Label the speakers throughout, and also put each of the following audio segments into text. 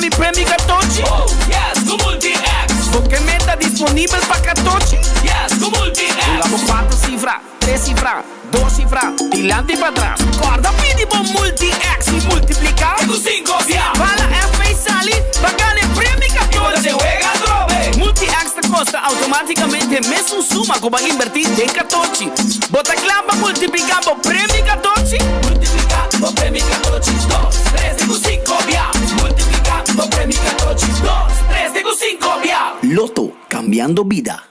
Speaker 1: mi premio katochi?
Speaker 2: Oh, yes, ku Multi-X!
Speaker 1: Bo ke meta disponibel pa katochi?
Speaker 2: Yes, ku Multi-X!
Speaker 1: Hunga bo kuater sifra, tres sifra, dos sifra, dilanti i patras. Kòrda pidi bo Multi-X i multipliká.
Speaker 2: Te ku sinku bia!
Speaker 1: Bala FP sali pa gana e premio
Speaker 2: I bo ta
Speaker 1: katochi!
Speaker 2: den wega atrobe!
Speaker 1: Multi-X ta kosta outomátikamente mesun suma ku bo a inbertí den katochi. Bo ta kla pa multipliká bo premio katochi?
Speaker 2: Multipliká bo premio katochi dos, tres te ku sinku bia. Multipliká bo premio katochi dos, tres te ku sinku bia.
Speaker 1: Lotto, kambiando bida.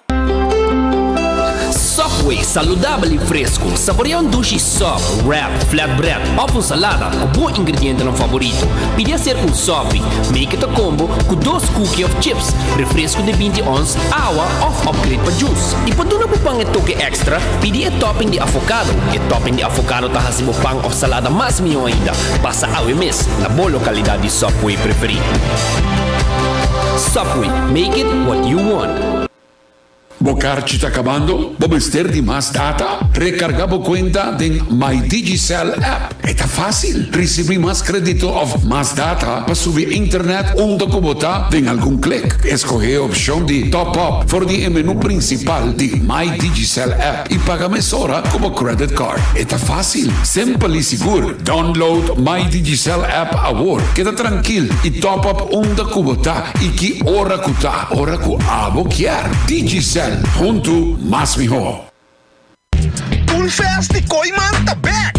Speaker 3: Subway, saludabel y fresco. Saborea un dushi sub, wrap, flatbread of un salada cu bo ingredientenan favorito. Pidi hacer un sopi. Make it a combo cu dos cookie of chips, refresco di binti ons, awa of upgrade pa juice. Y pa duna bo pan e toke extra, pidi e topping di avocado. E topping di avocado ta haci bo pan of salada mas miho ainda. Pasa awe mes na bo localidad di Subway preferi. Subway, make it what you want.
Speaker 4: Bo karchi ta kabando? Bo mester di mas data? Rekargá bo kuenta den My Digicel app. E ta fásil! Risibí mas krédito òf mas data pa subi internet unda ku bo ta den algun klik. Eskohé e opshon di Top Up for di e menú prinsipal di My Digicel app i paga mesora ku bo credit card. E ta fásil, simpel i sigur. Download My Digicel app awor. Keda trankil i top up unda ku bo ta i ki ora ku ta. Ora ku abo kier. Digicel, huntu mas mihó.
Speaker 5: Toolfest di Kooyman ta bek!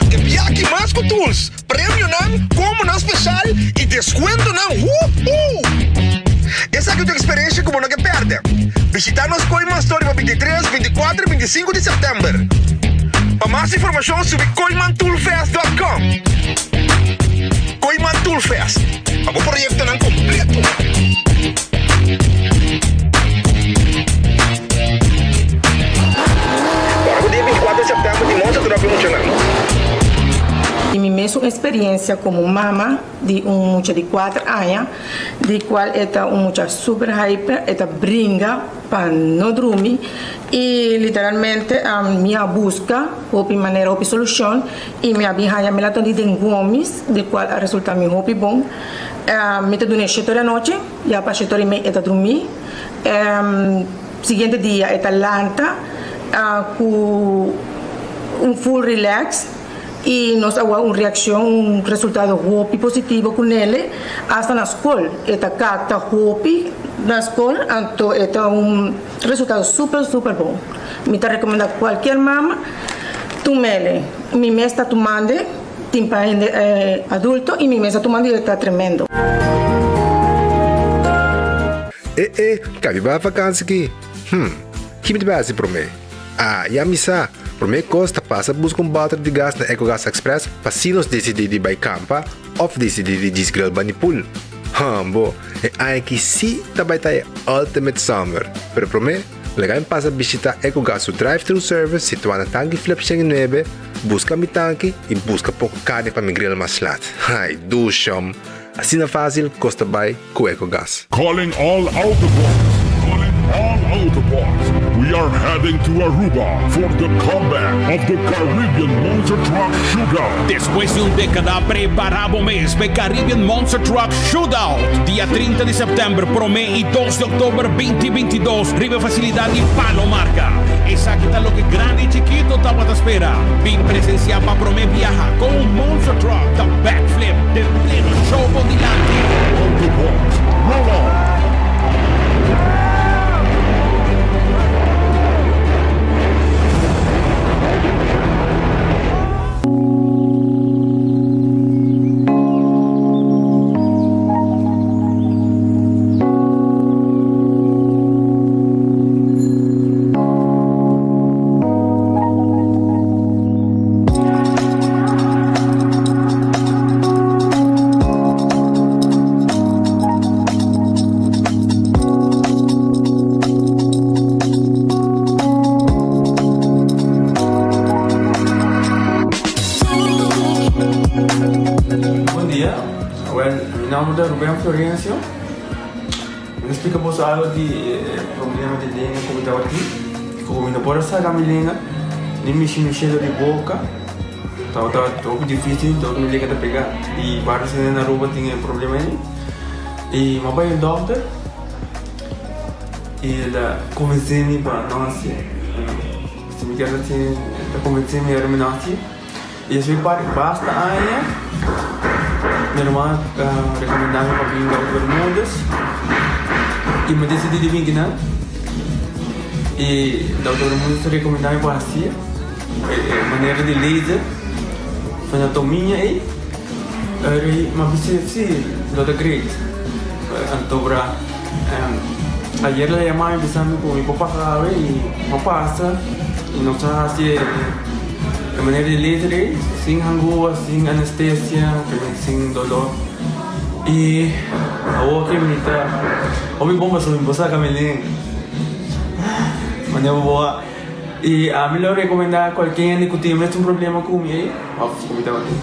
Speaker 5: E biaha mas ku tools, premionan, kombonan speshal i deskuentonan huhu! Esaki ta un eksperensha ku bo no ke pèrdè. Bishitá nos Kooyman Store riba 23, 24 i 25 di sèptèmber. Pa mas informashon subi kooimantoolfest dòt kòm. Kooyman Toolfest, pa bo proyektonan kompleto. Ora ku dia 24 di sèptèmber tin Monster Truck di muchanan.
Speaker 6: Di mi mesun experiencia como mama di un mucha di cuater aña, di cual e ta un mucha super hyper, e ta bringa pa no drumi y literalmente mi a busca hopi manera, hopi solucion y mi a bin haya melatonin den gomis, di cual a resulta mi hopi bon. Mi ta duna e shete ora anochi, ya pa shete ora y mei e ta drumi. Siguiente dia e ta lanta cu un full relax y nos a wak un reaccion, un resultado hopi positivo cu nele hasta na scol e ta capta hopi na scol anto e ta un resultado super super bon. Mi ta recomenda cualkier mama tumele, mi mes ta tumande. Tin pa hende adulto y mi mes a tuma di ta tremendo.
Speaker 7: E e, kabi bai vakansi ki? Hm, ki mi ta bai hasi promé? Ah, ya mi sa! Promé kos ta pasa buska un bòter di gas na Ecogas Express pa si nos disidí di bai kampa òf disidí di djis grill bani pool. Hambo, e aña aki sí ta bai ta e ultimate summer! Pero promé, Laga mi pasa bishita Ecogas su drive-thru service situá na Tanki Flip 109, buska mi tanki i buska poko karni pa mi grill mas lat. Ai, dushom! Asina fásil kos ta bai ku Ecogas.
Speaker 8: Calling all Autobots, calling all Autobots, we are heading to Aruba for the comeback of the Caribbean Monster Truck Shootout.
Speaker 9: Despues di un dékada, prepará bo mes pa e Caribbean Monster Truck Shootout, dia 30 di sèptèmber promé i dos di òktober binti bintidos riba e fasilidat di Palo Marca. Esaki ta loke grandi i chikito tabata spera. Bin presensiá pa promé biaha kon un monster truck ta backflip den pleno show bo dilanti.
Speaker 8: Autobots, roll on!
Speaker 10: Bon dia, wel mi nomber ta Ruben Florencio. Mi ta splika boso algo di e problema di lenga ku mi tabatin. Ku mi no por a saka mi lenga ni mishi mi shelo di boka. Tabata hopi difícil, dor ku mi lenga ta pega i varios hende na Aruba tin e problema ei. I mi a bai un dòkter i el a konvensé mi pa no hasié. Si mi kier hasié, el ta konvensé mi ora mi no hasié. I despues di basta aña mi ruman a rekomendá mi pa bin dòkter Bermudez i mi a disidí di bin kinan. I dòkter Bermudez a rekomendá mi pa hasié. E manera di laser fenotomia ei eri m'a bisa si lo ta great. Anto bra ayer el a yama mi bisa mi ku mi por pasa awe i m'a pasa i nos a hasi e manera di laser ei sin hangua, sin anestesia, sin dolor i awor ke mi ta hopi bon pasobra mi por saka mi lenga manera bo a. I ami lo rekomendá kualke hende ku tin mesun problema ku mi ei, òf ku mi tabatin,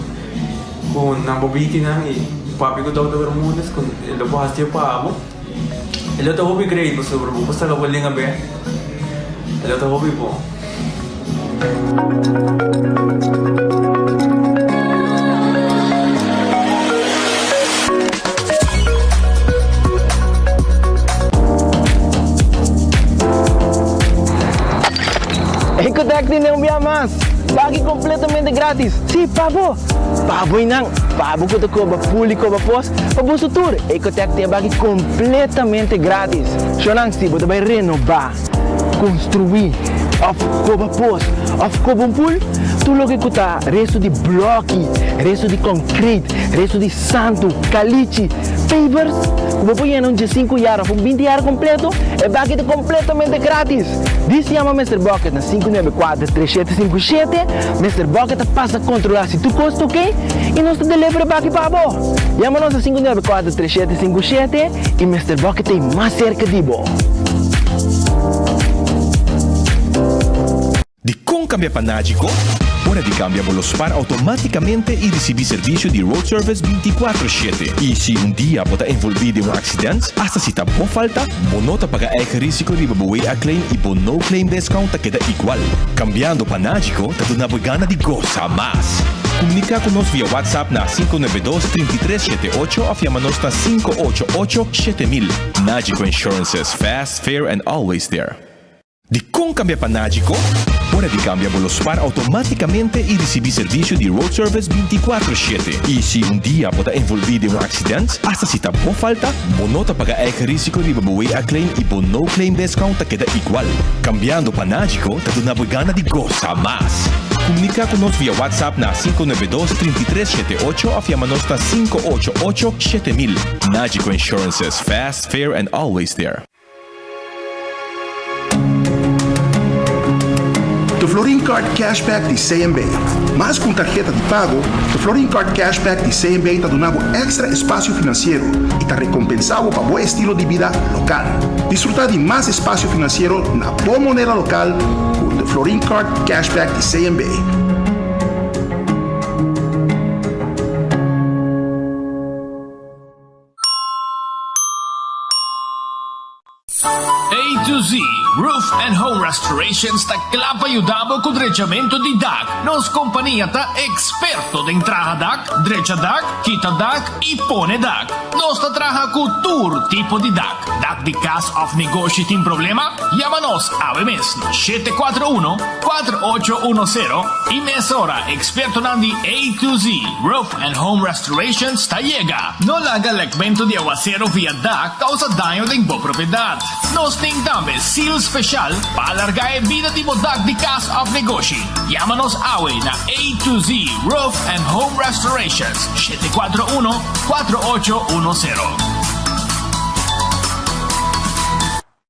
Speaker 10: ku nan por bini kinan i papia ku Dòkter Bermudez ku e lo por hasié pa bo. E lo ta hopi great pasobra bo por saka bo lenga bèk. E lo ta hopi bon.
Speaker 11: Ecotec tin un bia mas! Pagi completamente gratis! Si, pa bo! Pa bo y nan! Pa bo cu ta coba pool y coba pos, pa boso tur! Ecotec tin e baki completamente gratis! Shownan, si bo ta bay renoba, construi, of coba pos, of coba un pool, tur loke cu ta resto di bloki, resto di concrete, resto di Santu, kalichi, pavers, ku bo por yena un diesinku yar òf un binti yar kompleto, e baki ta kompletamente gratis! Dis yama Mister Bucket na 594 3757, Mister Bucket ta pasa kontrolá si tur kos ta oké i nos ta deliver e baki pa bo! Yama nos na 594 3757 i Mister Bucket ta ei mas serka di bo!
Speaker 12: Dikon kambia pa Nagico? Ora di kambia bo lo spar outomátikamente i risibí servisio di road service bintikuatro shete. I si un dia bo ta envolví den un aksident, asta si ta bo falta, bo no ta paga eigen risiko riba bo WA claim i bo no claim discount ta keda igual. Kambiando pa Nagico ta duna bo e gana di gosa mas. Komuniká ku nos via WhatsApp na 592 33 78 òf yama nos na 588 7000. Nagico Insurances, fast, fair and always there. Dikon kambia pa Nagico? Ora di kambia bo lo spar outomátikamente i risibí servisio di road service bintikuatro shete. I si un dia bo ta envolví den un aksident, asta si ta bo falta, bo no ta paga eigen risiko riba bo WA claim i bo no claim discount ta keda igual. Kambiando pa Nagico ta duna bo e gana di gosa mas. Komuniká ku nos via WhatsApp na 592 33 78 òf yama nos na 588 7000. Nagico Insurances, fast, fair and always there.
Speaker 13: The Florin Card Cashback di CMB. Mas ku un tarheta di pago, The Florin Card Cashback di CMB ta duna bo èkstra espasio finansiero i ta rekompensá bo pa bo estilo di bida lokal. Disfrutá di mas espasio finansiero na bo moneda lokal ku The Florin Card Cashback di CMB.
Speaker 14: A to Z Roof and Home Restorations ta kla pa yuda bo ku drechamentu di dak. Nos kompania ta eksperto den traha dak, drecha dak, kita dak i pone dak. Nos ta traha ku tur tipo di dak. Dak di kas òf negoshi tin problema? Yama nos awe mes na 741 4810 i mesora ekspertonan di A to Z Roof and Home Restorations ta yega. No laga lekmentu di awasero via dak kousa daño den bo propiedat. Nos tin tambe seal speshal pa alargá e bida di bo dak di kas òf negoshi. Yama nos awe na A to Z Roof and Home Restorations, 741 4810.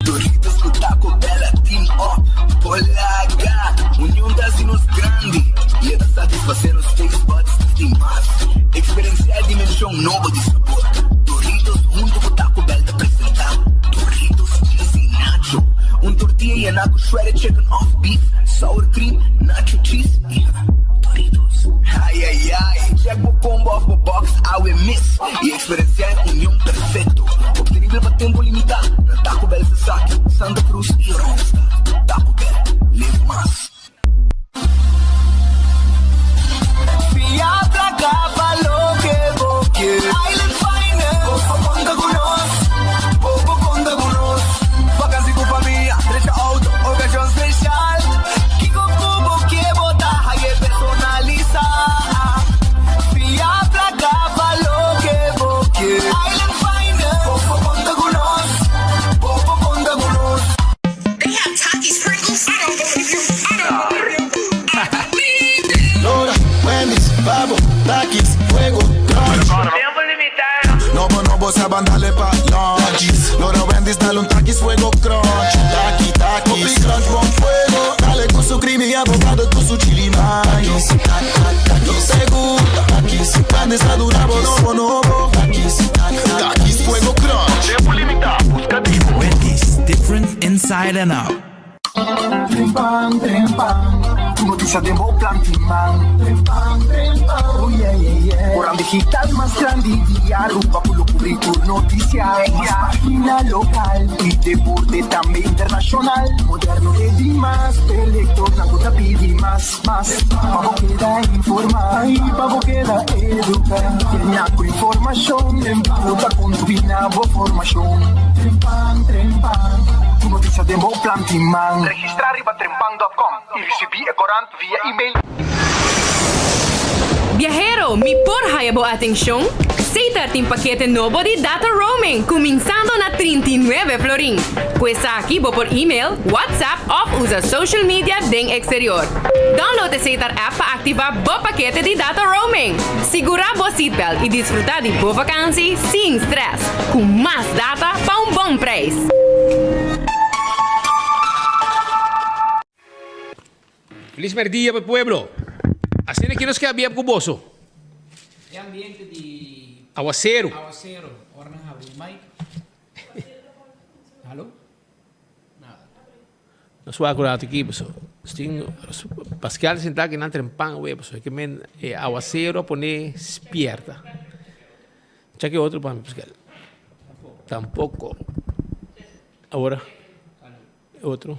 Speaker 15: Doritos ku Taco Bell a team up por laga Union ta hasi nos grandi i e ta satisfasé nos taste buds di mas. Eksperensiá e dimenshon nobo di sabor. Doritos huntu ku Taco Bell ta presentá Doritos Cheesy Nacho, un tortilla yená ku shredded chicken òf beef, sour cream, nacho cheese i Doritos. Ai ai ai! Check bo combo òf bo box awe mes i Eksperensiá e union perfekto, optenibel pa tempu limitá na Taco Bell Sasaki, Santa Cruz i Oranjestad. Taco Bell, live mas! Takis, fuego, crunch.
Speaker 1: Tempo limita.
Speaker 15: Nobo, nobo, sa ban dale pa lunch. Lora Wendy's dale un Takis, fuego, crunch. Taki, takis. Hopi crunch, bon fuego. Dale cu su creamy avocado, cu su chili mayo. Nos te gusta. Takis, Wendy's ta duna bo nobo, nobo. Takis, takis, fuego, crunch.
Speaker 16: Tempo limita, busca di bo.
Speaker 2: Wendy's, different inside and out.
Speaker 16: Trempan, trempan, Tur noticia den bo plan tin man. Trempan, trempan, oh yeah, yeah, yeah. Corant digital mas grandi di Aruba cu lo cubri tur noticia. Mas pagina local y deporte tambe internacional. Moderno e di mas, p'e lectornan cu ta pidi mas, mas. Pa bo keda informa y pa bo keda educa. Llena cu informacion, Trempan lo ta contribui na bo formacion. Trempan, trempan, Tur noticia den bo plan tin man.
Speaker 5: Registra riba trempan dot com y ricibi e corant via email.
Speaker 17: Biahero, mi por haya bo atencion? Setar tin pakete nobo di data roaming cuminsando na 39 florin. Cu esaki bo por email, WhatsApp of usa social media den exterior. Download e Setar app pa activa bo pakete di data roaming. Sigura bo seatbelt y disfruta di bo vakantie sin stress cu mas data pa un bon prijs.
Speaker 9: Feliz merdia pa pueblo. Asina ki nos ke abia ku boso.
Speaker 18: E ambiente di
Speaker 9: Awaseru.
Speaker 18: Awaseru. Ora nan habri mic. Halo? Nada.
Speaker 9: Nos wak un rato aki paso tin Pascal sentá aki nan trempan awe paso ke men e awaseru a pone spierta. Chak e otro pa mi Pascal. Tampoco. Awor. E otro.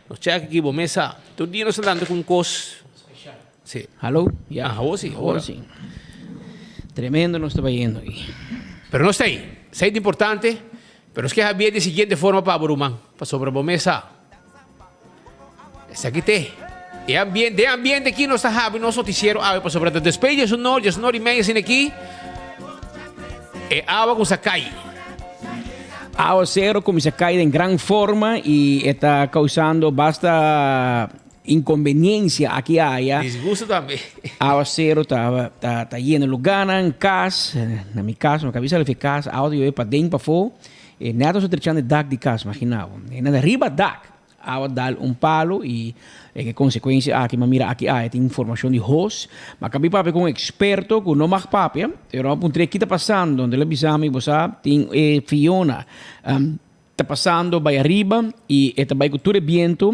Speaker 9: Nos check aki bo mesa. Tur dia nos ta lanta ku un kos. Si.
Speaker 18: Hallo? Ya.
Speaker 9: Ah, awor si,
Speaker 18: Awor si. Tremendo nos ta bayendo aki.
Speaker 9: Pero nos ta ei. Esei ta importante. Pero nos ke habié di siguiente forma pa bo ruman. Pasobra bo mesa. Esaki te. E ambiente, e ambiente aki nos ta habi nos noticiero awe pasobra ta despues di esun or, 10 or y media asina aki, e awa cuminsa cay.
Speaker 18: Awacero cuminsa cay den gran forma y e ta causando basta inconveniencia aki aya.
Speaker 9: Disgusto tambe.
Speaker 18: Awacero ta ta ta yena lugarnan, cas, na mi cas, mi cabisa lo cas, awa ta yobe paden pafo, e net nos ta trechando e dak di cas, imagina bo, e nan riba dak. Awa dal un palo y e ke consecuencia aki ma mira aki aya tin informacion di hos. Ma kabi papia cu un experto cu no mag papia, pero a puntr'e ki ta pasando, enton el a bisa mi bo sa tin e Fiona ta pasando bay ariba y e ta bay cu tur e biento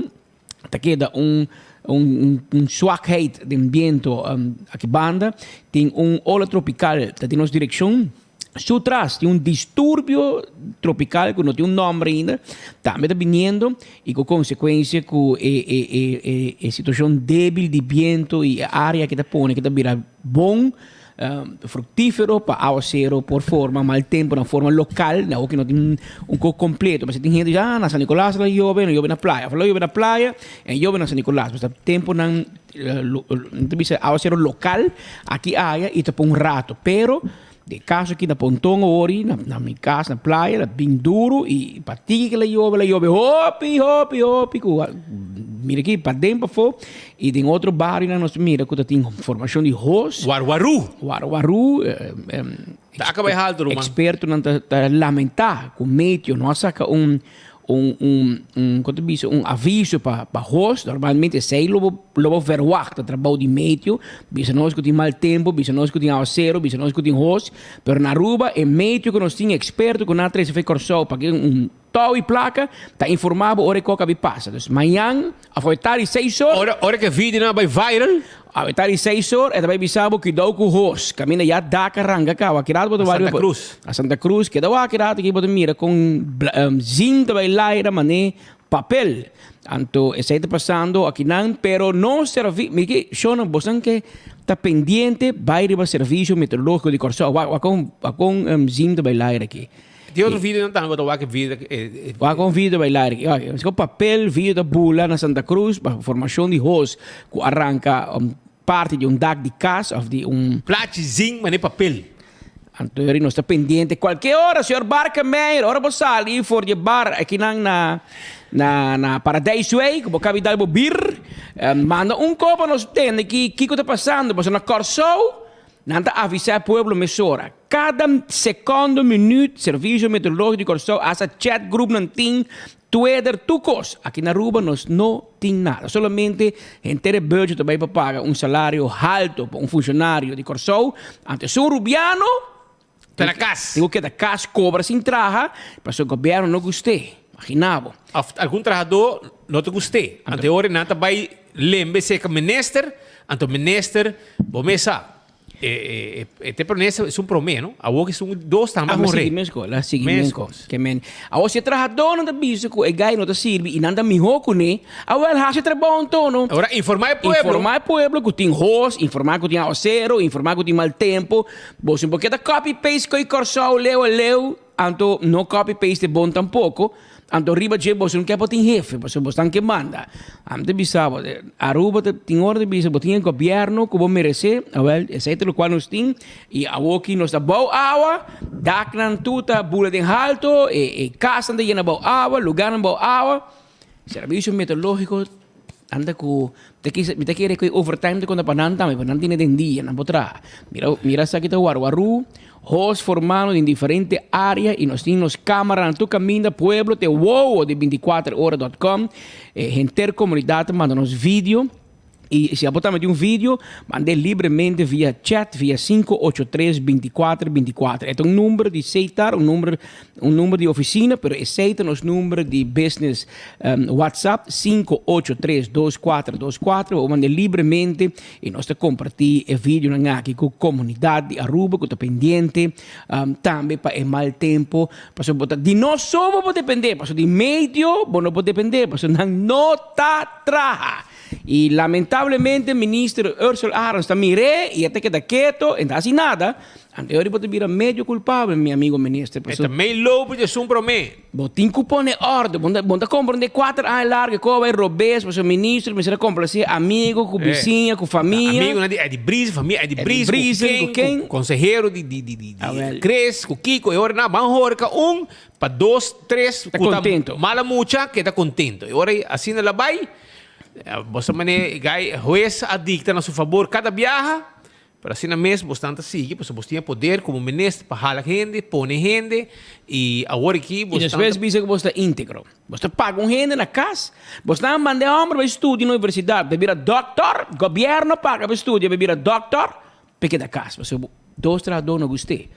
Speaker 18: ta keda un un zwakheid den biento aki banda tin un ola tropical ta den nos direccion. Su tras tin un disturbio tropical cu no tin un nomber ainda, tambe ta biniendo y cu consecuencia cu e e e e e situacion debil di biento y e area ki ta pone ki ta bira bon fructifero pa awacero por forma mal tempo na forma local, na hoki no tin un co completo, pasobra tin hende di ah na San Nicolas lo yobe, no yobe na playa, of lo yobe na playa en yobe na San Nicolas, pasobra temponan ta bisa awacero local aki aya y ta pa un rato, pero. Den caso aki na Ponton ori, na na mi cas na playa, la bin duro y pa tiki que la yobe, la yobe hopi, hopi, hopi, cu mira aki paden pafo y den otro barionan nos ta mira cu ta tin formacion di hos.
Speaker 9: Warwaru.
Speaker 18: Warwaru.
Speaker 9: Ta acaba e halto, ruman.
Speaker 18: Expertonan ta ta lamenta cu meteo no a saca un un un un con ta bisa un aviso pa pa hos normalmente esey lo bo lo bo verwacht ta trabou di meteo bisa nos cu tin mal tempo bisa nos cu tin awacero bisa nos cu tin hos pero na Aruba e meteo cu nos tin experto cu nan a trece for Corsou pa ke un tou y placa ta informa bo ora e coca a bin pasa dus mañan Awe ta di seis or.
Speaker 9: Ora ora ke videonan a bai viral.
Speaker 18: Awe ta di seis or e ta bai bisa bo kidou ku hos. Kaminda ya dak a ranka kaba. Kidat bo ta
Speaker 9: A Santa Cruz.
Speaker 18: A Santa Cruz. Keda wak kidat aki bo ta mira kon zin ta bai laira mane papel. Anto esei ta pasando akinan pero no servi mi ke shownan bosan ke ta pendiente bai riba servicio meteorologico di Kòrsou. Wak wak kon wak kon zin ta bai laira aki.
Speaker 9: Tin otro videonan tambe bo ta wak e video e.
Speaker 18: Wak un video bai laira aki. Wak esaki papel video ta bula na Santa Cruz pa formacion di hos cu a ranca parti di un dak di cas of di un.
Speaker 9: Plachi zin mane papel.
Speaker 18: Anto yori nos ta pendiente cualke ora señor Barkemeyer ora bo sali for di e bar akinan na na na Paradijsweg bo cabi dal bo bir. Manda un ko pa nos tende ki kiko ta pasando, pasobra na Kòrsou nan ta avisá e pueblo mesora. Kada sekondo, minüt, Servisio Meteorológiko di Kòrsou hasta chat group nan tin, Twitter, tur kos. Aki na Aruba nos no tin nada. Solamente henter e budget ta bai pa paga un salario halto pa un funshonario di Kòrsou. Anto esun Rubiano
Speaker 19: Ta na kas.
Speaker 18: Tin ku keda kas kobra sin traha, pasobra gobièrnu no gust'é. Imagina bo.
Speaker 19: Òf algun trahadó no ta gust'é. Anto e ora nan ta bai lembe serka minister, anto minister bo mes sa. E e te promesa es un prome no awor ke esun dos tambe a
Speaker 18: more.
Speaker 19: Sigui
Speaker 18: meskos la sigui meskos ke men awor si e trahadónan ta bisa ku e gai no ta sirbi i nan ta mihó kuné awel hasi e trabou anto no.
Speaker 19: Ora informá e pueblo.
Speaker 18: Informá e pueblo ku tin hos informá ku tin awasero informá ku tin mal tempu bo si bo ke ta copy paste ko'i Kòrsou leu a leu Anto no copy paste e bon tampoco, anto riba dje boso no ke por tin hefe, pasobra bo esnan ke manda. Ami ta bisa bo, Aruba ta tin ora di bisa bo tin e gobierno ku bo merece, awel esei ta lokual nos tin i awoki nos ta bou awa, daknan tur ta bula den halto, e kasnan ta yena bou awa, lugarnan bou awa. Servicio meteorologico anda cu ta kisa mi ta kere cu e overtime ta conta pa nan tambe pa nan tene den dia nan por traha mira mira esaki ta warwaru hos formando den diferente area y nos tin nos camaranan tur caminda pueblo te wowo di binticuater ora dot com e henter comunidad ta manda nos video. Y si abo tambe tin un video, mand'é libremente via chat via 583 24 24. E ta un number di Setar, un number, un number di oficina, pero esey ta nos number di business um, WhatsApp 583 2424. Bo mand'é libremente y nos ta comparti e videonan aki cu comunidad di Aruba cu ta pendiente um, tambe pa e mal tempo. Pasobra bo ta di nos so bo por depende, pasobra di medio bo no por depende, pasobra nan no ta traha. Y lamentablemente minister Ursel Arends ta mir'é y e ta keda keto, e no ta haci nada. Anto e ora bo ta bira medio culpabel, mi amigo minister.
Speaker 19: E ta mei lobo di esun promé.
Speaker 18: Bo tin cu pone orde. Bo bo ta comprende cuater aña largo e coba e robes, pasobra minister mester a complace amigo cu bisiña, cu famia.
Speaker 19: Amigonan di Eddie Briesen, famia Eddie Briesen, cu ken, cu consehero di di di di Chris, cu Kiko. E ora nan ban horca un pa dos, tres
Speaker 18: Ta
Speaker 19: cu ta
Speaker 18: contento.
Speaker 19: mala mucha keda contento. E ora asina la bay. Boso mane gai hues a dicta na su fabor cada biaha, pero asina mes bosnan ta sigui pasobra bos tin e poder como minister pa hala hende, pone hende y awor aki
Speaker 18: Y
Speaker 19: bosnan
Speaker 18: despues
Speaker 19: ta.
Speaker 18: bisa cu bos ta integro. Bos ta paga un hende na cas, bosnan a manda e homber bay studia na universidad, bay bira doctor, gobierno paga pa studia bay bira doctor, pa e keda cas. Pasobra dos trahador no gust'e.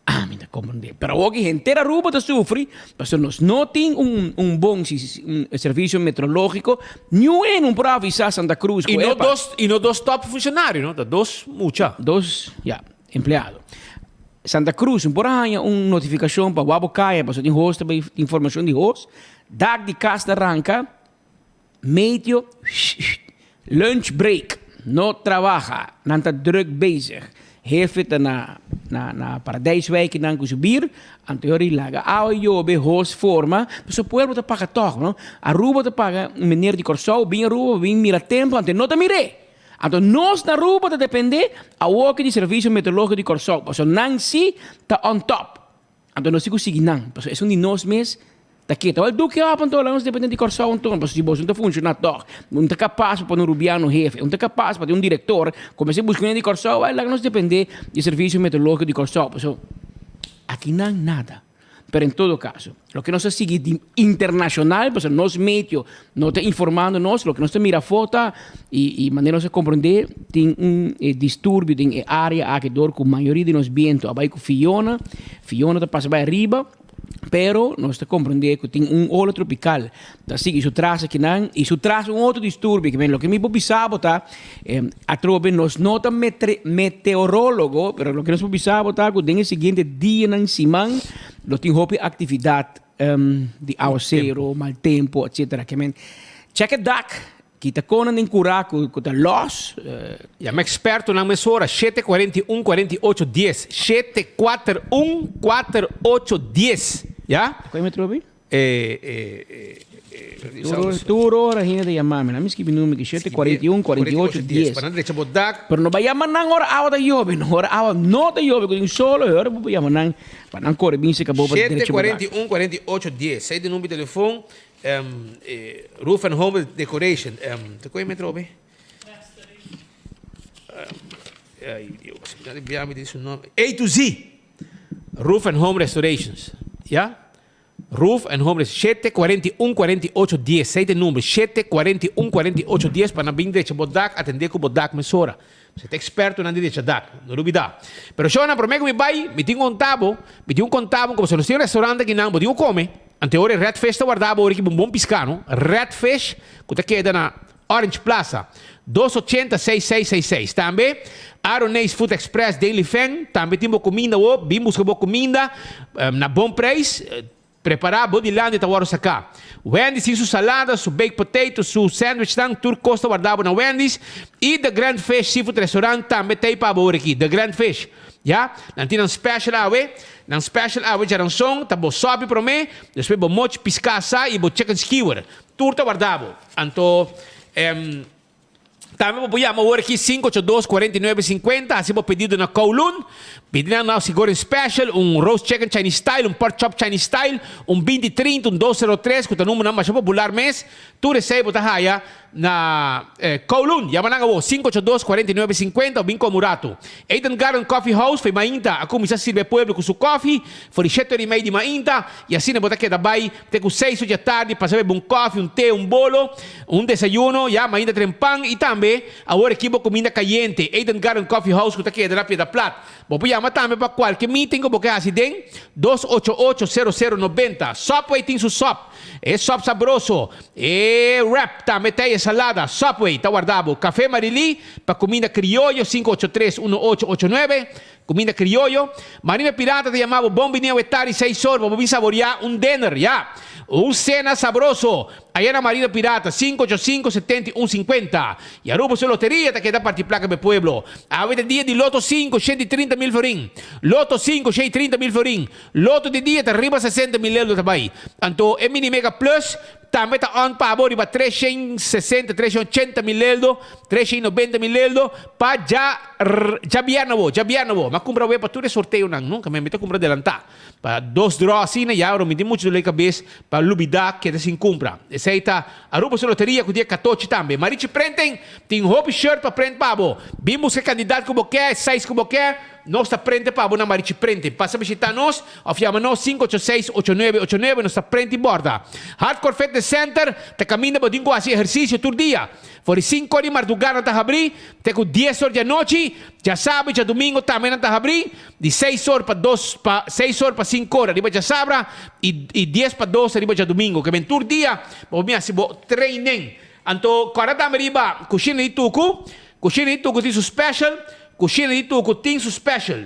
Speaker 18: Ami ta comprende. Pero awor ki henter Aruba ta sufri, pasobra nos no tin un un bon un servicio meteorologico, niun hende un por avisa Santa Cruz
Speaker 19: Y
Speaker 18: cu
Speaker 19: no
Speaker 18: epa.
Speaker 19: dos y no dos top funcionario no, ta dos mucha.
Speaker 18: Dos, ya, empleado. Santa Cruz un por a haña un notificacion pa wou bo caya pasobra tin hos ta bay informacion di hos, dak di cas ta ranca, Meteo, Lunch break, no trabaha, nan ta druk bezig. Hefe ta na na na Paradijswijk nan ku su bier, anto yori laga awa yobe, hos forma, pasobra pueblo ta paga tòg, no? Aruba ta paga un meneer di Kòrsou bin Aruba bin mira tempu, anto e no ta mir'é. Anto nos na Aruba ta dependé awoki di Servisio Meteorológiko di Kòrsou, pasobra nan si ta on top. Anto nos tin ku sigui nan, pasobra esun di nos mes ta keda. Wèl, duke òp anto, laga nos dependé di Kòrsou anto, pasobra si boso no ta funshoná tòg, no ta kapas pa pone un rubiano hefe, no ta kapas pa tin un direktor, kuminsá buska un hende di Kòrsou, wèl, laga nos dependé di servisio meteorológiko di Kòrsou, pasobra akinan nada. Pero en todo kaso, loke nos ta sigui di internashonal, pasobra nos meteo no ta informando nos, loke nos ta mira afó ta, i manera nos a komprondé, tin un disturbio den e área aki dor ku mayoria di nos bientu a bai ku Fiona. Fiona ta pasa bai ariba, pero nos ta komprondé ku tin un ola tropikal ta sigui su tras akinan i su tras un otro disturbio. Ke men loke mi por bisa bo ta, atrobe nos no ta meteorólogo, pero loke nos por bisa bo ta ku den e siguiente dianan, siman, lo tin hopi aktividat di awasero, mal tempu, etcetera. Ke men chèk e dak. Kita konan den kurá ku ku ta lòs.
Speaker 19: Yama ekspertonan mesora, 741 48 10, 741 48 10, ya?
Speaker 18: Kua mi trobi?
Speaker 19: E, e, e, e,
Speaker 18: Tur ora hende ta yama mi. Mi skibi numero ki, 741 48 10.
Speaker 19: Pa nan drecha bo dak.
Speaker 18: Pero no bai yama nan ora awa ta yobe, no. Ora awa no ta yobe ku tin solo, e ora bo por yama nan pa nan kore bin seka bo pa drecha bo dak.
Speaker 19: 741 48 10, esei ta e numero di telefon. Roof and Home Decoration. Ta koe mi atrobe? Ay Dios, mi ta bia mi di su nomber. A to Z. Roof and Home Restorations. Ya? Roof and Home Restorations. Shete kuarenta i un kuarenta i ocho dies. Sei ta e number. Shete kuarenta i un kuarenta i ocho dies pa nan bin drecha bo dak, atendé ku bo dak mesora. Bo ta ekspertonan di drecha dak. No lubidá. Pero shownan, promé ku mi bai, mi tin konta bo, mi tin un konta bo ku pasobra nos tin un restaurant akinan, bo tin ku kome. Ante ora e Red Fish ta warda bo ora ki bo un bon piská, no? Red Fish ku ta keda na Orange Plaza, dos ochenta seis seis seis seis. Tambe Aroneis Food Express den Lifeng tambe tin bo kuminda wo, bin buska bo kuminda na bon preis, prepara bo dilanti ta wòrdu saká. Wendy's tin su salada, su baked potato, su sandwichnan, tur kos ta warda bo na Wendy's. I The Grand Fish Seafood Restaurant tambe ta ei pa bo ora aki, The Grand Fish. Ya, nan tin nan special awe, nan special awe djaranson ta bo sòpi promé, despues bo mochi piská asá i bo chicken skewer. Tur ta warda bo. Anto, tambe bo por yama awor aki 582 49 50, hasi bo pedido na Kowloon. Pidi nan nasi goreng special, un roast chicken Chinese style, un pork chop Chinese style, un binti trinta, un dos sero tres, ku ta numbernan masha popular mes. Tur esei bo ta haya na Kowloon. Yama nan awor, 582 49 50 o bin kome un ratu. Eden Garden Coffee House for mainta a kuminsá sirbi e pueblo ku su kofi for di shete ora i mei di mainta i asina bo ta keda bai te ku seis or dja tardi pasa bebe un kofi, un te, un bolo, un desayuno, ya mainta tren pan i tambe awor aki bo kuminda kayente. Eden Garden Coffee House ku ta keda na Piedra Plat. Bo por yama tambe pa kualke meeting ku bo ke hasi den 288 00 90. Subway tin su sub. E sop sabroso, e wrap tambe ta e salada. Subway ta warda bo. Café Marilí pa cuminda crioyo 583 1889. Cuminda crioyo. Marina Pirata ta yama bo bon bini awe tardi seis or pa bo bin saboria un dinner, ya. Un cena sabroso aya na Marina Pirata 585 71 50. Y Aruba su loteria ta keda parti placa pa e pueblo. Awe ta dia di Loto 5 130 mil florin. Loto 5 130 mil florin. Loto di dia ta riba sesenta mil euro ta bai. Anto e Mini Mega Plus tambe ta on pa bo riba 360, 380 mil euro, 390 mil euro pa dja djabièrnè awo, djabièrnè awo. Mi a kumpra awe pa tur e sorteonan, nunka mi ta kumpra adelantá. Pa dos draw asina ya ora mi tin muchu dolor di kabes pa lubidá keda sin kumpra. Esei ta Aruba su loteria ku dia katochi tambe. Marichi Printing tin hopi shirt pa print pa bo. Bin buska e kandidat ku bo ke, e size ku bo ke. Nos ta prente pa bo na Marichi Prente. Pasa bishita nos of yama nos 586 8989 nos ta prente y borda. Hardcore Fitness Center ta caminda bo tin cu haci ehercicio tur dia. For di cinco or di marduga nan ta habri te cu dies or di anochi. Djasabra y djadumingo tambe nan ta habri di seis or pa dos pa seis or pa cinco or ariba djasabra y y dies pa dos ariba djadumingo. Ke men tur dia bo por bin haci bo training. Anto cora tambe riba Cushina di Tucu. Cushina di Tucu tin su special. Kushina di tuku tin su special.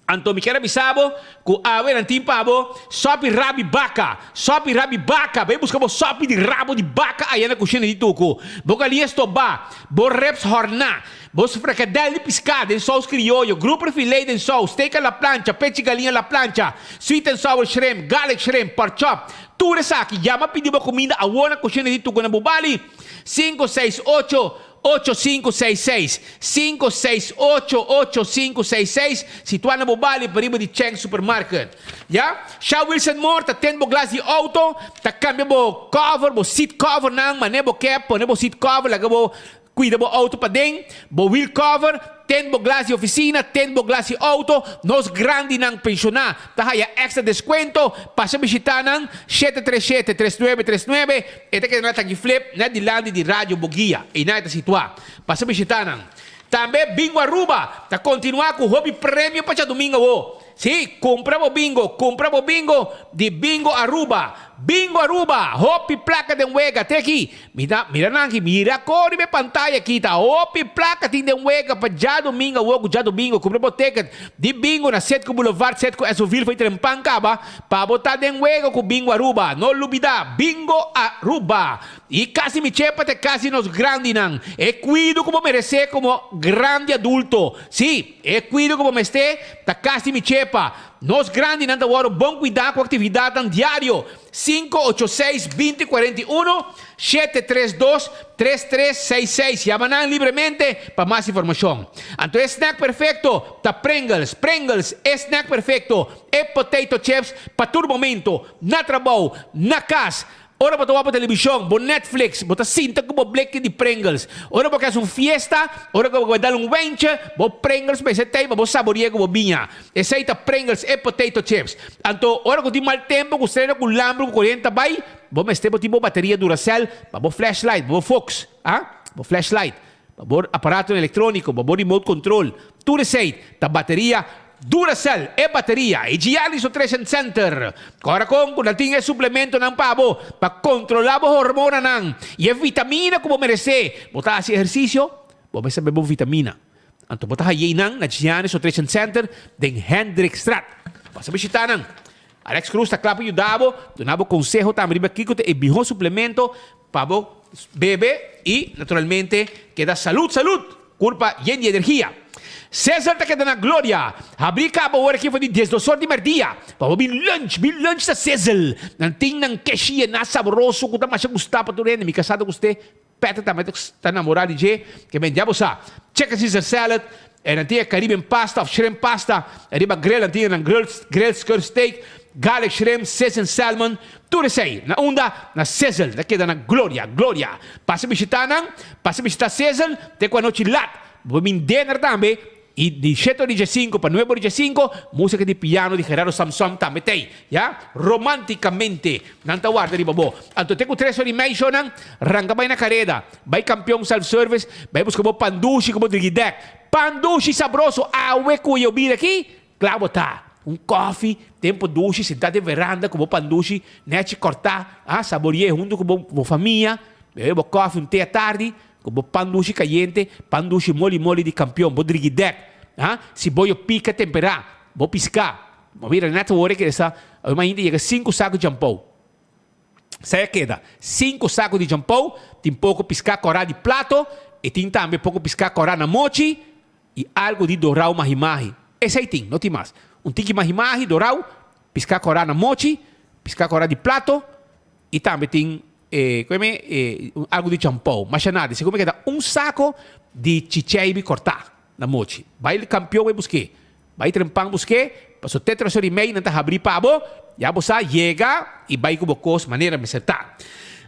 Speaker 19: Anto mi kier a bisa bo ku awe nan tin pa bo sopi rabi baka. Sopi rabi baka. Bai buska bo sopi di rabo di baka aya na kushina di tuku. Bo galiña stobá, bo ribs hòrná, bo frikadèl di piská den sous krioyo, grouper filé den sous, steak a la plancha, pechi galiña a la plancha, sweet and sour shrimp, garlic shrimp, pork chop. Tur esaki. Yama pidi bo kuminda awor na kushina di tuku na Bubali. Sinku seis ocho. Ocho sinku seis seis, sinku seis ocho ocho sinku seis seis, situá na Bobali pariba di Cheng Supermarket. Ya, Sha Wilson Moore ta tend bo glas di auto, ta kambia bo cover, bo seat cover nan, mane bo ke pone bo seat cover, laga bo kuida bo auto paden, bo wheel cover, tend bo glas di oficina, tend bo glas di auto, nos grandinan penshoná ta haya extra descuento, pasa bishita nan, shete tres shete, tres nuebe tres nuebe. E ta keda na Tanki Flip, net dilanti di Radio Boguia. Einan e ta situá. Pasa bishitá nan. Tambe Bingo Aruba ta kontinuá ku hopi premio pa djadumingu awo. Sí, kumpra bo bingo, kumpra bo bingo di Bingo Aruba. Bingo Aruba, hopi plaka den wega. Te aki, mi ta mira nan aki, mira kon riba e pantaya aki ta hopi plaka tin den wega pa djadumingu awo ku djadumingu. Kumpra bo ticket di bingo na Setco Boulevard, Setco Esovil for e trempan kaba. Pa bo ta den wega ku Bingo Aruba, no lubida, Bingo Aruba! I kasi mi chepa ta kasi nos grandinan. E kuido ku bo meresé komo grandi adulto. Sí, e kuido ku bo mester ta kasi mi chepa. Nos grandinan ta wòrdu bon kuidá ku aktividatnan diario. Sinku ocho seis binti kuarenta i uno, shete tres dos, tres tres seis seis. Yama nan libremente pa mas informashon. Anto e snack perfekto ta Pringles. Pringles, e snack perfekto. E potato chips pa tur momento, na trabou, na cas. Ora bo ta wak bo televishon, bo Netflix, bo ta sinta ku bo bleki di Pringles. Ora bo ke hasi un fiesta, ora ku bo ke dal un wentje, bo Pringles mester tei pa bo saboria ku bo biña. Esei ta Pringles, e potato chips. Anto, ora ku tin mal tempu, ku strena ku lambru ku koriente ta bai, bo mester bo tin bo bateria Duracell pa bo flashlight, pa bo foks, ah, bo flashlight, pa bo aparatonan elektroniko, pa bo remote control. Tur esei ta bateria Duracell, e bateria, e Giannis Nutrition Center. Kòrda kon ku nan tin e suplementonan pa bo pa kontrolá bo hormonanan i e vitamina ku bo meresé. Bo ta hasi ehersisio? Bo mester bebe bo vitamina. Anto bo ta hañ'é nan na Giannis Nutrition Center den Hendrikstraat. Pasa bishitá nan. Alex Cruz ta kla pa yuda bo, duna bo konseho tambe riba kiko ta e mihó suplemento pa bo bebe i naturalmente keda salud salud. Kurpa yen di energia. Cesar ta keda na gloria. Habri kaba ora ki for di diesdos or di merdia. Pa bo bin lunch, bin lunch na Sizzle. Nan tin nan keshi yená sabroso ku ta masha gustá pa tur hende. Mi kasá ta gust'é, Peter tambe ta namorá di dje. Ke men ya bo sa. Chicken Caesar salad, e nan tin e Caribbean pasta of shrimp pasta. Riba grill nan tin nan grilled grilled skirt steak, garlic shrimp, seasoned salmon. Tur esei na unda? Na Sizzle. Ta keda na Gloria, Gloria. Pasa bishitá nan, pasa bishitá Sizzle te ku anochi lat. Bo por bin dinner tambe i di shete ora di diesinku pa nuebe ora di diesinku músika di piano di Gerardo Samson tambe t'ei, ya. Románticamente nan ta warda riba bo. Anto te ku tres ora i mei shownan ranka bai na kareda, bai Kampion Self Service, bai buska bo pan dushi ku bo drigidèk. Pan dushi sabroso awe ku yo bira aki, Kla bo ta. Un kòfi, tempu dushi, sintá den veranda ku bo pan dushi nèchi kòrtá, ah, sabori'é huntu ku bo bo famia, bebe bo kòfi un te atardi, ku bo pan dushi kayente, pan dushi moli moli di kampion, bo drigidèk, ah, siboyo pika temperá, bo piská. Bo mira nèt awor e keda sa, awe mainta yega sinku saku djampou. Sa a keda sinku saku di djampou, tin poko piská kòrá di plato i tin tambe poko piská kòrá na mochi. I algu di dorau mahimahi. Esei tin, no tin mas. Un tiki mahimahi, dorau, piská kòrá na mochi, piská kòrá di plato, i tambe tin e, ku e, e, algu di champou. Masha nada. Segun mi keda un sako di chicheibi kòrtá na mochi. Bai kampion bai busk'é. Bai trempan busk'é, paso te tres ora i mei nan ta habrí pa bo, ya bo sa yega i bai ku bo kos manera mester ta.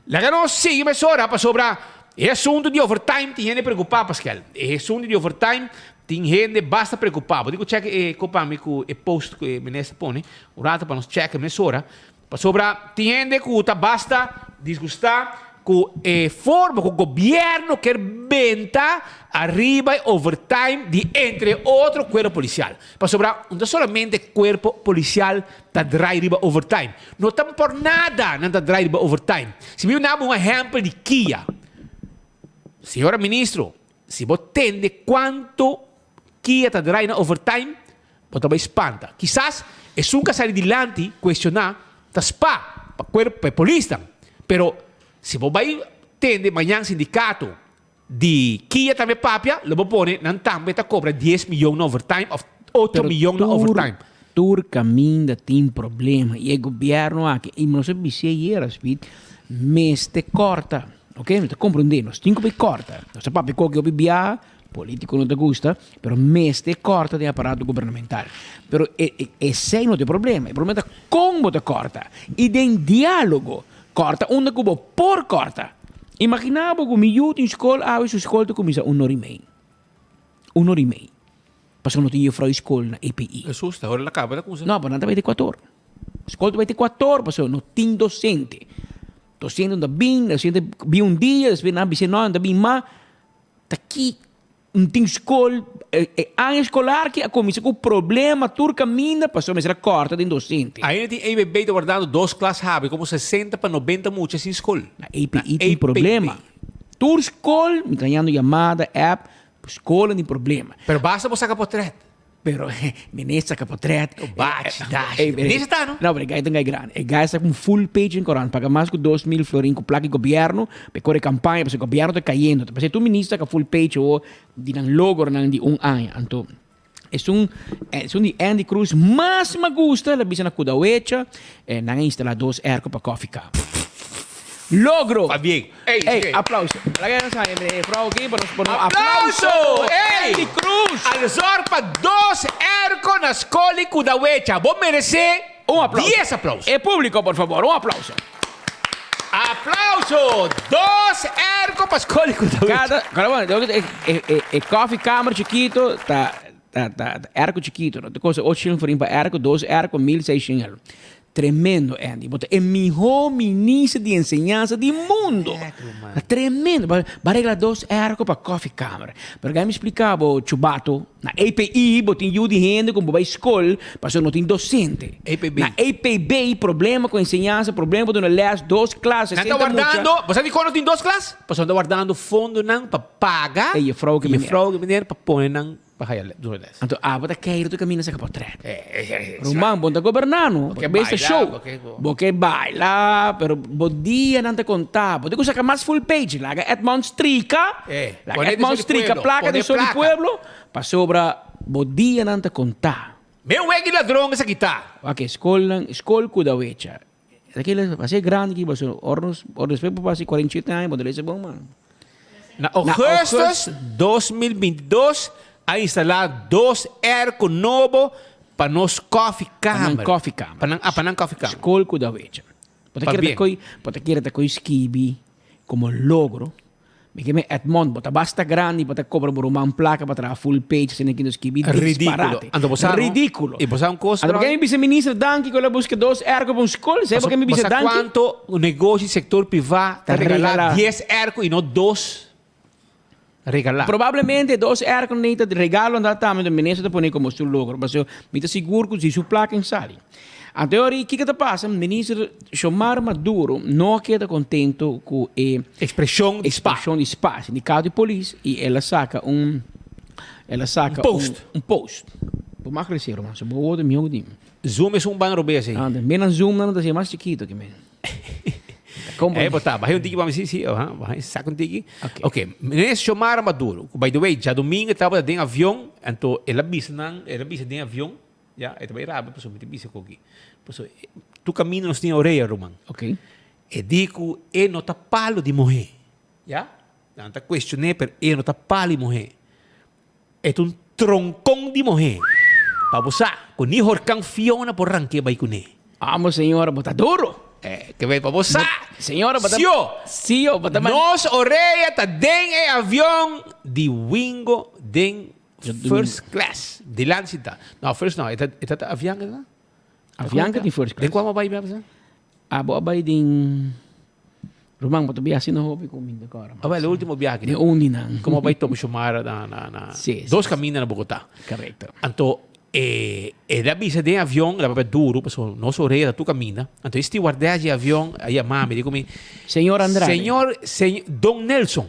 Speaker 19: Laga nos sigui mesora pasobra e asuntu di overtime tin hende preokupá, Paskel. E asuntu di overtime tin hende basta preokupá. Bo tin ku chèk e kopa mi ku e post ku e minister pone un rato pa nos chèk mesora. Pasobra tin hende ku ta basta disgustá ku e forma ku gobièrnu kier benta ariba e overtime di entre otro kuerpo polisial. Pasobra no ta solamente kuerpo polisial ta drai riba overtime. No ta por nada nan ta drai riba overtime. Si mi duna bo un ehèmpel di kia, señora ministro, si bo tende kuantu kia ta drai na overtime, Bo ta bai spanta. Kisas esun ku a sali dilanti kuestioná ta spa pa kuerpo pa e polisnan. Pero si bo bai tende mañan sindikato di kia tambe papia lo bo pone nan tambe ta kobra dies miyon na overtime òf ocho
Speaker 18: Pero
Speaker 19: miyon na
Speaker 18: tur
Speaker 19: overtime.
Speaker 18: tur kaminda tin problema i e gobièrnu aki i nos a bis'é ayera Speed mester kòrta ok nos ta komprondé nos tin ku bai kòrta nos ta papia koki hopi biaha Politico no ta gusta, pero mester corta den aparato gubernamental. Pero e, e, esey no ta e problema. E problema ta con bo ta corta. Y den dialogo, corta unda cu bo por corta. Imagina bo cu mi yu tin school awe, su school ta cuminsa un ora y mei. Un ora y mei. Pasobra no tin juffrouw di school na EPI.
Speaker 19: Jesus, ta ora la caba ta cuminsa.
Speaker 18: No, pero nan ta bay te cuator. School ta bay te cuator pasobra no tin docente. Docente no ta bin, docente bin un dia, despues nan a bisa no, nan ta bin mas. Ta ki un tin skol e aña eskolar ki a kuminsá ku problema tur kaminda pasobra mester a kòrta den dosente.
Speaker 19: Ainda tin EBB ta wardando dos klas habri komo 60 pa 90 mucha sin skol.
Speaker 18: Na EPI tin problema. Tur skol mi ta hañando yamada, app, skolnan tin problema.
Speaker 19: Pero basta bo saka potret.
Speaker 18: Pero minister saca potret.
Speaker 19: Bachi, dashi. Minister ta, no?
Speaker 18: No, pero e guy ta un guy grandi. E guy saca un full page in corant, paga mas cu 2000 florin cu placa di gobierno, pa e core campaña, pasobra gobierno ta cayendo. Ta pasobra tur minister saca full page awor di nan logronan di un aña. Anto, esun, esun di Endy Croes mas mi a gusta, el a bisa na Kudawecha, nan a instala dos airco pa coffee cup. Logro!
Speaker 19: Pabien.
Speaker 18: Ey, ey, aplauso. Laga nos haña e vrouw aki pa nos pone un aplauso.
Speaker 19: Aplauso! Ey!
Speaker 18: Endy Croes!
Speaker 19: Alzor pa dos airco na skol di Kudawecha. Bo merece
Speaker 18: Un aplauso.
Speaker 19: dies aplauso.
Speaker 18: E publico, por favor, un aplauso.
Speaker 19: Aplauso! Dos airco pa skol di Kudawecha.
Speaker 18: Cada, cada bon, e, e, e, e koffiekamer chikito ta, ta, ta, ta airco chikito, no? Ta kosta 800 florin pa airco, dos airco 1600 euro. Tremendo Andy, bo ta e miho minister di enseñansa di mundo. Ta tremendo, bo a regla dos airco pa koffiekamer. Pero gai mi splica bo chubato, na EPI bo tin yu di hende ku bo bai skol pasobra no tin docente.
Speaker 19: EPB.
Speaker 18: Na EPB problema ku enseñansa, problema pa duna les, dos klas,
Speaker 19: Nan ta
Speaker 18: 60 mucha.
Speaker 19: wardando, bo sa dikon no tin dos klas? Pasobra nan ta wardando fondonan pa paga
Speaker 18: E juffrouw ku meneer.
Speaker 19: juffrouw ku meneer pa pone nan pa haya duna les.
Speaker 18: Anto abo ta keiro tur kaminda saka potret. Ruman, bo no ta goberná no. Bo ke besta show. Bo ke baila, pero bo dianan ta konta. Bo tin ku saka mas full page. Laga Edmond strika. Laga Edmond strika plaka den Sol di Pueblo. Pasobra bo dianan ta konta.
Speaker 19: Men wek di ladron esaki ta.
Speaker 18: Wak e skolnan, skol ku dawecha. Esaki la hasi grandi aki pasobra ora nos, ora despues bo pasa 47 aña bo ta lesa bon man.
Speaker 19: Na augustus 2022 a instalá dos airco nobo pa nos kòfikamer.
Speaker 18: Pa nan kòfikamer.
Speaker 19: Pa nan, ah, pa nan kòfikamer.
Speaker 18: Skol ku dawecha. Bo ta kere ta koi, bo ta kere ta koi skibi komo logro. Mi ke men Edmond, bo ta basta grandi pa ta kobra bo ruman plaka pa traha full page asina ki no skibi
Speaker 19: Ridíkulo.
Speaker 18: disparate.
Speaker 19: Anto bo sa no?
Speaker 18: Ridíkulo.
Speaker 19: I bo sa un kos,
Speaker 18: Anto bo
Speaker 19: brother?
Speaker 18: ke mi bisa minister danki ku el a buska dos airco pa un skol? Sa bo ke mi
Speaker 19: Bo
Speaker 18: bisa
Speaker 19: sa
Speaker 18: danki?
Speaker 19: kuanto negoshi sektor privá ta
Speaker 18: Ta
Speaker 19: regalá
Speaker 18: regalá.
Speaker 19: dies airco i no dos regalá?
Speaker 18: Probablemente dos airco nei ta regalo anto tambe anto minister ta pone komo su logro pasobra mi ta sigur ku si su plaka en sali. Anto e ora kiko ta pasa? Minister Xiomara Maduro no a keda contento cu e
Speaker 19: expresion di spa,
Speaker 18: expresion di spa, sindicato di polis, y el a saca un, el a saca
Speaker 19: Un post.
Speaker 18: un post. Bo mag reci ruman, so bo word miho cu di.
Speaker 19: Zoom es un ban robes ey.
Speaker 18: Ande, menan zoom nan ta haci mas chikito ki men.
Speaker 19: Eh, bo ta, baha un tiki pa mi, si, si, aha, baha, saca un tiki. Ok, Minister Xiomara Maduro, cu by the way, djadomingo e tabata den avion, anto el a bisa nan, el a bisa den avion, Ya, e ta bai rabia pasobra mi ta bisa ku aki. Pasobra tur kaminda nos tin orea, ruman.
Speaker 18: Ok.
Speaker 19: E di ku e no ta palo di muhé. Ya? Nan ta kuestion'é, pero e no ta palo di muhé. E ta un tronkon di muhé. Pa bo sa ku ni horkan Fiona por rank'é bai kuné.
Speaker 18: Amo, señora, bo ta duro.
Speaker 19: E, ke bai pa bo sa.
Speaker 18: Señora, bo ta.
Speaker 19: Sio.
Speaker 18: Sio, bo ta.
Speaker 19: Nos orea ta den e avion di Wingo den First class. Dilanti sinta. No, first no. E ta, e ta Avianca ta?
Speaker 18: Avianca tin first class.
Speaker 19: Den kua bo a bai bia?
Speaker 18: Abo a bai den Ruman, bo ta biaha asina hopi ku mi ta kòrda mas.
Speaker 19: Awel, e ultimo biaha.
Speaker 18: Den un di nan.
Speaker 19: Komo a bai topa Xiomara na, na, na.
Speaker 18: Si, si.
Speaker 19: Dos kaminda na Bogotá.
Speaker 18: Korekto.
Speaker 19: Anto, e, el a bisa den avion, el a papia duru, pasobra nos orea ta tur kaminda. Anto e stewardess di avion a yama mi, di ku mi,
Speaker 18: Señor Andrade.
Speaker 19: Señor, señor, Don Nelson.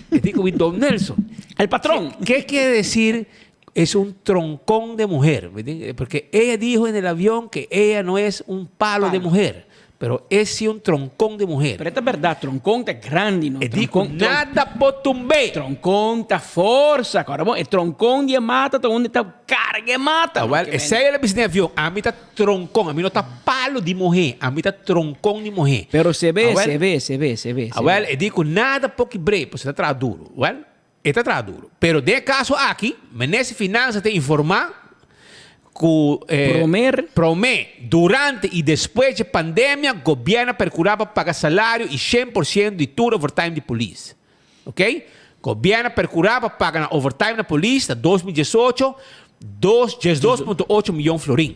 Speaker 19: E di ku mi, Don Nelson.
Speaker 18: El patrón.
Speaker 19: ¿Qué quiere decir es un troncón de mujer? ¿Me entiende? Porque ella dijo en el avión que ella no es un palo, de mujer, pero es sí un troncón de mujer.
Speaker 18: Pero ta berdad, troncón ta grandi, no?
Speaker 19: E di ku nada por tumb'é.
Speaker 18: Troncón ta forsa. Ahora bon, e troncón di e mata ta unda ta carga e mata.
Speaker 19: Ah, wel, esei el a bisa den avion. Ami ta troncón, ami no ta palo di muhé, ami ta troncón di muhé.
Speaker 18: Pero se ve,
Speaker 19: Ah, wel,
Speaker 18: se ve, se ve, se ve, se
Speaker 19: Awel,
Speaker 18: ve.
Speaker 19: e di ku nada por kibr'é, pasobra e ta traha duru. Wel, e ta traha duru. Pero den e kaso aki, Minister di Finansa ta informá ku
Speaker 18: Promer.
Speaker 19: promé, durante i despues dje pandemia, gobièrnu a perkurá pa paga salario i 100% di tur overtime di polis. Ok? Gobièrnu a perkurá pa paga na overtime na polis na 2018 dos 12.8 miyon florin.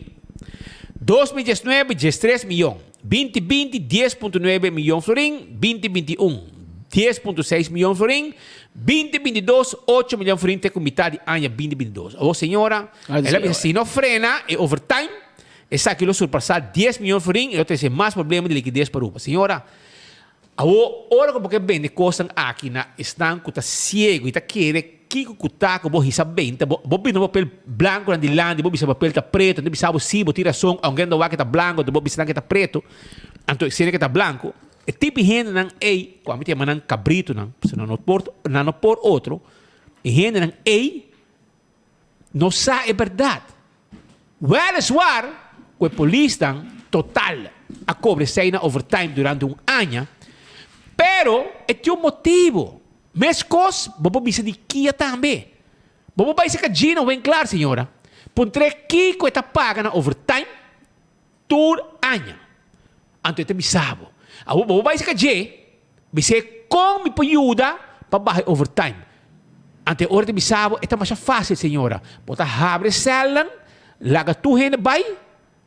Speaker 19: 2019 13 miyon. 2020 10.9 miyon florin. 2021 10.6 miyon florin. 2022 8 miyon florin te ku mitad di aña 2022. Awor señora, el a bisa si no frena e overtime, esaki lo surpasá 10 miyon florin i lo trese mas problema di likides pa Aruba. Señora, Awor, ora ku bo ke bende kosnan aki na esnan ku ta siegu i ta kere kiko ku ta ku bo hisa benta, bo bo bini un papel blanku nan dilanti, bo bisa papel ta pretu, nan ta bisa bo si, bo tin rason, aunke nan ta wak ke ta blanku, anto bo bisa nan ke ta pretu, anto esei ke ta blanku. E tipo di hendenan ei, ku ami ta yama nan kabritunan, pasobra nan no por, nan no por otro, e hendenan ei no sa e berdad. Weliswaar cu e polisnan total a cobra esey na overtime durante un aña, pero e tin un motibo. Mescos bo por bisa di Kia tambe. Bo por bay saca Gino Winklaar, señora, puntr'e kico e ta paga na overtime tur aña. Anto e ta bisa bo. Awor bo bai saka dje, bis'é kon mi por yuda pa baha e overtime. Anto e ora ta bisa bo, e ta masha fásil señora, bo ta habri e sèlnan, laga tur hende bai,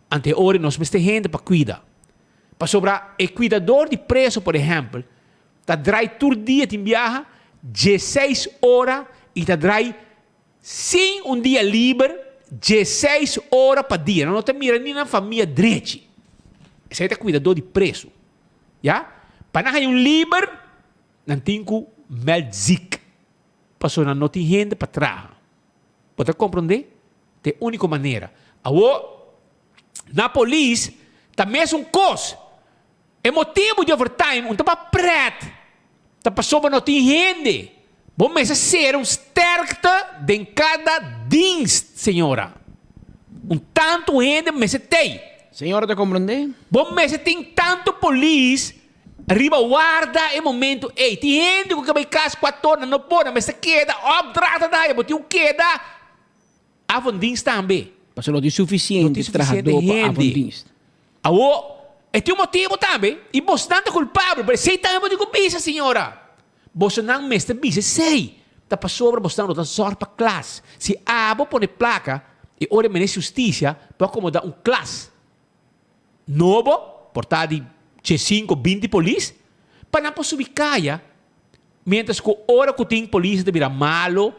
Speaker 19: anto e ora nos mester hende pa kuida. Pasobra e kuidador di preso por ehèmpel ta drai tur dia tin biaha dieseis ora i ta drai Sin un dia liber, dieseis ora pa dia. Nan no ta mira ni nan famia drechi. Esei ta kuidadó di presu. Ya? Pa nan haña un liber, nan tin ku meld ziek. Pasobra nan no tin hende pa traha. Bo ta komprondé? Ta e úniko manera. Awor, na polis ta mesun kos. E motibu di overtime un ta pa pret, ta pasobra no tin hende. Bo mester ser un sterkte den kada dienst, señora. Un tantu hende mester tei.
Speaker 18: Señora ta komprendé?
Speaker 19: Bo mester tin tantu polis riba warda e momento ei. Tin hende ku ke bai kas kuator, nan no por, nan mester keda opdracht ta daya, bo tin ku keda avonddienst tambe.
Speaker 18: Pasobra no tin sufisiente trahadó pa avonddienst.
Speaker 19: Awor, e tin un motibu tambe, i bosnan ta kulpabel, pero esei tambe bo tin ku bisa, señora. Bosonan mester bisa esei, ta pasobra bosnan no ta zòrg pa klas. Si abo pone plaka i ora e minister hustisia por akomodá un klas nobo, por ta di diesinko, 20 polis, pa nan por subi kaya, miéntras ku ora ku tin polis ta bira malo,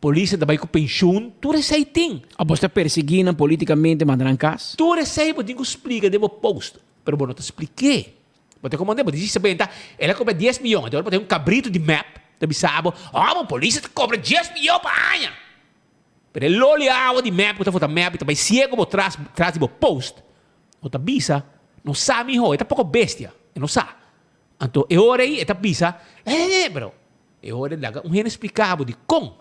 Speaker 19: Polis ta bai ku penshun, tur esei tin.
Speaker 18: Abo ta persiguí nan polítikamente manda nan kas?
Speaker 19: Tur esei bo tin ku splika den bo post, pero bo no ta splik'é. Bo ta komand'é, bo di si sa benta, el a kobra dies miyon, anto ora bo ta un kabritu di mep ta bisa bo, oh bo polis ta kobra dies miyon pa aña! Pero e loli awa di mep ku ta vota mep i ta bai siego bo tras tras di bo post, bo ta bisa, no sa miho, e ta poko bestia, e no sa. Anto e ora ei e ta bisa, eh, pero E ora laga un hende spliká bo dikon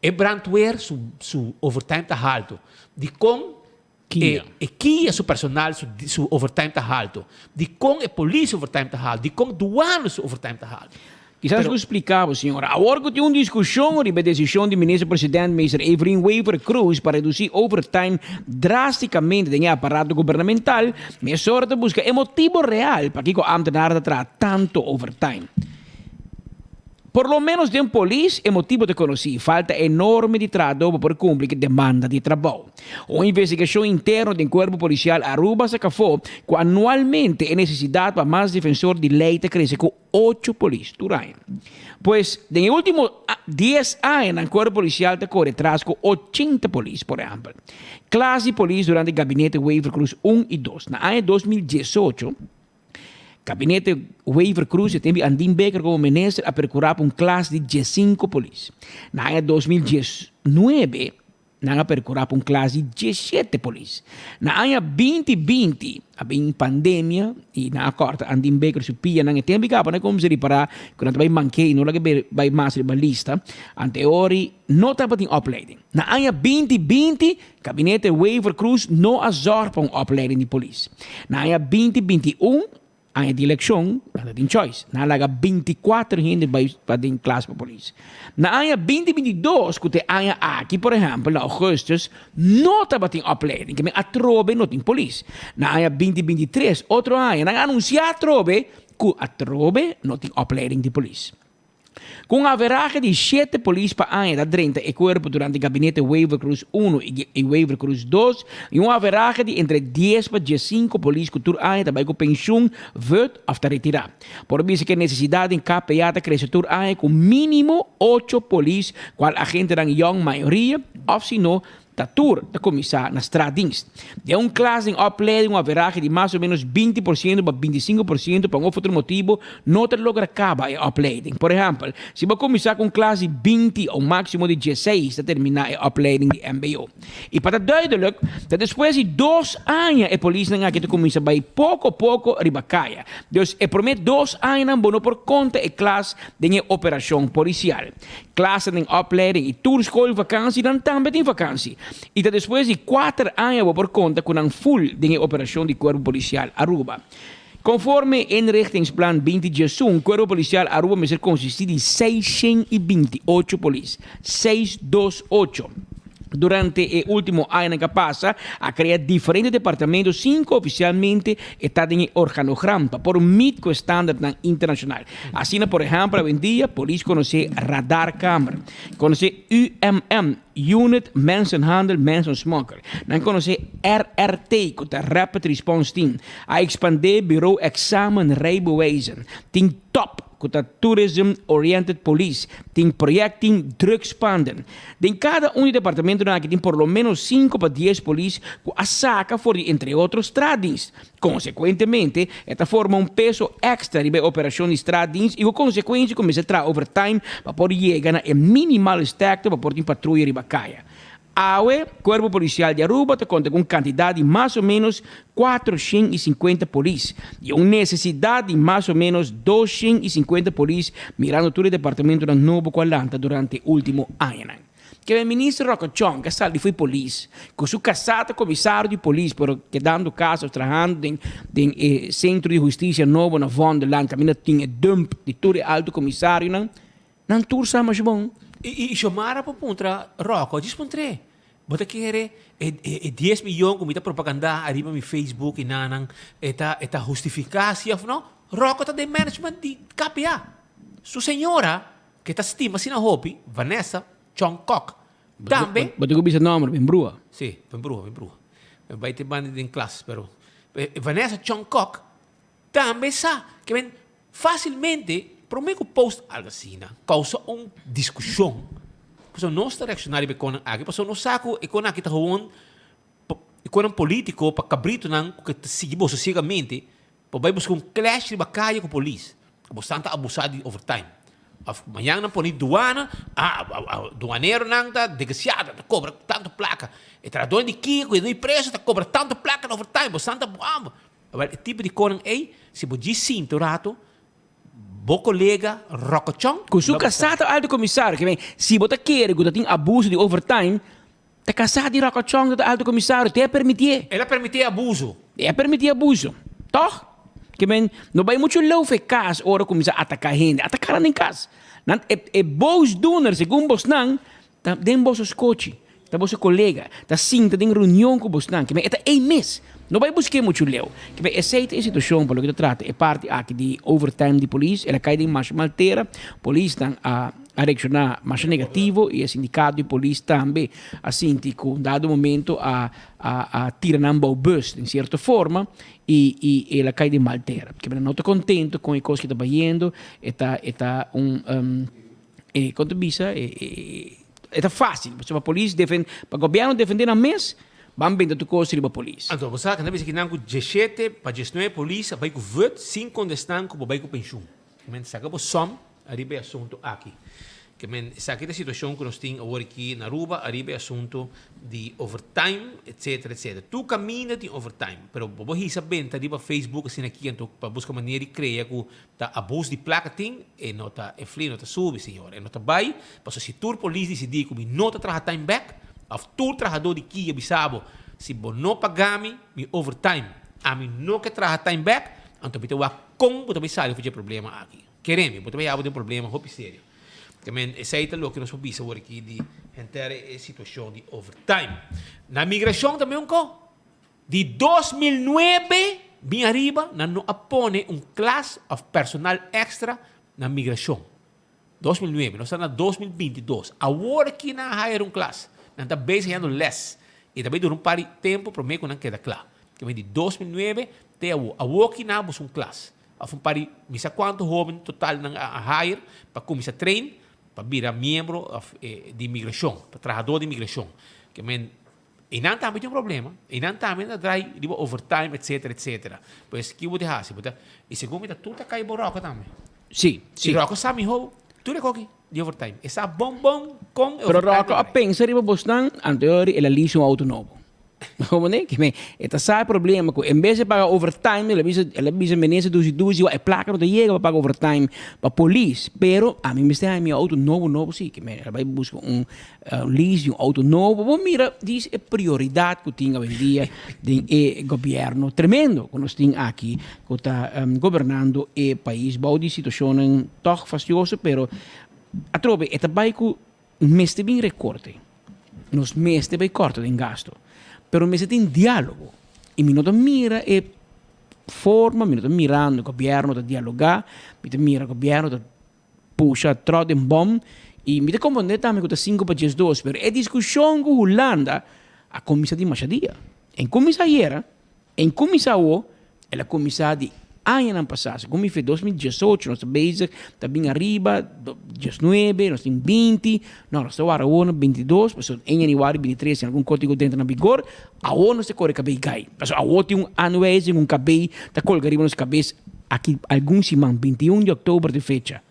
Speaker 19: e brandweer su su overtime ta haltu, dikon e e kia su personal su su overtime ta haltu, dikon e polis su overtime ta haltu, dikon duano su overtime ta haltu.
Speaker 18: Kisas ku spliká bo, señora. Awor ku tin un diskushon riba e desishon di Minister President Meester Evelyn Wever-Croes pa redusí overtime drástikamente den e aparato gubernamental, mesora ta buska e motibo real pakiko ámtenar ta traha tantu overtime. Por lo menos den polis e motibo ta conoci, falta enorme di trahador pa por cumpli cu demanda di trabou. Un investigacion interno den Cuerpo Policial Aruba saca afo cu anualmente e necesidad pa mas defensor di ley ta crece cu ocho polis tur aña. Pues den e ultimo dies añanan Cuerpo Policial ta core tras cu ochenta polis, por ehempel. Klas di polis durante Gabinete Wever-Croes un y dos. Na aña 2018, Gabinete Wever-Croes e tempi Andin Bikker como minister a percura pa un klas di diesinco polis. Na aña 2019 nan a percura pa un klas di diesshete polis. Na aña 2020 a bin pandemia y nan a corta Andin Bikker su pianan e tempi caba nan a cuminsa ripara cu nan ta bay manke y no laga bay mas riba lista. Anteori no tabatin opleiding. Na aña 2020 Gabinete Wever-Croes no a zorg pa un opleiding di polis. Na aña 2021, aña di elekshon, nan ta tin choice. Nan a laga 24 hende bai pa den klas pa polis. Na aña 2022, ku ta e aña aki, por ehèmpel, na ougùstùs, no tabatin opleiding, ke men atrobe no tin polis. Na aña 2023, otro aña, nan a anunsiá atrobe ku atrobe no tin opleiding di polis. Ku un averahe di shete polis pa aña ta drenta e kuerpo durante gabinete Wever-Croes uno i Wever-Croes dos i un averahe di entre dies pa diesinko polis ku tur aña ta bai ku penshun, vut òf ta retirá. Por bisa ku e nesesidat den KPA ta krese tur aña ku mínimo ocho polis kual agentenan yòn mayoria òf si no Ta tur ta kuminsá na straatdienst. Den un klas den opleiding un averahe di mas o ménos 20% pa 25% pa un of otro motibu no ta logra kaba e opleiding. Por ehèmpel, si bo kuminsá ku un klas di 20 o un máksimo di dieseis ta terminá e opleiding di mbo. I pa ta duidelik, ta despues di dos aña e polisnan aki ta kuminsá bai poko poko riba kaya. Dus e promé dos añanan bo no por konta e klas den e operashon polisial. Klassen den opleiding i tur skol vakansi nan tambe tin vakansi. I ta despues di kuater aña bo por konta ku nan ful den e operashon di Kuerpo Polisial Aruba. Konforme Inrichtingsplan 2011, Kuerpo Polisial Aruba mester konsistí di 628 polis, seis dos ocho. Durante e último añanan ku a pasa, a krea diferente departamento sin ku ofisialmente e ta den e organogram pa por meet ku e standardnan internashonal. Asina por ehèmpel awendia polis konosé Radarkamer, konosé UMM, Unit Mensenhandel Mensensmokkel, nan konosé RRT ku ta Rapid Response Team, a ekspandé Bureau Examen Rijbewijzen, tin top ku ta Tourism Oriented Police, tin Projectteam Drugspanden. Den kada un di departamentonan aki tin por lo ménos sinku pa dies polis ku a saka for di entre otro straatdienst. Konsekuentemente, e ta forma un peso èkstra riba e operashon di straatdienst i ku konsekuensia ku mester traha overtime pa por yega na e minimale sterkte pa por tin patruya riba kaya. Awe, Kuerpo Polisial di Aruba ta konta ku un kantidat di mas o ménos 450 polis i un nesesidat di mas o ménos 250 polis mirando tur e departamentonan nobo ku a lanta durante e último añanan. Keb'e Minister Rocco Chong a sali fo'i polis ku su kasá ta komisario di polis pero kedando kas òf trahando den den e sentro di hustisia nobo na Vondelland kaminda tin e dump di tur e alto komisarionan. Nan tur sa masha bon.
Speaker 19: I Xiomara por puntra Rocco, djis puntr'é, bo ta kere e e dies miyon ku mi ta propagandá ariba mi Facebook i nanan e ta e ta hustifiká si òf no? Rocco ta den management di KPA. Su señora, ke ta stima asina hopi, Vanessa Chong Kok, tambe.
Speaker 18: Bo tin ku bisa nòmber, ben brua.
Speaker 19: Si, ben brua, ben brua. Ben bai te banda den klas, pero Vanessa Chong Kok Tambe sa ke men fásilmente promé ku post algu asina kousa un diskushon, pasobra nos ta reakshoná riba e konan aki, pasobra nos sa ku e konan aki ta gewoon e konan polítiko pa kabritonan ku ke ta sigui boso siegamente pa bai buska un clash riba kaya ku polis, ku bo stan ta abusá di overtime. Òf mañan nan pone duana, ah duaneronan ta desgrasiado, ta kobra tantu plaka, e trahadónan di kia ku e doi preso ta kobra tantu plaka na overtime, bo stan ta. Awel, e tipo di konan ei, si bo djis sinta un rato, bo kolega rokochon
Speaker 18: Ku su
Speaker 19: lo bo
Speaker 18: kasá
Speaker 19: sa.
Speaker 18: ta alto komisario. Ke men, si bo ta kere ku ta tin abuso di overtime, ta kasá di rokochon ku ta alto komisario, te a permitié.
Speaker 19: El a permitié abuso.
Speaker 18: E a permitié abuso. Tòg? Ke men, no bai muchu leu for e kas ora kuminsá ataká hende. Ataká nan den kas. Nan, e, e boosdoener, segun bosnan, Ta den boso skochi, ta boso kolega, ta sinta den reunion ku bosnan, kimen e ta ei mes. No bai busk'é muchu leu. Kimen esei ta e situashon pa loke ta trata e parti aki di overtime di polis. El a kai den masha mal tera. Polisnan a a reakshoná masha negativo i e sindikato di polis tambe a sinti ku un dado momento a a a tira nan bou bus den sierto forma i i el a kai den mal tera. Kimen nan no ta kontento kon e kos ki ta bayendo. E ta e ta un. E kon ta bisa e e ta fácil pasobra polis defen pa gobierno defende nan mes ban benta tur kos riba polis.
Speaker 19: Anto bo sa kende bisa kinan ku diesshete pa diesnuebe polis a bai ku vut sin kondesnan ku bo bai ku penshun. Men saka bo som ariba e asuntu aki. Ke men esaki ta e situashon ku nos tin awor aki na Aruba ariba e asuntu di overtime etcetera etcetera. Tur kaminda tin overtime pero bo bo hisa benta riba Facebook asina aki anto pa buska manera di krea ku Ta abus di plaka tin, e no ta, e fli no ta subi, señor. E no ta bai, pasobra si tur polis disidí ku mi no ta traha time back, òf tur trahadó di kia bisa bo, si bo no paga mi mi overtime, ami no ke traha time back, anto mi ta wak kon bo ta bai sali for dje problema aki. Kere mi, bo ta bai abo den un problema hopi serio. Te men, esei ta loke nos por bisa awor aki di henter e situashon di overtime. Na migrashon tambe un ko. Di 2009 bin ariba nan no a pone un klas of personal extra na migrashon. 2009, nos ta na 2022. Awor aki nan a hire un klas. Nan ta bezig hendo les. I ta bay dura un par di tempo prome ku nan keda kla. Ke men di 2009 te awor. Awor aki nan a buska un klas. Of un par di mi sa kuantu hoben total nan a hire pa kuminsa train pa bira miembro of di migrashon, pa trahador di migrashon. Ke men Einan tambe tin un problema. Einan tambe ta draai riba overtime, etcetera, etcetera. Pues, ki bo ta hasi? Bo ta, i segun mi ta tur ta kai bo Rocco tambe.
Speaker 18: Sí, sí.
Speaker 19: I Rocco sa miho tur e koki di overtime. E sa bon bon kon e
Speaker 18: Pero
Speaker 19: overtime ta
Speaker 18: Rocco a
Speaker 19: draai.
Speaker 18: pensa riba bosnan, anto el a lease un auto nobo. Como ne? Ke men, e ta sa e problema ku en bes di paga overtime, el a bisa, el a bisa minister dusi dusi, wak e plaka no ta yega pa paga overtime pa polis. Pero ami mester haña mi auto nobo nobo si. Ke men, el a bai buska un Lease di un auto nobo, bo mira dis e prioridad cu tin awendia den e gobierno tremendo cu nos tin aki cu ta gobernando e pais bou di situacionnan toch fastioso pero atrobe e ta bay cu mester bin recorte. Nos mester bai kòrta den gasto, pero mester tin diálogo. I mi no ta mira e forma, mi no ta mirando gobièrnu ta dialogá, mi ta mira gobièrnu ta pusha tròt den bòm. I mi ta komprondé tambe ku ta sinku pa diesdos, pero e diskushon ku Hulanda a kuminsá di masha dia. En kuminsá ayera. En kuminsá awo, el a kuminsá di añanan pasá. Segun mi fe, 2018 nos ta bezig, ta bin ariba, diesnuebe, nos tin binti, no, nos ta wara awo na bintidos, pasobra en januari bintitres tin algun kódigo drenta na vigor, awo nos ta kore kabei gai. Pasobra awo tin un aanwijzing, un kabei ta kolga riba nos kabes aki algun siman, 21 di òktober ta e fecha.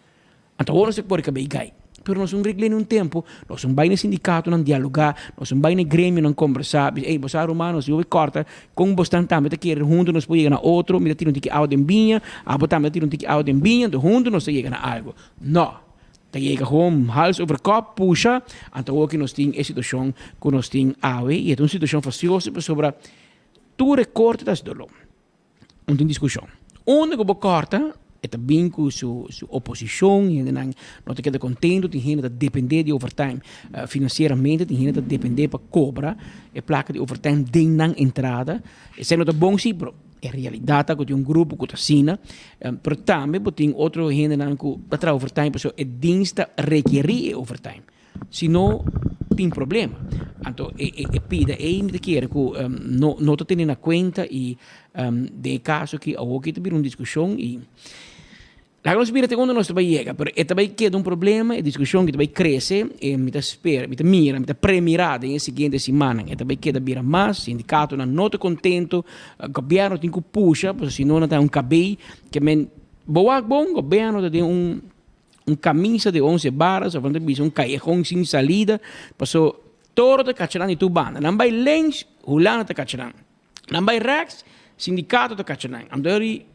Speaker 18: Anto awor nos ta por kab'é gai. Pero nos un regl'é un tempu, nos un bai na sindikatonan dialogá, nos un bai na gremionan kombersá, bisa, ey, bo sa ruman, nos yobe kòrta, kon bosnan tambe ta kere huntu nos por yega na otro, mi ta tira un tiki awa den biña, abo tambe ta tira un tiki awa den biña, anto huntu nos ta yega na algu. No! Ta yega gewoon hals over kòp, pusha, anto awor ki nos tin e situashon ku nos tin awe, i e ta un situashon fastioso pasobra tur e korte ta hasi doló. Un tin diskushon. Unda ku bo kòrta, e ta bin ku su su oposishon, hendenan no ta keda kontentu, tin hende ta dependé di overtime finansieramente, tin hende ta dependé pa kobra e plaka di overtime den nan entrada. Esei no ta bon si, pero e realidat ta ku tin un grupo ku ta asina. Pero tambe bo tin otro hendenan ku ta traha overtime pasobra e dins ta rekerí e overtime. Si no tin problema. Anto e e e pida ei mi ta kere ku no no ta tene na kuenta i den e kaso aki awor ki ta bira un diskushon i laga nos mira te unda nos ta bai yega pero e ta bai keda un problema e diskushon ki ta bai krese e mi ta spera mi ta mira mi ta premira den e siguiente simannan e ta bai keda bira mas sindikatonan no ta kontento gobièrnu tin ku pusha pasobra si no nan ta un kabei ke men bo wak bon gobièrnu ta den un Un camisa di once baras of nan ta bisa un callejón sin salida, paso toro ta cacha nan di tur banda. Nan bay links, Hulanda ta cacha nan. Nan bay rechts, sindicato ta cacha nan. Anto eri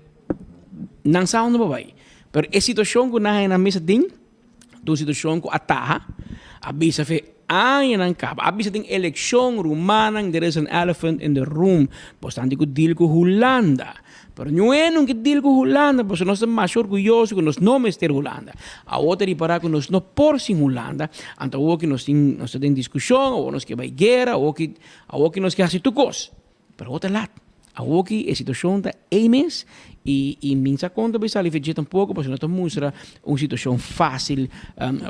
Speaker 18: nan sa unda pa bay. Pero e situacion cu nan haya nan mes aden, ta un situacion cu a taha, a bisa fe añanan caba. A bisa den eleccion, rumannan, there is an elephant in the room. Bo stan di cu deal cu Hulanda. Pero niun hende no ke deal ku Hulanda pasobra nos ta masha orguyoso ku nos no mester Hulanda. Awor ta ripará ku nos no por sin Hulanda, anto awor ku nos tin nos ta den diskushon, awor nos ke bai guera, awor ki awor ki nos ke hasi tur kos. Pero awor ta lat. Awor ki e situashon ta ei mes i i mi sa kon ta bai sali for dje tampoko pasobra no ta mustra un situashon fásil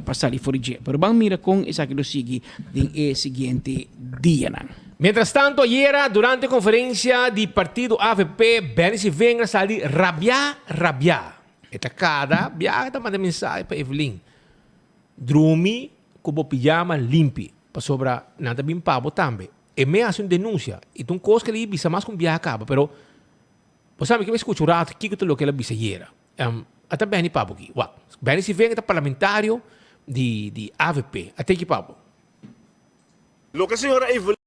Speaker 18: pa sali for di dje. Pero ban mira kon esaki lo sigui den e siguiente dianan.
Speaker 19: Mientras tanto ayera durante conferencia di partido avp Benny Sivenga a sali rabia rabia. E ta cada biaha ta manda mensahe pa Evelyn. Drumi cu bo pijama limpi pasobra nan ta bin pa bo tambe. E me haci un denuncia y ta un cos cu el a bisa mas cu un biaha caba pero bo sabi ke mi scucha un rato kico ta loke el a bisa ayera. A ta Benny pa bo aki. Wak Benny Sivenga ta parlamentario di avp. A teki pa bo.
Speaker 20: Loke señora Evelyn.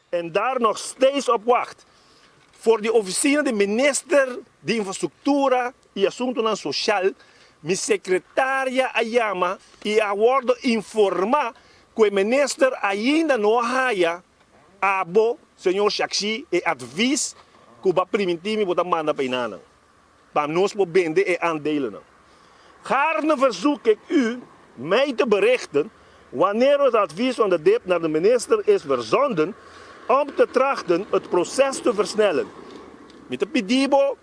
Speaker 20: En daar nog steeds op wacht. For di oficina di Minister di Infrastructura y Asuntonan Social. Mi secretaria a yama y a wordo informa cu e minister ainda no a haya abo, señor Shaxi, e advies cu bo a priminti mi bo ta manda pa enanan, pa nos por bende e aandelennan. Gaarne verzoek ik u mij te berichten wanneer het advies van de DIP naar de minister is verzonden om te trachten het proces te versnellen. Mi ta pidi bo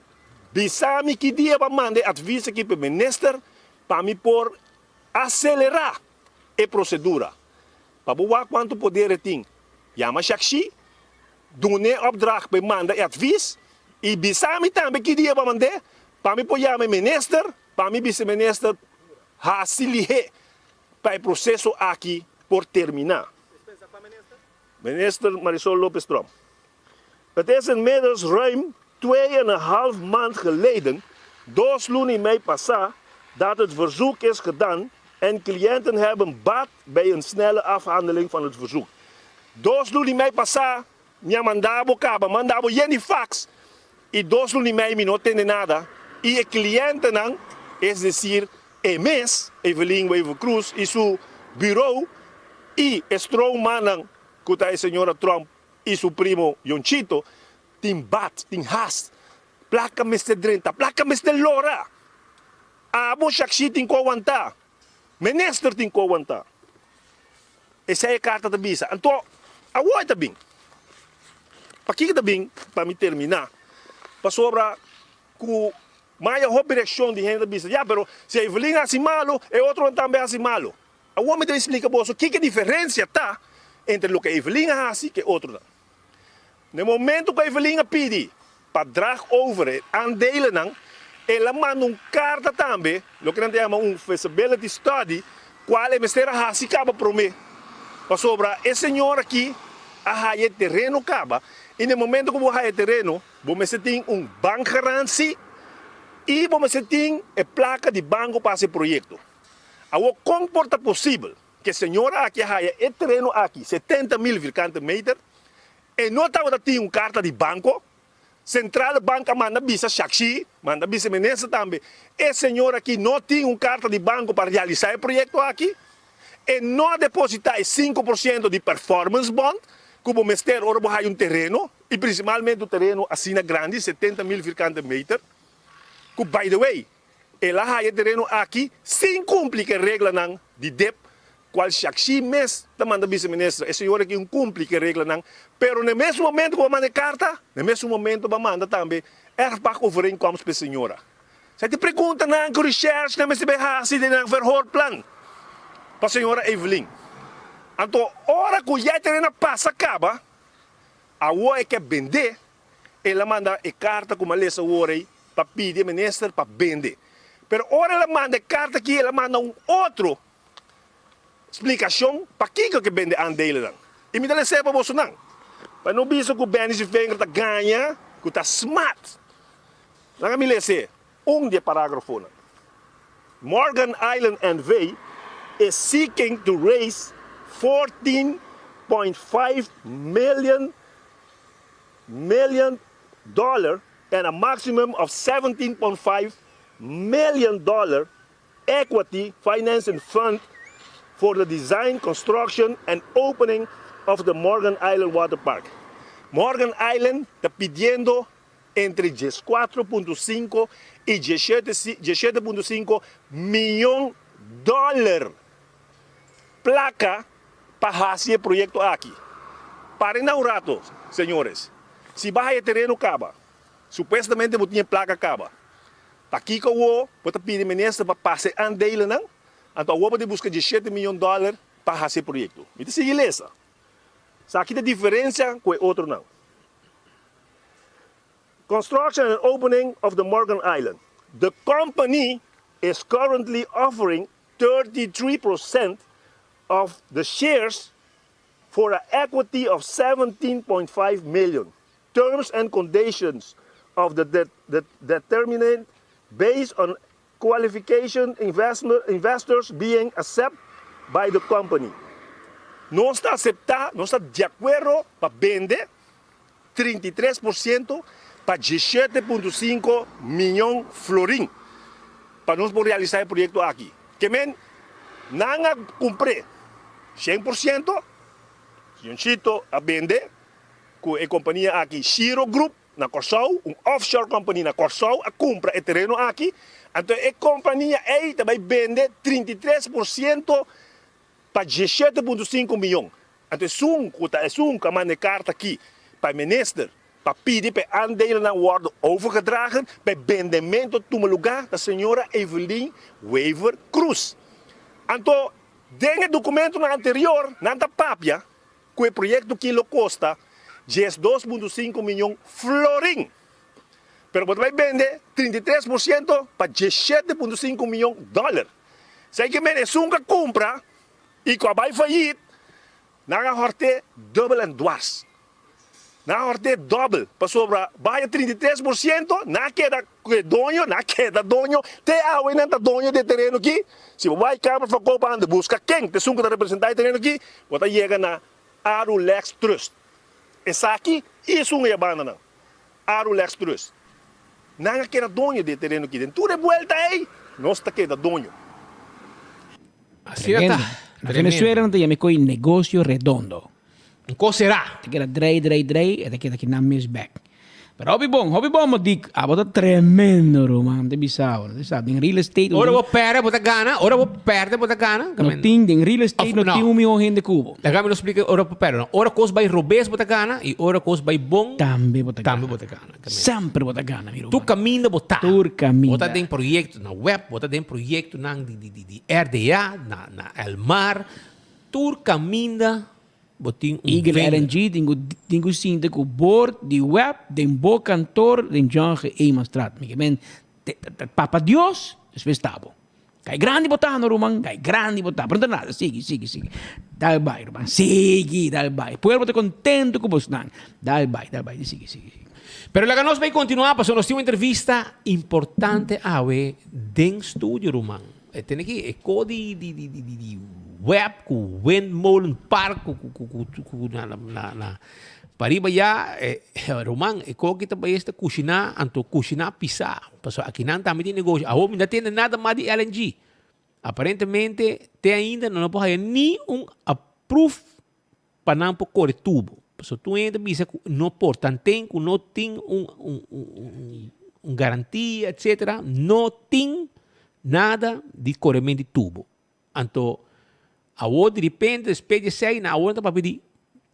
Speaker 20: bisa mi ki dia bo a manda e advies aki pa e minister pa mi por acelera e procedura. Pa bo wak cuanto poder e tin, yama Shakshi, duna e opdracht pa e manda e advies y bisa mi tambe ki dia bo a mand'e pa mi por yama e minister pa mi bisa e minister haci lihe pa e proceso aki por termina. Minister Marisol Lopez Tromp, Het is inmiddels ruim twee en een half maand geleden, dos luna y mei pasa, dat het verzoek is gedaan en cliënten hebben baat bij een snelle afhandeling van het verzoek. Dos luna y mei pasa, mi a manda bo caba, manda bo yen di fax y dos luna y mei mi no tende nada y e clientenan, es decir, e mes, Evelyn Wever-Croes y su bureau y e stroommannan cu ta e señora Tromp y su primo Yonchito, tin bat, tin hast. Placa mester drenta, placa mester lora. Abo Shakshi tin cu awanta, minister tin cu awanta. Esey e carta ta bisa. Anto, awor e ta bin. Pakico ta bin? Pa mi termina. Pasobra cu maya hopi reaccion di hende ta bisa, ya, pero si Evelyn haci malo, e otronan tambe haci malo. Awor mi ta bin splika boso kiko e diferensia ta entre loke Evelyn a hasi ku e otronan. Na e momento ku Evelyn a pidi pa draag over e aandelennan, el a manda un karta tambe, loke nan ta yama un feasibility study, kual e mester a hasi kaba promé. Pasobra e señor aki a haya e tereno kaba i na e momento ku bo haya e tereno, bo mester tin un bankgarantie i bo mester tin e plaka di banko pa hasi e proyekto. Awor kon por ta posibel ku e señora aki a haya e tereno aki, 70,000 vierkante meter, e no tabata tin un karta di banko? Centrale Bank a manda bisa Shakshi, manda bisa minister tambe, e señora aki no tin un karta di banko pa realisá e proyekto aki. E no a depositá e 5% di performance bond ku bo mester ora bo haya un tereno, i prinsipalmente un tereno asina grandi, 70,000 vierkante meter, ku by the way, El a haya e tereno aki sin cumpli cu e reglanan di dip, cual Shakshi mes ta manda Vice Minister. E señor aki un cumpli cu e reglanan, pero na e mesun momento cu bo a manda e carta, na e mesun momento bo a manda tambe erfpachtovereenkomst pa e señora. Sa tin preguntanan cu recherche nan mester bay haci den nan verhoorplan pa señora Evelyn. Anto ora cu ya e tereno a pasa caba, awor e ke bende. El a manda e karta ku mi a lesa awor ei pa pidi e minister pa bende. Pero ora el a manda e karta aki, el a manda un otro splikashon pakiko ke bende aandelennan. I mi ta les'é pa bosonan, pa no bisa ku Benny su vinger ta gaña, ku ta smart. Laga mi les'é un di e paragrafonan. Morgan Island NV is seeking to raise 14.5 million million dollar and a maximum of 17.5 million dollar equity financing fund for the design, construction and opening of the Morgan Island Water Park. Morgan Island ta pidiendo entre 14.5 y 17.5 miyon dollar placa pa haci e proyecto aki. Paren na un rato, señores. Si bo a haya tereno caba, supuestamente bo tin e placa caba. Pakico awo bo ta pidi minister pa pasa e aandelennan? Anto awo bo ta busca 17 miyon dollar pa haci e proyecto. Mi ta sigui lesa. Esaki ta diferencia cu e otronan. Construction and opening of the Morgan Island. The company is currently offering 33% of the shares for a equity of 17.5 million. Terms and conditions of the de de determined based on qualification investors being accept by the company. Nos ta acepta, nos ta di acuerdo pa bende 33% pa 17.5 miyon florin. pa nos por realisá e proyekto aki. Ke men nan a kumpr'é 100%, Juanchito a bende ku e kompania aki Shiro Group na Kòrsou, un offshore company na Kòrsou a kumpra e tereno aki, anto e kompania ei ta bai bende 33% pa 17.5 miyon. Anto esun ku ta esun ku a manda e karta aki pa e minister pa pidi pa e aandelennan wòrdu overgedragen pa e bendemento tuma lugá ta señora Evelyn Wever Croes. Anto den e dokumentonan anterior nan ta papia ku e proyekto ki lo kosta 12.5 miyon florin. Pero bo ta bai bende 33% pa 17.5 miyon dòler. Esei ke men esun ku a kumpra i ku a bai fayit, nan a hòrt'é dùbel en dwars. Nan a hòrt'é dòbel, pasobra bai a 33%, nan a keda ku e doño, nan a keda doño, te awe nan ta doño di e tereno aki. Si bo bai Kamer van Koophandel buska ken ta esun ku ta representá e tereno aki, bo ta yega na Arulex Trust. Esaki i esun ei a banda nan. Arulex Trust. Nan a keda doño di e tereno aki. Den tur e buelta ei, nos ta keda doño.
Speaker 19: Asina ta.
Speaker 18: Na Venezuela nan ta yama e koi negocio redondo.
Speaker 19: Un kos será.
Speaker 18: Ta keda drei, drei, drei, e ta keda kinan mes bek. Pero hopi bon, hopi bon bo dik. Abo ta tremendo ruman, ta bisa bo. Ta sa, den real estate.
Speaker 19: Ora bo perde bo ta gana, ora bo perde bo ta gana.
Speaker 18: No tin, den real estate no tin un miho hende ku bo.
Speaker 19: Laga mi no splika ora bo perde no. Ora kos bai robes bo ta gana i ora kos bai bon.
Speaker 18: Tambe bo ta gana.
Speaker 19: Tambe bo ta gana.
Speaker 18: Semper bo ta gana mi ruman.
Speaker 19: Tur kaminda bo ta.
Speaker 18: Tur kaminda.
Speaker 19: Bo ta den proyekto na web, bo ta den proyektonan di di di RDA, na na Elmar. Tur kaminda bo tin un
Speaker 18: Eagle
Speaker 19: vender.
Speaker 18: LNG tin ku tin ku sinta ku bord di web den bo kantor den John G. Emanstraat. Mi ke men te ta papa Dios despues ta bo. Kai grandi bo ta no ruman, kai grandi bo ta. Pero no ta nada, sigui, sigui, sigui. Dal bai ruman, sigui, dal bai. Pueblo ta contento ku bosnan. Dal bai, dal bai, sigui, sigui, sigui.
Speaker 19: Pero laga nos bai continua pasobra nos tin un entrevista importante awe den studio ruman. E tene ki e ko di di di di di web ku windmolen park ku ku ku ku ku na na na pariba ya e ruman e ko ki ta bai esta kushiná anto kushiná pisá pasobra akinan tambe tin negoshi awor mi no tende nada mas di LNG aparentemente te ainda no por haya ni un aproof pa nan por kore tubo. Pasobra tur hende ta bisa ku no por, tanten ku no tin un un un un garantia etcetera, no tin nada di koremen di tubo. Anto awor diripente despues di esei nan awor nan ta papia di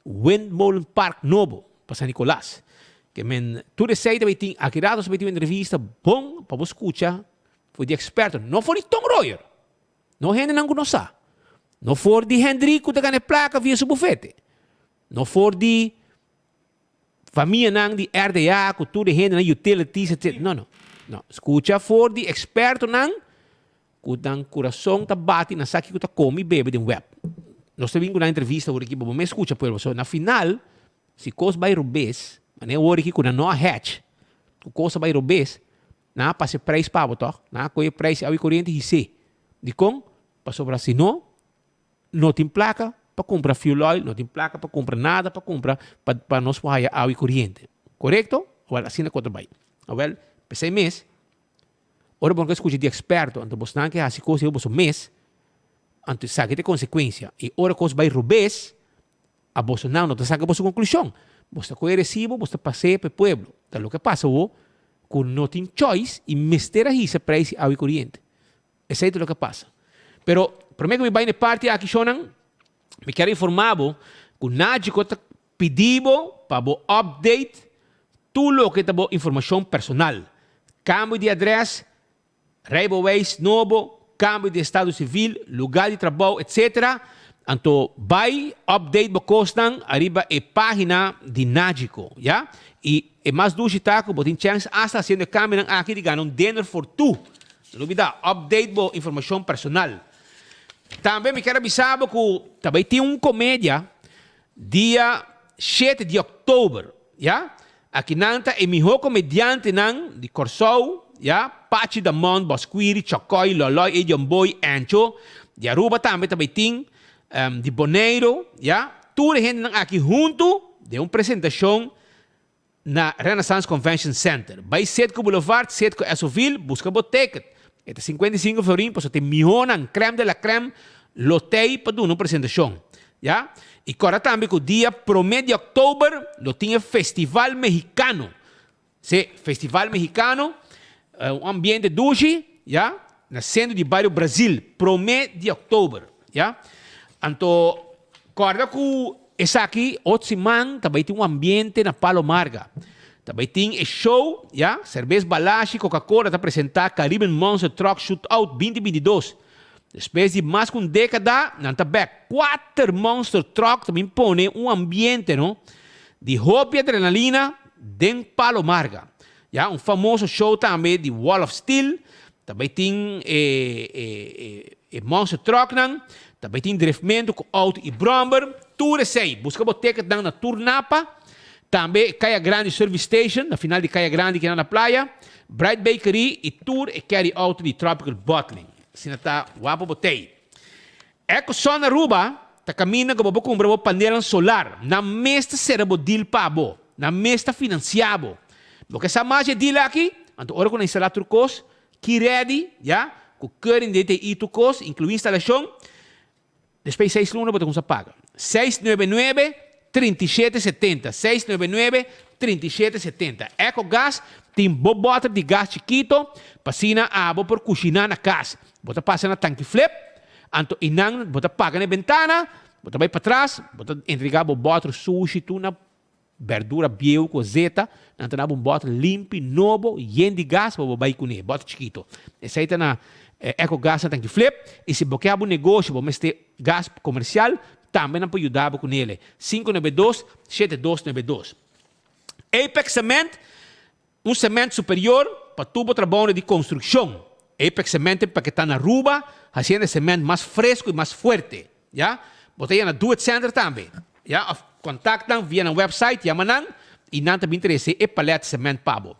Speaker 19: Windmolen Park nobo pa San Nicolas. Ke men tur esei ta bay tin, aki rato ta bay tin un entrevista bon pa bo skucha for di eksperto, no for di Tom Royer. No hendenan ku no sa. No for di Hendrik ku ta gana e plaka via su bufete. No for di famianan di RDA ku tur e hendenan utilities etc. No, no. No. Skucha for di ekspertonan ku nan kurason ta bati nan sa kiko ta komi i bebe den web. Nos ta bin ku nan entrevista awor aki pa bo mes skucha pueblo. So na final si kos bai robes, manera awor aki ku nan no a hatch ku kos a bai robes, Nan a pasa e prijs pa bo tòg? Nan a kohe e prijs di awa i koriente his'é. Dikon? Pasobra si no, no tin plaka pa kumpra fuel oil, no tin plaka pa kumpra nada pa kumpra pa pa nos por haya awa i koriente. Korekto? Awèl, asina ku ta bai. Awèl, p'esei mes, ora bo no ke skucha di eksperto, anto bosnan ke hasi kos riba boso mes, anto esaki ta e konsekuensia. I ora kos bai robes, A boso nan no ta saka boso konklushon. Boso ta kohe resibo, boso ta pas'é pa e pueblo. Ta loke a pasa awor, ku no tin choice i mester a hisa preis di awa i koriente. Esei ta loke a pasa. Pero, promé ku mi bai na e parti aki shonnan, mi kier informá bo ku Nagico ta pidi bo pa bo update tur loke ta bo informashon personal. Kambio di adrès, Rijbewijs nobo, cambio di estado civil, lugar di trabou etc. Anto bay update bo cosnan ariba e pagina di Nagico, ya. Y e mas dushi ta cu bo tin chance hasta haciendo e cambionan aki di gana un dinner for two. No lubida, update bo informacion personal. Tambe mi kier a bisa bo cu ta bay tin un comedia dia shete di october, ya. Akinan ta e mihó komediantenan di Kòrsou, ya, Pachi Damon, Bosquiri, Chòkòi, Lòlòi, Edion Boy, Encho, di Aruba tambe ta bai tin, di Boneiru, ya. Tur e hendenan aki huntu den un presentashon na Renaissance Convention Center. Bai Setco Boulevard, Setco Esoville, buska bo ticket. E ta 55 florin pasobra ta e mihónan, crème de la crème, lo t'ei pa duna un presentashon. Ya. I kòrda tambe ku dia promé di òktober lo tin e Festival Mexicano. Sí, Festival Mexicano, un ambiente dushi, ya, na sentro di bario Brazil, promé di òktober, ya. Anto, kòrda ku esaki otro siman ta bai tin un ambiente na Palo Marga. Ta bai tin e show, ya, Serbes Balashi, Coca-Cola ta presentá Caribbean Monster Truck Shootout binti 22. Despues di mas ku un dékada, nan ta bèk. Kuater monster truck ta bin pone un ambiente, no, di hopi adrenalina den Palo Marga. Ya, un famoso show tambe di Wall of Steel. Ta bai tin e e e e monster trucknan, ta bai tin driftmentu ku outo i bròmber. Tur esei, buska bo ticketnan na tur Napa. Tambe Kaya Grandi Service Station, na final di Kaya Grandi kina na playa, Bright Bakery i tur e carry auto di Tropical Bottling. Asina ta wapo bo tei. Ecosun Aruba ta caminda cu bo por cumpra bo panelnan solar. Nan mes ta cera bo deal pa bo. Nan mes ta financia bo. Bo ke sa mas dje deal aki? Anto ora cu nan instala tur cos, ki ready, ya, cu keuring DTI tur cos, inclui instalacion, Despues di seis luna bo ta kumsa paga. 699 3770 699 3770 Ecogas tin bo bòter di gas chikito pa asina abo por kushiná na kas. Bo ta pasa na tanki flip, anto einan bo ta paga na e bentana, bo ta bai patras, bo ta entregá bo bòter sushi tur na Berdura bieu ku azeta, nan ta daba un bòter limpi, nobo, yen di gas pa bo bai kuné, bòter chikito. Esei ta na Ecogas na Tanki Flip. I si bo ke haba un negoshi, bo mester gas komersial, tambe nan por yuda bo kunele. 592 7292. Apex Cement, Un cement superior pa tur bo trabounan di construccion. Apex Cement ta empaqueta na Aruba, haciendo e cement mas fresco y mas fuerte. Ya. Bo ta yena Do It Center tambe. Ya. Of contact nan via nan website, yama nan y nan ta bin trece e palet cement pa bo.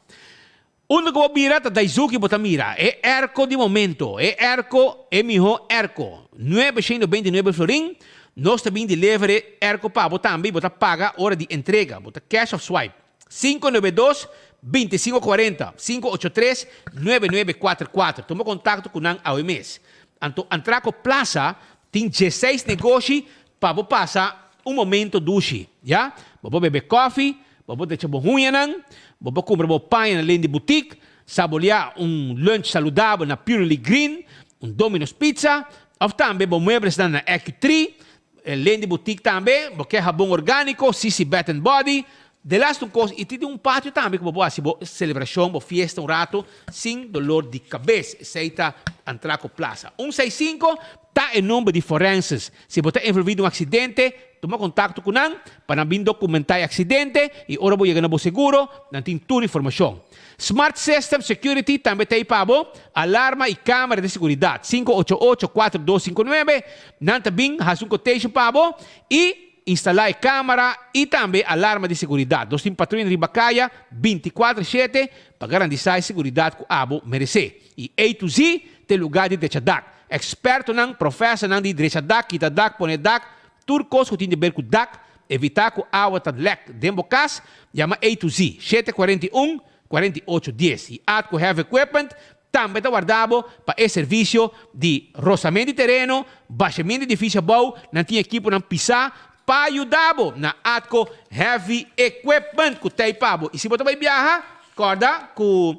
Speaker 19: Unda cu bo bira ta Daizuki bo ta mira. E airco di momento. E airco, e miho airco. 929 florin. Nos ta bin deliver e airco pa bo tambe y bo ta paga ora di entrega. Bo ta cash of swipe. 592 2540 583 9944 Tuma kontakto ku nan awe mes. Anto Antraco Plaza tin dieseis negoshi pa bo pasa un momento dushi, ya. Bo por bebe kofi, bo por drecha bo huñanan, bo por kumpra bo paña na Lindy Boutique, saboleá un lunch saludabel na Purely Green, un Domino's Pizza, òf tambe bo mueblesnan na Ecu-Tree, Len di boutique tambe, bo ke habon orgánico, Sisi Bath and Body, de laatste un cos, y tin un patio tambe cu bo por haci bo celebracion, bo fiesta un rato, sin dolor di cabes. Esey ta Antraco Plaza. Un seis cinco ta e nomber di forenses. Si bo ta envolvi den un accidente, tuma contacto cu nan pa nan bin documenta e accidente y ora bo yega na bo seguro, nan tin tur informacion. Smart System Security tambe ta ei pa bo, alarma y camera di seguridad, 588 4259, Nan ta bin hasi un quotation pa bo y instala e camara y tambe alarma di seguridad. Nos tin patruya riba caya 24 shete pa garantisa e seguridad cu abo merece. Y A to Z ta e lugar di drecha dak. Expertonan, professornan di drecha dak, kita dak, pone dak, tur cos cu tin di ber cu dak, evita cu awa ta lek den bo cas, yama A to Z, 741 48 dies. Y Atco Heavy Equipment Tambe ta warda bo pa e servisio di rosamento di tereno, bashamiento di edifisio abou, nan tin ekiponan pisá pa yuda bo na Atco Heavy Equipment ku t'ei pa bo. I si bo ta bai biaha, kòrda ku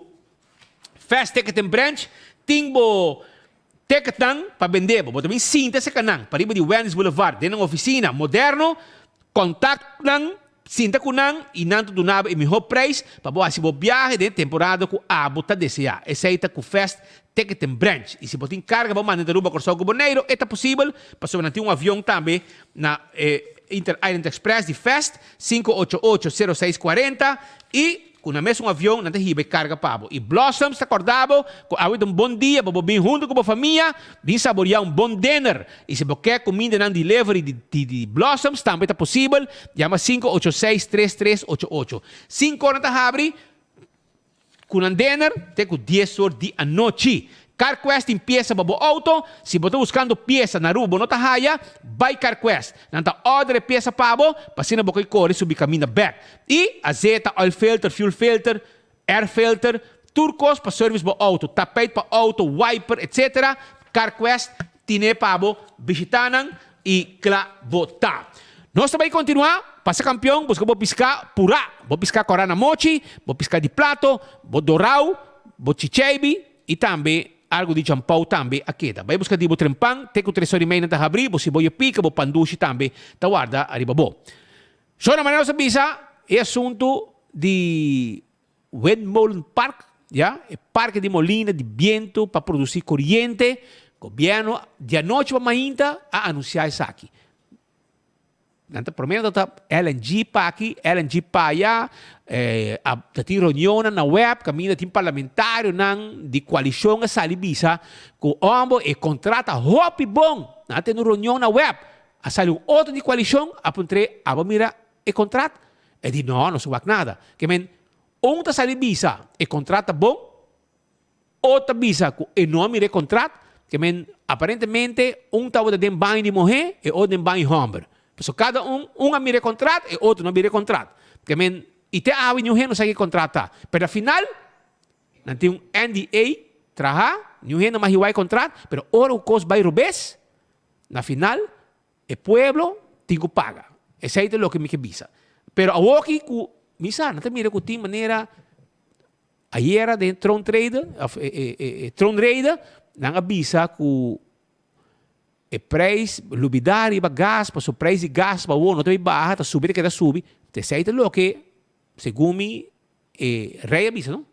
Speaker 19: Fast Ticketing Branch tin bo ticketnan pa bende bo. Bo ta bin sinta serka nan pariba di Wendy's Boulevard den nan ofisina moderno. Kontakt nan Sinta ku nan i nan ta duna bo e mihó preis pa bo hasi bo biahe den e temporada ku abo ta deseá. Esei ta ku Fast Ticketing Branch. I si bo tin karga pa manda di Aruba, Kòrsou ku Boneiru, e ta posibel pasobra nan tin un avion tambe na e Inter Island Express di Fast, 588 0640, i Ku na mesun avion nan ta hiba e karga pa bo. I Blossoms ta kòrda bo ku awe ta un bon dia pa bo bin huntu ku bo famia bin saboriá un bon dinner. I si bo ke kumindanan delivery di di Blossoms tambe ta posibel, yama 586 3388. Sinku ora nan ta habri ku nan dinner te ku dies or di anochi. CarQuest tin piesa pa bo auto. Si bo ta buscando piesa na Aruba bo no ta haya, bay CarQuest. Nan ta order e piesa pa bo, pa asina bo ka core subi caminda bek. Y azeta, oil filter, fuel filter, air filter, Tur kos pa service bo auto, tapijt pa auto, wiper etc. Carquest tine pa bo. Bishita nan y kla bo ta. Nos ta bay continua, pasa campeon, busca bo pisca pura, bo pisca cora na mochi, bo pisca di plato, bo dorao, bo chicheibi y tambe algo di champou tambe a keda. Bay busca di bo trempan, te cu tres ora y media nan ta habri, bo siboyo pica, bo pandushi tambe ta warda ariba bo. Shona manera nos a bisa e asunto di Windmolen Park, ya, e parke di molina di biento pa produci coriente, gobierno di anochi pa mainta a anuncia esaki. Nan ta prome nan ta LNG pa aki, LNG pa aya, a ta tin reunionnan na web kaminda tin parlamentarionan di koalishon a sali bisa ku ombo e kontrata hopi bon. Nan a tene un reunion na web, a sali un otro di koalishon a puntr'é abo mira e kontrat? E di no, no su wak nada. Ke men un ta sali bisa e kontrat ta bon, otro ta bisa ku e no a mira e kontrat. Ke men aparentemente un tabata den baño di muhé, e otro den baño di hòmber. Pasobra kada un, un a mira e kontrat, e otro no a mira e kontrat. Ke men i te awe niun hende no sa ke kontrat ta. Pero na final nan tin un NDA traha, niun hende no mas hiwa e kontrat, pero ora ku kos bai robes, na final E pueblo tin ku paga. Esei ta loke mi ke bisa. Pero awoki ku mi sa, nan ta mira ku tin manera ayera den troontrede of e troonrede nan a bisa ku e prijs lubida riba gas pasobra prijs di gas pa awor no ta bay baha ta subi ta keda subi. Esei ta loke segun mi e rey a bisa no.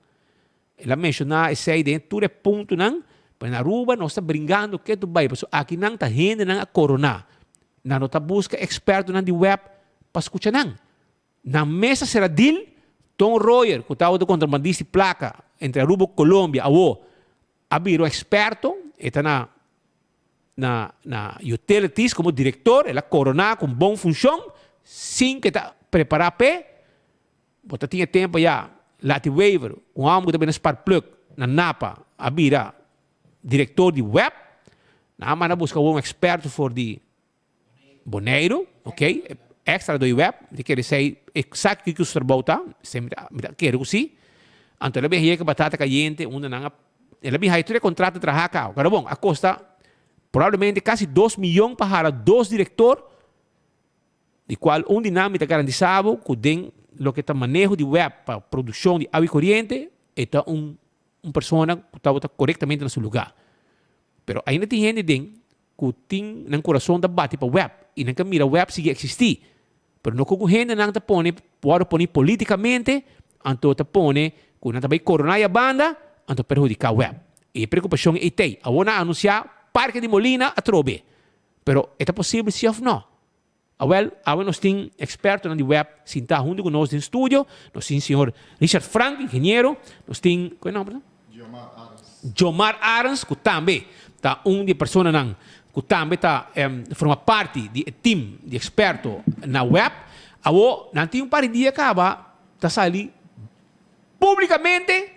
Speaker 19: El a menshoná esei den tur e puntonan, pero na Aruba nos ta bringando ke tu bai, pasobra akinan ta hendenan a koroná. Nan no ta buska ekspertonan di web pa skucha nan. Nan mes a sera deal, Ton Royer, ku tabata kontrabandista di plaka entre Aruba ku Colombia, awo a bira un eksperto, e ta na na na utilities komo direktor, el a koroná ku un bon funshon sin ku e ta prepará p'e. Bo ta tin e tempo ya, Lati Wever, un homber cu ta bini sparplug na Napa, a bira director di web. Nan a manda busca un experto for di Boneiru, ok, extra do web, mi ta kere esey exacto kico su trabou ta, esey mi ta mi ta kere cu si. Anto el a bin haye cu batata cayente unda nan a, el a bin haye tur e contrato traha cao. Pero bon, a costa probablemente casi dos miyon pa hala dos director. Di cual un di nan mi ta garantisa bo cu den loke ta maneho di web pa produccion di awa y coriente e ta un un persona cu tabata corectamente na su lugar. Pero ainda tin hende den cu tin nan curason ta bati pa web y nan ka mira web sigui existi. Pero no cu hendenan ta pone wordo poni politicamente anto ta pone cu nan ta bay corona y a banda anto perhudica web. Y e preocupacion ey t'ey. Awor nan a anuncia Parke di Molina atrobe. Pero e ta posibel si of no? Awel, awe nos tin expertonan di web sintá hunto cu nos den studio. Nos tin señor Richard Frank, ingeniero. Nos tin, cu e nomber ta?
Speaker 21: Giomar Arends.
Speaker 19: Giomar Arends, cu tambe ta un di e personanan cu tambe ta forma parti di e team di experto na web. Awo, nan tin un par di dia caba ta sali publicamente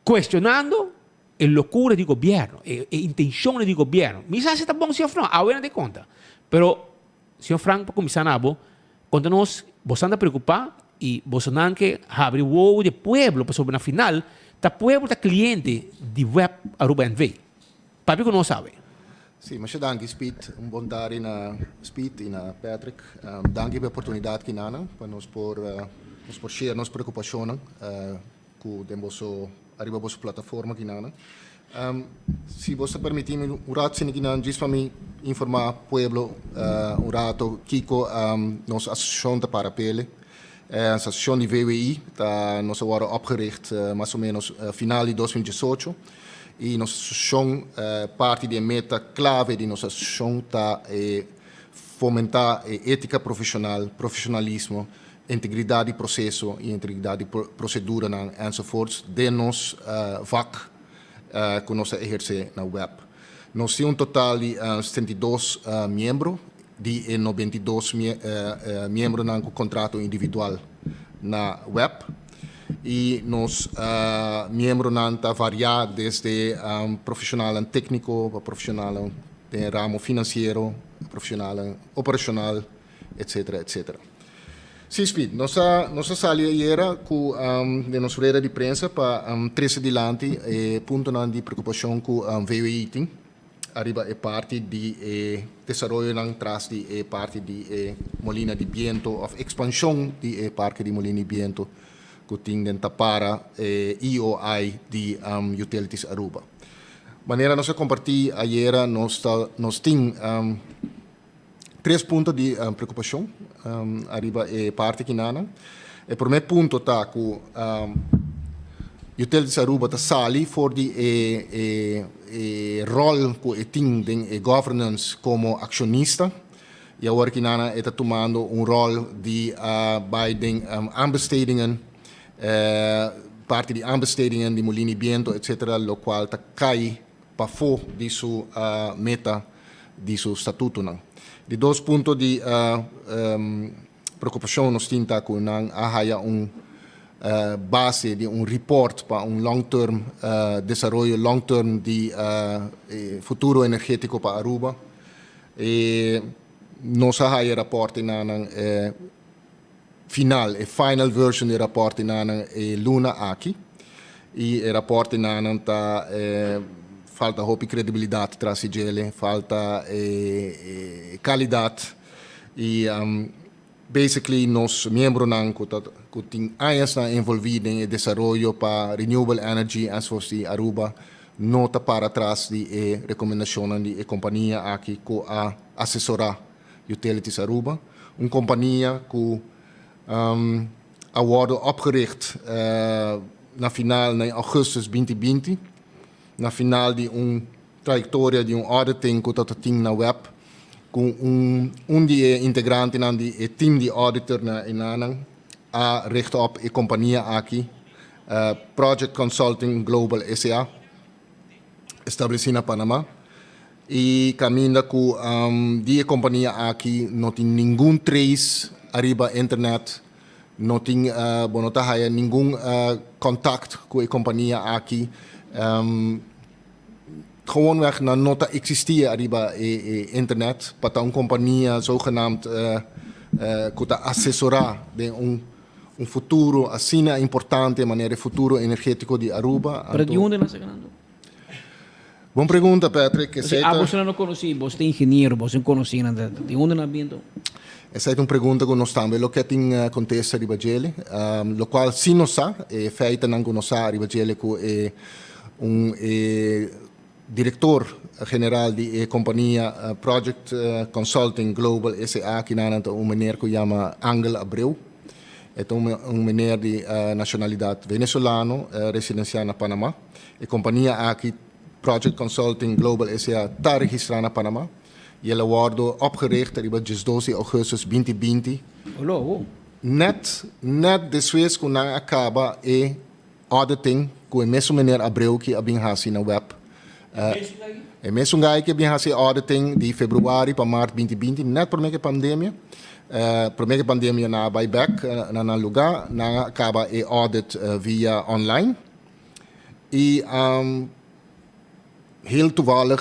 Speaker 19: cuestionando E locura di gobierno, e e intencionnan di gobierno. Mi sa si ta bon si of no, awe nan ta conta. Pero, señor Frank, pa cuminsa na bo, conta nos, bosan ta preocupa y bosonan ke habri wowo di e pueblo, pasobra na final, ta pueblo ta cliente di web Aruba NV. Papia cu nos awe.
Speaker 21: Si, masha danki Speed. Un bon tardi na Speed y na Patrick. Danki pa e oportunidad ki nan pa nos por nos por share nos preocupacionnan. Ku den boso ariba boso plataforma kinan. Si bo ta permití mi un rato sini kinan djis pa mi informá pueblo un rato kiko nos asosiashon ta para pele. Nos asosiashon di VWI ta nos a wòrdu opgericht mas o ménos final di 2018 i nos asosiashon parti di e meta klave di nos asosiashon ta e fomentá e étika profeshonal, profeshonalismo, integridat di proseso i integridat di proseduranan enzovoorts den nos vak ku nos ta ehersé na web. Nos tin un total di 72 miembro di e 92 miembronan ku kontrato individual na web i nos miembronan ta variá desde profeshonalnan tékniko pa profeshonalnan den e ramo finansiero, profeshonalnan operashonal, etcetera, etcetera. Sí, Speed, nos a nos a sali ayera ku den nos rueda di prensa pa trese dilanti e puntonan di preokupashon ku VWI tin ariba e parti di e desaroyonan tras di e parti di e molina di biento òf ekspanshon di e parke di molina di biento ku tin den tapara e EOI di Utilities Aruba. Manera nos a kompartí ayera nos ta nos tin tres punto di preokupashon ariba e parti kinanan. E promé punto ta ku Utilities Aruba ta sali for di e e ròl ku e tin den e governance komo akshonista i awor kinanan e ta tumando un ròl di bai den aanbestedingen, parti di aanbestedingen di Molina y Biento etcetera lokual ta kai pafó di su meta di su statutonan. Di dos punto di preokupashon nos tin ta ku nan a haya un base di un report pa un long term desaroyo long term di futuro energetiko pa Aruba. E nos a haya e raportenan final, e final version di e raportenan e luna aki. Y e raportenan ta falta hopi credibilidad tras di djele, falta e calidad y basically nos miembronan cu ta cu tin añasnan envolvi den e desaroyo pa renewable energy enzovoorts di Aruba no ta para tras di e recomendacionnan di e compania aki cu a asesora Utilities Aruba, un compania cu a wordo opgericht na final na augustus binti binti, na final di un trayectoria di un auditing cu ta tin na web cu un un di e integrantenan di e team di auditor na enanan a richt op e compania aki, Project Consulting Global SA, estableci na Panama. Y caminda cu di e compania aki no tin ningun trace ariba internet, no tin bo no ta haya ningun contact cu e compania aki. Gewoonweg nan no ta existi ariba e internet pa ta un compania zogenaamd cu ta asesora den un un futuro asina importante manera e futuro energetico di Aruba.
Speaker 18: Pero di unda nan sa ganando?
Speaker 21: Bon pregunta Patrick.
Speaker 18: Esey ta. Abo no conoci, bo ta ingeniero, bo no conoci nan, di unda nan bin anto?
Speaker 21: Esey ta un pregunta cu nos tambe lo ke tin contesta riba djele. Locual si nos sa, e feitenan cu nos sa riba djele cu e un e director general di e compania Project Consulting Global SA kinanan ta un meneer cu yama Angel Abreu. E ta un meneer di nacionalidad Venezolano residencia na Panama. E kompania aki, Project Consulting Global SA, ta registrá na Panama i el a wòrdu opgericht riba diesdos di ougùstùs binti binti, nèt nèt despues ku nan a kaba e auditing ku e mesun meneer Abreu ki a bin hasi na web. E mesun gai ki a bin hasi e auditing di februari pa mart binti binti, nèt promé ku e pandemia. Promé ku e pandemia nan a bai bèk na nan lugá, nan a kaba e audit via online. Y heel toevallig,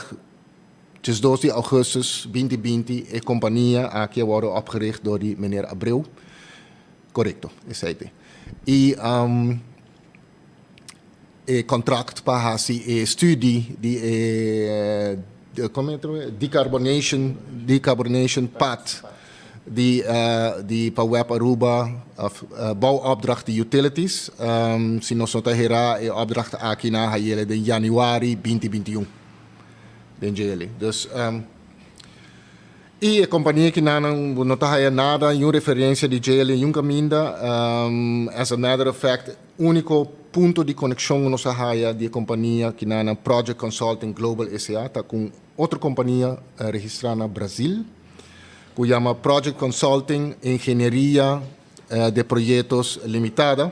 Speaker 21: diesdos di augustus binti binti e compania aki a wordo opgericht door di meneer Abreu. Correcto, esey te. Y e contract pa haci e studie di e, como heet het decarbonation, decarbonation path di di pa web Aruba of bouwopdracht di utilities. Si nos no ta hera e opdracht aki nan a hayele den januari binti binti un den djele. Dus y e compania ki nan bo no ta haya nada niun referencia di djele niun caminda. As a matter of fact unico punto di conexion cu nos a haya di e compania ki nan Project Consulting Global SA ta cu un otro compania registra na Brazil. ku yama Project Consulting Ingenieria de Proyectos Limitada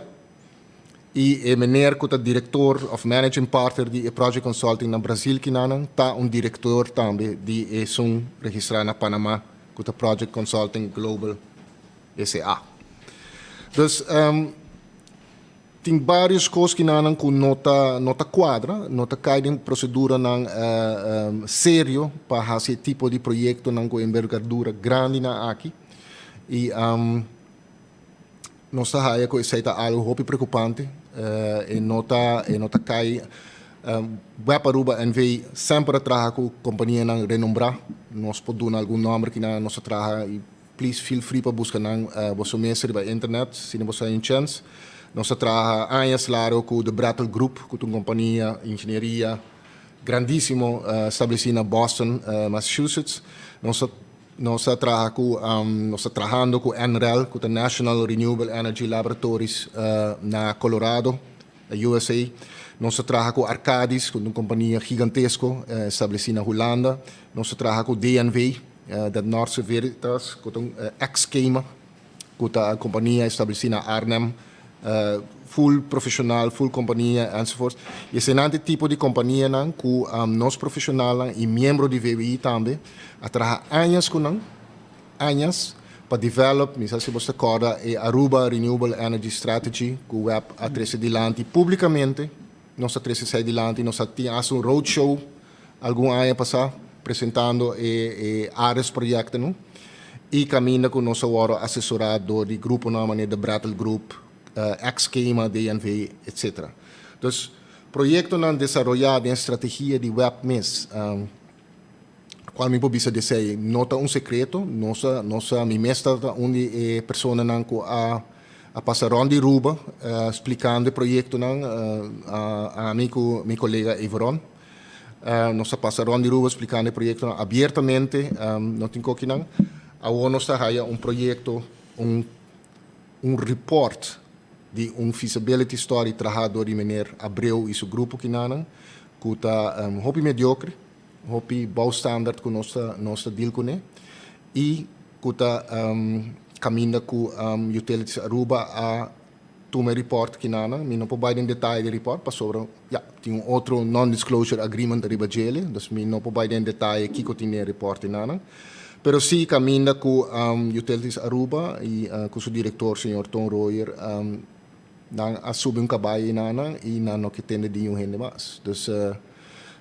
Speaker 21: i e meneer ku ta direktor òf managing partner di e Project Consulting na Brazil kinanan ta un direktor tambe di esun registrá na Panama ku ta Project Consulting Global SA. Dus Tin varios kos kinanan ku no ta no ta kuadra, no ta kai den proseduranan serio pa hasi e tipo di proyektonan ku envergadura grandinan aki. I Nos ta haya cu esey ta algo hopi preocupante. E no ta e no ta cay. Web Aruba NV semper a traha cu companianan renombra. Nos por duna algun nomber kinan nos a traha y please feel free pa busca nan boso mes riba internet si no boso hay un chance. Nos a traha añas largo cu The Brattle Group cu ta un compania ingenieria grandisimo estableci na Boston, Massachusetts. Nos a Nos ta traha ku, nos ta trahando ku NREL, ku ta National Renewable Energy Laboratories na Colorado, USA. Nos ta traha ku Arcadis, ku ta un kompania gigantesko establesí na Hulanda. Nos ta traha ku DNV, Det Norske Veritas, ku ta un ex-KEMA, ku ta kompania establesí na Arnhem, full profeshonal, full kompania enzovoorts. I eseinan ta e tipo di kompanianan ku nos profeshonalnan i miembro di VWI tambe a traha añas ku nan, añas, pa develop, mi sa si bo ta kòrda e Aruba Renewable Energy Strategy ku web a trese dilanti públikamente, nos a trese esei dilanti, nos a tin hasta un roadshow algun aña pasá presentando e e Ares proyectonan y caminda cu nos a worde asesora door di gruponan manera de Brattle Group, ex-KEMA, DNV, etc. Dus proyectonan desaroya den strategia di web mes, cual mi por bisa di esey no ta un secreto, nos a nos a mi mes ta un di e personanan cu a a pasa rond di Aruba splicando e proyectonan a ami cu mi colega Everon. Nos ta pasa rond di Aruba splikando e proyektonan abiertamente, no tin kokinan. Awor nos ta haya un proyekto, un un report di un feasibility study traha dor di meneer Abreu i su grupo kinanan, ku ta hopi mediocre, hopi bou standard ku nos ta nos ta deal kuné i ku ta kaminda ku Utilities Aruba a Tuma e report kinana, mi no por bai den detaye di e report pasobra ya, tin un otro non-disclosure agreement ariba djele, dus mi no por bai den detaye kiko tin den e report kinana. Pero si caminda cu Utilities Aruba y cu su director señor Ton Royer nan a subi un cabayo inana y nan no ke tende di niun hende mas. Dus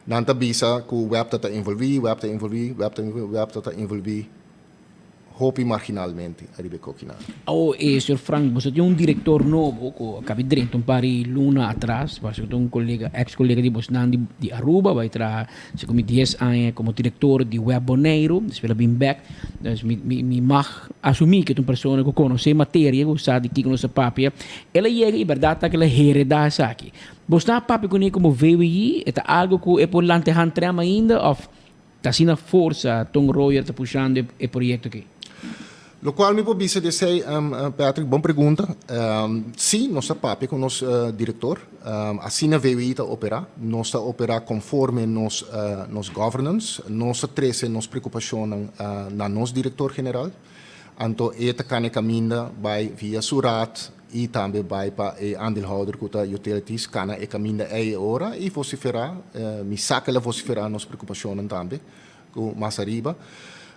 Speaker 21: nan ta bisa cu web ta ta envolvi, web ta envolvi, web ta envolvi, web ta ta envolvi. hopi marginalmente ariba e kokinan.
Speaker 18: Awo e señor Frank, boso tin un director nobo cu a cabi drenta un par di luna atras, parece cu ta un colega, ex colega di bosnan di di Aruba, bay traha segun mi dies aña como director di Web Boneiru, despues el a bin bek. Dus mi mi mi mag asumi cu ta un persona cu conoce e materia, cu sa di kico nos ta papia. El a yega y berdad ta cu el a hereda esaki. Bosnan a papia cune como VWI? E ta algo cu e por lanta e handrem ainda of Ta asina forsa Ton Royer ta pushando e proyecto aki?
Speaker 21: Locual mi por bisa di esey, Patrick, bon pregunta. Si, nos ta papia cu nos director. Asina VWI ta opera. Nos ta opera conforme nos nos governance. Nos ta trece nos preocupacionnan na nos director general. Anto e ta cana e caminda bay via su raad y tambe bay pa e aandeelhouder cu ta Utilities cana e caminda ey e ora y vocifera, mi sa cu el a vocifera nos preocupacionnan tambe cu mas ariba.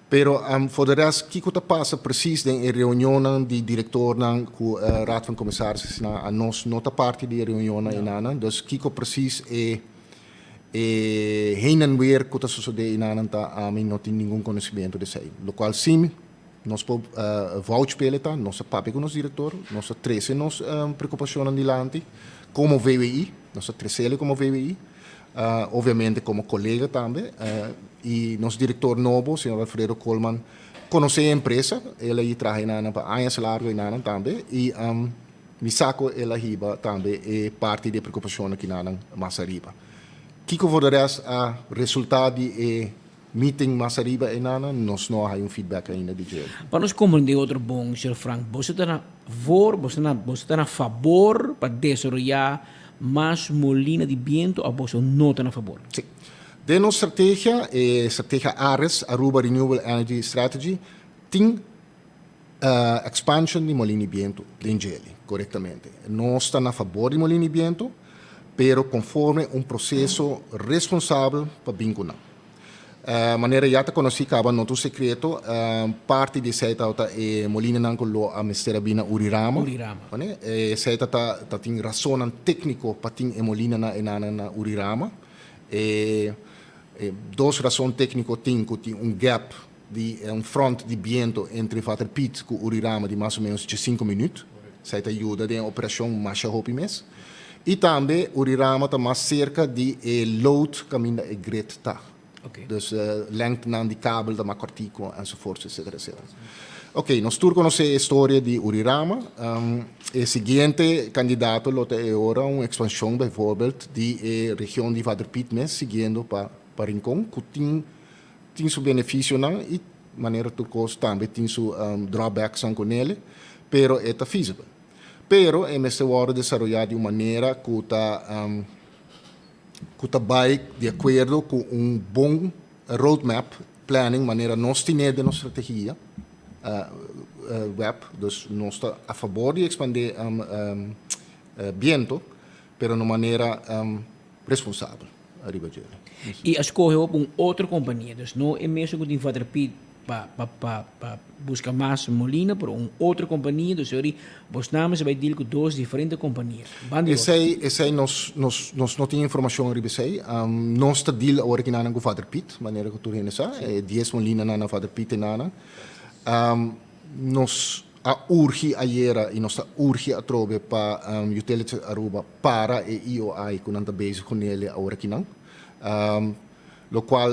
Speaker 21: Pero for de rest kico ta pasa precies den e reunionnan di directornan cu Raad van Commissarissen asina anos no ta parti di e reunionnan enanan, dus kico precies e e heen en weer cu ta sosode enanan ta ami no tin ningun conocimiento di esey, locual si Nos por vouch p'e ta, nos a papia ku nos direktor, nos a trese nos preokupashonnan dilanti komo VWI, nos a tresele komo VWI, obviamente komo kolega tambe, i nos direktor nobo, señor Alfredo Koolman, konosé e empresa, el a i traha enanan pa añas largo enanan tambe, i mi sa ku el a hiba tambe e parti di e preokupashonnan kinanan mas ariba. Kiko for de rest a resultá di e Meeting mas ariba enanan, nos no a haya un feedback ainda di dje.
Speaker 18: Pa nos comprende otro bon, señor Frank, boso ta na voor, boso ta na, boso ta na fabor pa desaroya mas molina di biento of boso no ta na fabor?
Speaker 21: Sí. Den nos strategia, e strategia ARES, Aruba Renewable Energy Strategy, tin expansion di molina di biento den djeli, corectamente. Nos ta na fabor di molina di biento, pero conforme un proceso responsabel pa bin cu nan. Manera ya ta conoci caba no ta un secreto, parti di esey tabata e molinanan cu lo a mester a bin na Urirama.
Speaker 18: Urirama.
Speaker 21: Esey ta ta tin rasonnan tecnico pa tin e molinanan enanan na Urirama. E dos rason tecnico tin cu tin un gap di un front di biento entre Vater Piet cu Urirama di mas o menos diescinco minuut. Esei ta yuda den e operashon masha hopi mes. I tambe Urirama ta mas serka di e load kaminda e grid ta. Dus lengtenan di kabel ta mas kòrtiku enzovoorts etcetera etcetera. Ok, nos tur konosé e storia di Urirama. E siguiente kandidato lo ta e ora un ekspanshon bijvoorbeeld di e region di Vader Piet mes siguiendo pa pa Rincon ku tin tin su benefisionan i manera tur kos tambe tin su drawbacksnan ku nele, pero e ta feasible. Pero e mester wòrdu desaroyá di un manera ku ta ku ta bai di akuerdo ku un bon roadmap planning manera nos tine den nos strategia web. Dus nos ta a fabor di ekspandé biento, pero na un manera responsabel ariba dje.
Speaker 18: I a skohe op un otro kompania, dus no e mesun ku tin Vader Piet pa pa pa pa buska mas molina, pero un otro kompania, dus ori bos namen sa bai deal ku dos diferente kompania. Ban di otro.
Speaker 21: Esei esei nos nos nos no tin informashon riba esei. Nos ta deal awor aki nanan ku Vader Piet, manera ku tur hende sa, e dies molinanan na Vader Piet e nanan. Nos A urgi ayera y nos ta urgi atrobe pa Utilities Aruba para e EOI cu nan ta bezig cu nele aworakinan. Locual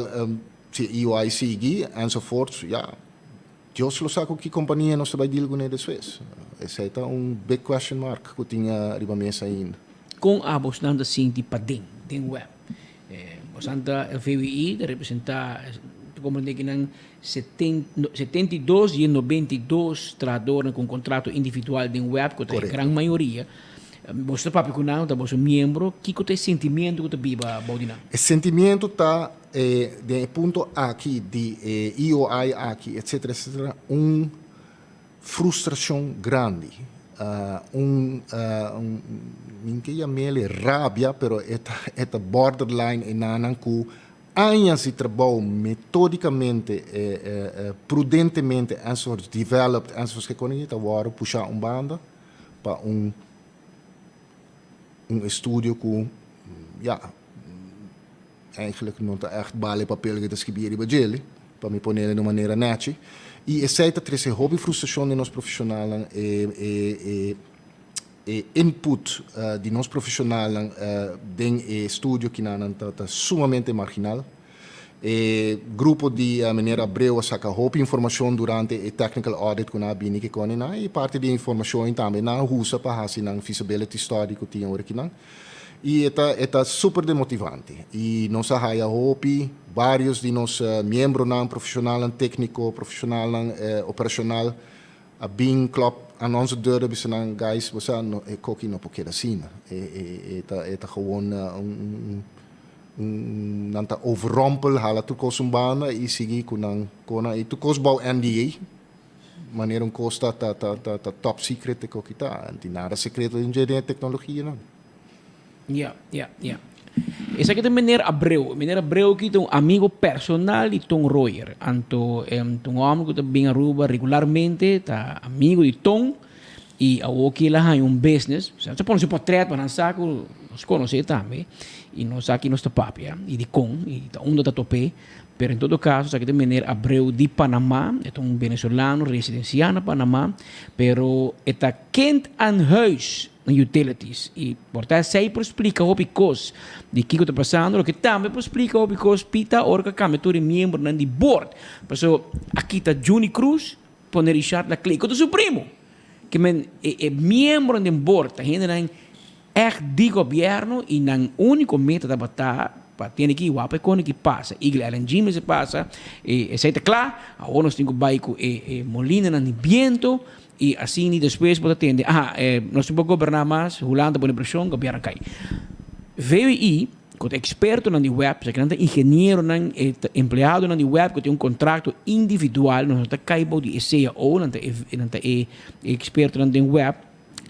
Speaker 21: si e EOI sigui enzovoorts, ya, Dios lo sa cu ki compania nos ta bay deal cune despues. Esey ta un big question mark cu tin riba mesa ainda.
Speaker 18: Con abosnan ta sinti paden den web? Bosan ta VWI ta representa, ta comprende ki nan 72 di e 92 trahadornan ku un kontrato individual den web, ku ta e gran mayoria. Boso ta papia ku nan, ta boso miembro. Kiko ta e sentimiento ku ta biba bou di nan?
Speaker 21: E sentimiento ta den e punto aki di e EOI aki, etcetera, etcetera, un frustracion grandi, un, mi ke yam'el rabia, pero e ta e ta borderline e nannan ku Añas di trabou metodicamente, prudentemente enzovoorts developed enzovoorts ke koni ta wòrdu pushá un banda pa un un estudio ku ya eigenlijk no ta ègt bale papel ke ta skibí riba djele pa mi ponele di un manera nèchi i esei ta trese hopi frustrashon den nos profeshonalnan e e E input di nos profesionalnan den e estudio kinanan ta ta sumamente marginal. E grupo di meneer Abreu a saca hopi informacion durante e technical audit cu nan a bini kikoni nan y parti di e informacion tambe nan a usa pa haci nan feasibility study cu tin ora kinan. Y e ta e ta super demotivante y nos a haya hopi varios di nos miembronan profesionalnan tecnico, profesionalnan operacional A bin klop aan onze deur a bisa nan, guys, bo sa, no, e koki no por keda asina. E, e, e ta, e ta gewoon un, un, un, nan ta overrompel, hala tur kos un banda i sigui ku nan kona. I tur kos bou NDA, manera un kos ta, ta, ta, ta, ta top secret e koki ta. No tin nada sekreto den dje den e teknologianan.
Speaker 18: Ja, ja, ja. Esaki ta meneer Abreu. Meneer Abreu aki ta un amigo personal di Ton Royer. Anto ta un homber cu ta bin Aruba regularmente, ta amigo di Ton y awor ki el a haña un business. Nos a pone su portret pa nan sa cu nos conoce tambe y nos sa ki nos ta papia y dicon y ta unda ta top'é. Pero en todo caso esaki ta meneer Abreu di Panama, e ta un venezolano residencia na Panama, pero e ta kind aan huis. na utilities y por ta esey por splica hopi cos di kico ta pasando loke tambe por splica hopi cos pita ora cu a cambia tur e miembronan di board paso a kita Juni Cruz pone Richard Laclay cu ta su primo ke men e e miembronan den board ta hendenan echt di gobierno y nan unico meta tabata pa tene ki wak pa e kone ki pasa Eagle LNG mester pasa e esey ta cla awor nos tin cu bay cu e e molinanan di biento I asina despues bo ta tende, aha, nos no por goberná mas, Hulanda pone preshon, gobierno kai. VWI, ku ta ekspertonan di web, esaki nan ta ingenieronan, e ta empleadonan di web ku tin un kontrakto individual, nos no ta kai bou di e cao, nan ta e nan ta e ekspertonan den web.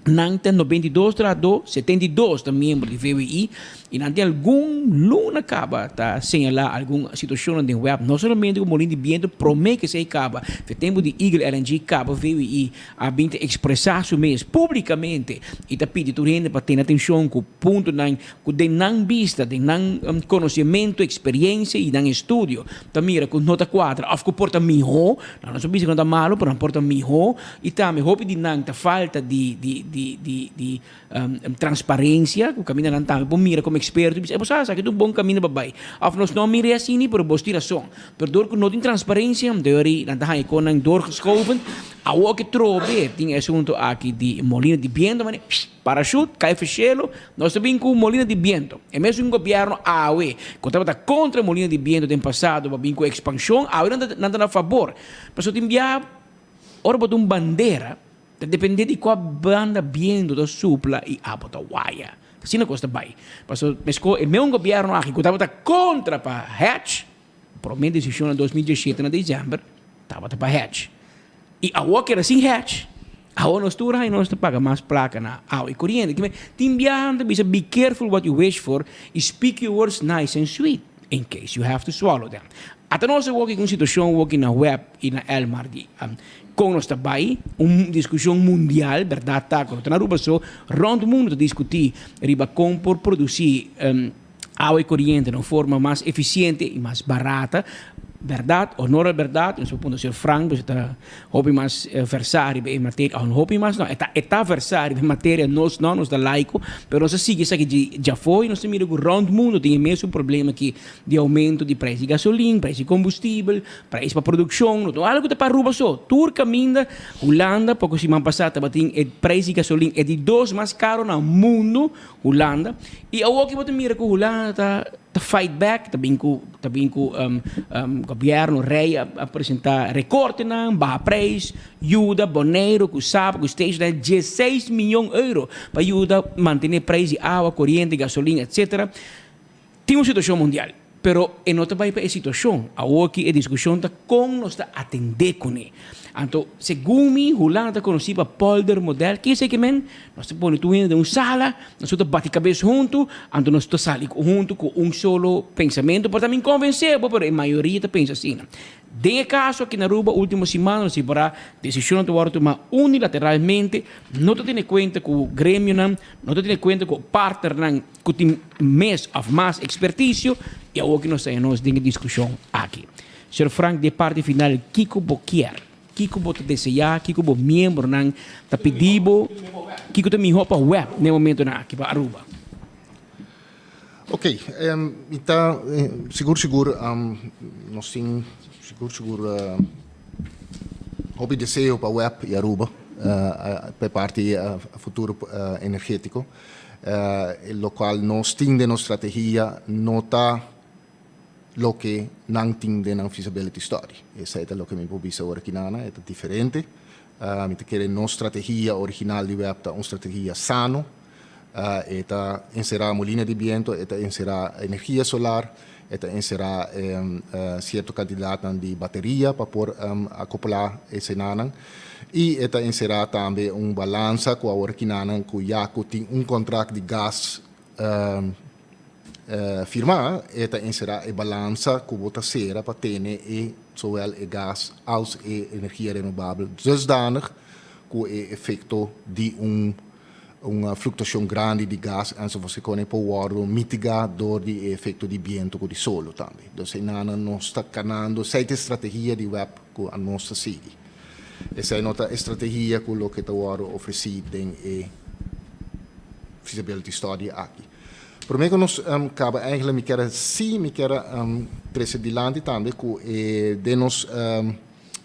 Speaker 18: Nan ta 92 trahadó, 72 ta miembro di VWI i nan tin algun luna kaba ta señalá algun situashonnan den web, no solamente ku molin di bientu promé ku esei kaba. Fe tempu di Eagle LNG kaba VWI a bin ta ekspresá su mes públikamente i ta pidi tur hende pa tene atenshon ku puntonan ku den nan bista, den nan konosementu, eksperensia i nan estudio ta mira ku no ta kuadra òf ku por ta mihó. Nan no ta bisa ku nan ta malu, pero nan por ta mihó. I tambe hopi di nan ta falta di di. di di di transparencia cu caminda nan tambe por mira como experto y bisa, bo sa, esaki ta un bon caminda pa bay. Of nos no a mira e asina, pero bos tin razon. Pero door cu no tin transparencia, dor y nan ta haña con nan doorgeschoven. Awor ke trobe tin e asunto aki di molina di biento, mane parachute, cay for cielo, nos ta bin cu molina di biento. E mesun gobierno awe cu tabata contra molina di biento den pasado pa bin cu expansion, awe nan ta nan ta na fabor. Pasobra tin bia ora bo ta un bandera, Ta depende di kua banda bientu ta supla i abo ta waya. Ta asina kos ta bai. Pasobra meskos e meun gobièrnu aki ku tabata kontra pa hedge, promé desishon na 2017 na desèmber tabata pa hedge. I awor keda sin hedge, awor nos tur haña nos ta paga mas plaka na awa i koriente. Tin biaha nan ta bisa be careful what you wish for i speak your words nice and sweet in case you have to swallow them. Ata nos awor ki ku un situashon awor ki na web i na Elmar di Kon nos ta bai? Un diskushon mundial, bèrdat ta ku no ta na Aruba so, rònt mundu ta diskutí riba kon por produsí awa i koriente na un forma mas efisiente i mas barata. Bèrdat, honor al bèrdat, nos por puntra señor Frank, pasobra e ta hopi mas versá riba e materia, òf hopi mas no, e ta e ta versá riba e materia, nos no, nos ta laiko, pero nos a sigui esaki djafó i nos ta mira ku rònt mundu tin e mesun problema aki di aumento di prijs di gasolin, prijs di kombustibel, Prijs pa produccion no ta algo ta pa Aruba so. Tur caminda Hulanda poco siman pasa tabatin e prijs di gasolin e di dos mas caro na mundo, Hulanda. Y awoki bo ta mira cu Hulanda ta ta fight back, ta bin cu ta bin cu gobierno, rey a a presenta recortenan, baha prijs, yuda Boneiro cu Saba cu Statia dieseis miyon euro pa yuda mantene prijs di awa, coriente, gasolin etc. Tin un situacion mundial, pero e no ta bay pa e situacion. Awoki e discusion ta con nos ta atende cune. Anto, segun mi, Hulanda ta conoci pa polder model. Kico esey ke men? Nos ta pone tur hende den un sala, nos tur ta bati cabes hunto, anto nos ta sali hunto cu un solo pensamento. Por ta mi convence bo, pero e mayoria ta pensa asina. Den e kaso aki na Aruba ultimo siman nos ripará desishonnan ta wòrdu tumá unilateralmente, no ta tene kuenta ku gremionan, no ta tene kuenta ku partnernan ku tin mes òf mas ekspertisio i awor ku nos ta nos den e diskushon aki. Señor Frank di e parti final kiko bo kier? Kiko bo ta deseá? Kiko bo miembronan ta pidi bo? Kiko ta mihó pa web na e momentonan aki pa Aruba?
Speaker 21: Ok, mi ta sigur sigur nos tin sigur sigur hopi deseo pa web y Aruba pa e parti futuro energetico, locual nos tin den nos strategia no ta loke nan tin den nan feasibility study. Esei ta loke mi por bisa ora ki nana, e ta diferente. Mi ta kere nos strategia original di web ta un strategia sano. E ta enserá molina di biento, e ta enserá energia solar, e ta enserá sierto kantidatnan di bateria pa por akoplá esenanan i e ta enserá tambe un balansa ku awor kinanan ku ya ku tin un kontrakt di gas firmá, e ta enserá e balansa ku bo ta sera pa tene e zowel e gas als e energia renobabel dusdanig ku e efekto di un Un fluktuashon grandi di gas enzovoorts e kone por wòrdu mitigá dor di e efekto di bientu ku di solo tambe. Dus einan nos ta kanando, esei ta e strategia di web ku anos ta sigui. Esei no ta e strategia ku loke ta wòrdu ofresí den e feasibility study aki. Promé ku nos kaba eigentlik mi kier sí mi kier trese dilanti tambe ku e den nos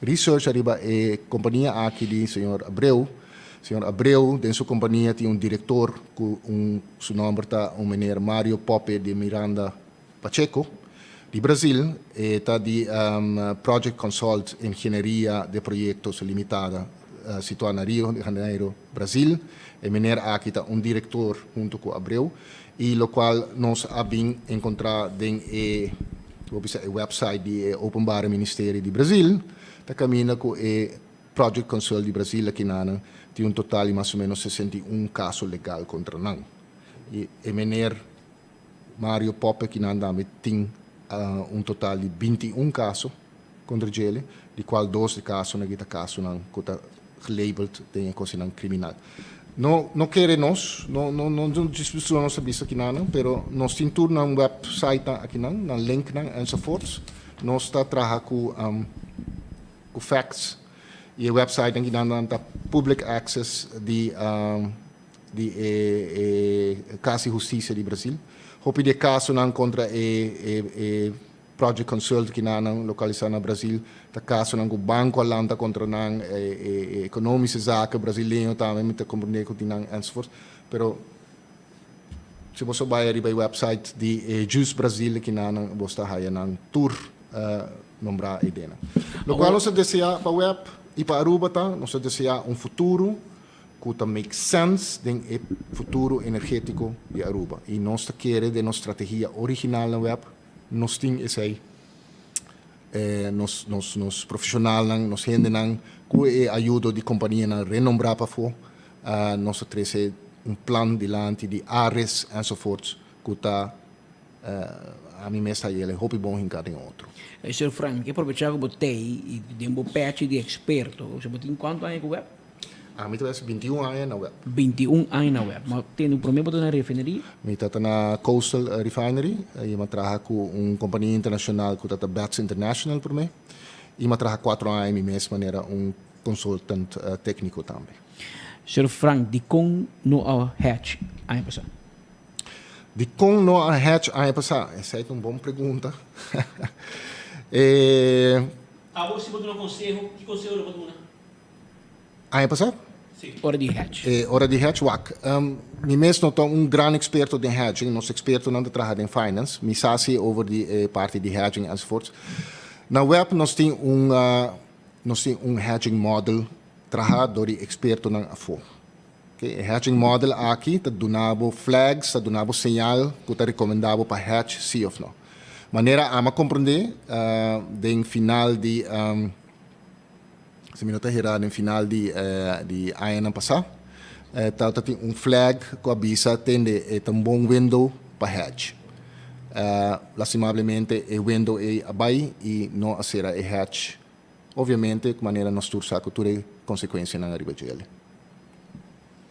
Speaker 21: Research ariba e kompania aki di señor Abreu. Señor Abreu den su kompania tin un direktor ku un su nòmber ta un meneer Mario Poppe de Miranda Pacheco di Brazil. E ta di Project Consult Ingenieria de Proyectos Limitada situá na Rio de Janeiro, Brazil. E meneer aki ta un direktor hunto ku Abreu y locual nos a bin encontra den e, bo bisa e website di e Openbare Ministerie di Brazil, ta caminda cu e Project Consult di Brazil akinanan tin un total di mas o menos 61 caso legal contra nan. Y e meneer Mario Poppe akinan tambe tin un total di 21 caso contra djele, di cual dos di casonan aki ta casonan cu ta gelabeld den e cosnan criminal. No no kere nos, no no no djis pasobra nos ta bisa kinanan, pero nos tin tur nan websitenan akinan, nan linknan enzovoorts. Nos ta traha cu cu facts. Y e website nan kinan nan ta public access di di e e Cas di Husticia di Brasil. Hopi di e casonan contra e e e Project Consult kinan nan localisa na Brasil ta casonan cu banco a lanta contra nan, e e e economische zaken Brasileño tambe mi ta comprende cu tin nan enzovoort. Pero si boso bai ariba e website di e Jus Brasil kinan nan bos ta haya nan tur nombrá e denan. Lokual nos ta deseá pa web i pa Aruba ta, nos ta deseá un futuro ku ta make sense den e futuro energétiko di Aruba. I nos ta kere den nos strategia original na web, nos tin esei, nos nos nos profeshonalnan, nos hendenan ku e ayudo di kompanianan renombrá pafó, nos ta trese un plan dilanti di Ares enzovoorts ku ta Ami mes ta yele hopi bon hinká den otro.
Speaker 18: Sir Frank, mi ke aprovechá ku bo tei i den bo pechi di eksperto. Osea, bo tin kuantu aña ku web?
Speaker 21: Ami ta bes bintiun aña na web.
Speaker 18: Bintiun aña na web. Ma tende promé bo ta na refineria?
Speaker 21: Mi ta ta na Coastal Refinery i mi a traha ku un kompania internashonal ku ta ta Betts International promé. I mi a traha kuatro aña mi mes manera un consultant tékniko tambe.
Speaker 18: Sir Frank, dikon no a hatch aña pasá?
Speaker 21: Dikon no a hatch aña pasá? Esei ta un bon pregunta. E.
Speaker 18: Abo si bo duna konseho, ki konseho lo bo duna?
Speaker 21: Aña pasá?
Speaker 18: Sí. Ora di hatch.
Speaker 21: E ora di hatch, wak. Mi mes no ta un gran eksperto den hatching. Nos ekspertonan ta traha den finance. Mi sa si over di e parti di hatching enzovoorts. Na web nos tin un nos tin un hatching model traha dor di ekspertonan afó. E hedging model aki ta duna bo flags, ta duna bo señal ku ta rekomendá bo pa hedge sí òf no. Manera ami a komprondé den final di, si mi no ta herá, den final di di añanan pasá, tabata tin un flag ku a bisa tende e ta un bon window pa hedge. Lastimablemente e window ei a bai i no a sera e hedge. Obviamente, ku manera nos tur sa ku tur e konsekuensianan ariba djele.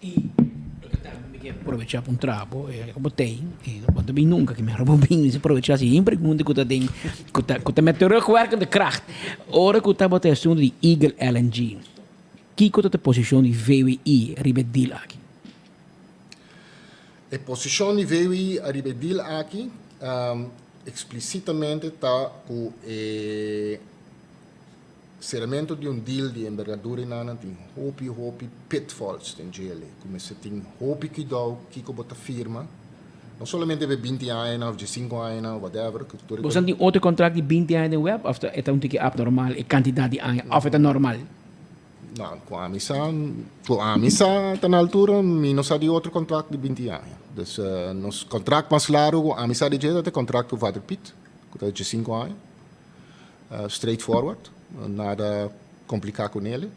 Speaker 18: I loke ta mi ke aprovechá pa un trapo, e ku bo tei, e no ta bin nunka, ke mehor bo bin, mi aprovechá si hin pregunta ku ta den, ku ta ku ta met terugwerkende kracht. Ora ku tabata e asuntu di Eagle LNG, kiko ta ta posishon di VWI riba e deal aki?
Speaker 21: E posishon di VWI ariba e deal aki, eksplisitamente ta ku e Seramentu di un deal di embergadura i nan tin hopi hopi pitfalls den djele ku mester tin hopi kuidou kiko bo ta firma, no solamente pa e binti añanan of diesinku añanan of whatever ku tur e
Speaker 18: Boso tin otro kontrakt di binti aña den web of ta e ta un tiki abnormal e kantidat di aña of e ta normal?
Speaker 21: No, ku ami sa ku ami sa ta na altura mi no sa di otro kontrakt di binti aña. Dus nos kontrakt mas largu ku ami sa di dje ta e kontrakt ku Vader Piet ku ta diesinku aña. Straight forward, nada complica cu nele.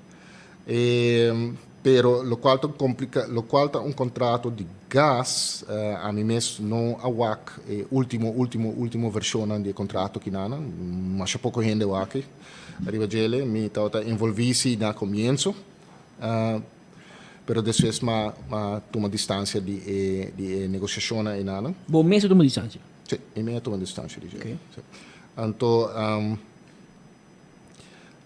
Speaker 21: Pero locual ta complica, locual ta un contrato di gas, ami mes no a wak e ultimo, ultimo, ultimo versionnan di e contrato kinanan, masha poco hende wak e riba djele. Mi tabata envolvi si na comienzo, pero despues m'a m'a tuma distancia di e di e negociacionnan enanan.
Speaker 18: Bo mes a tuma distancia?
Speaker 21: Si, mi mes a tuma distancia di djele. Si. Anto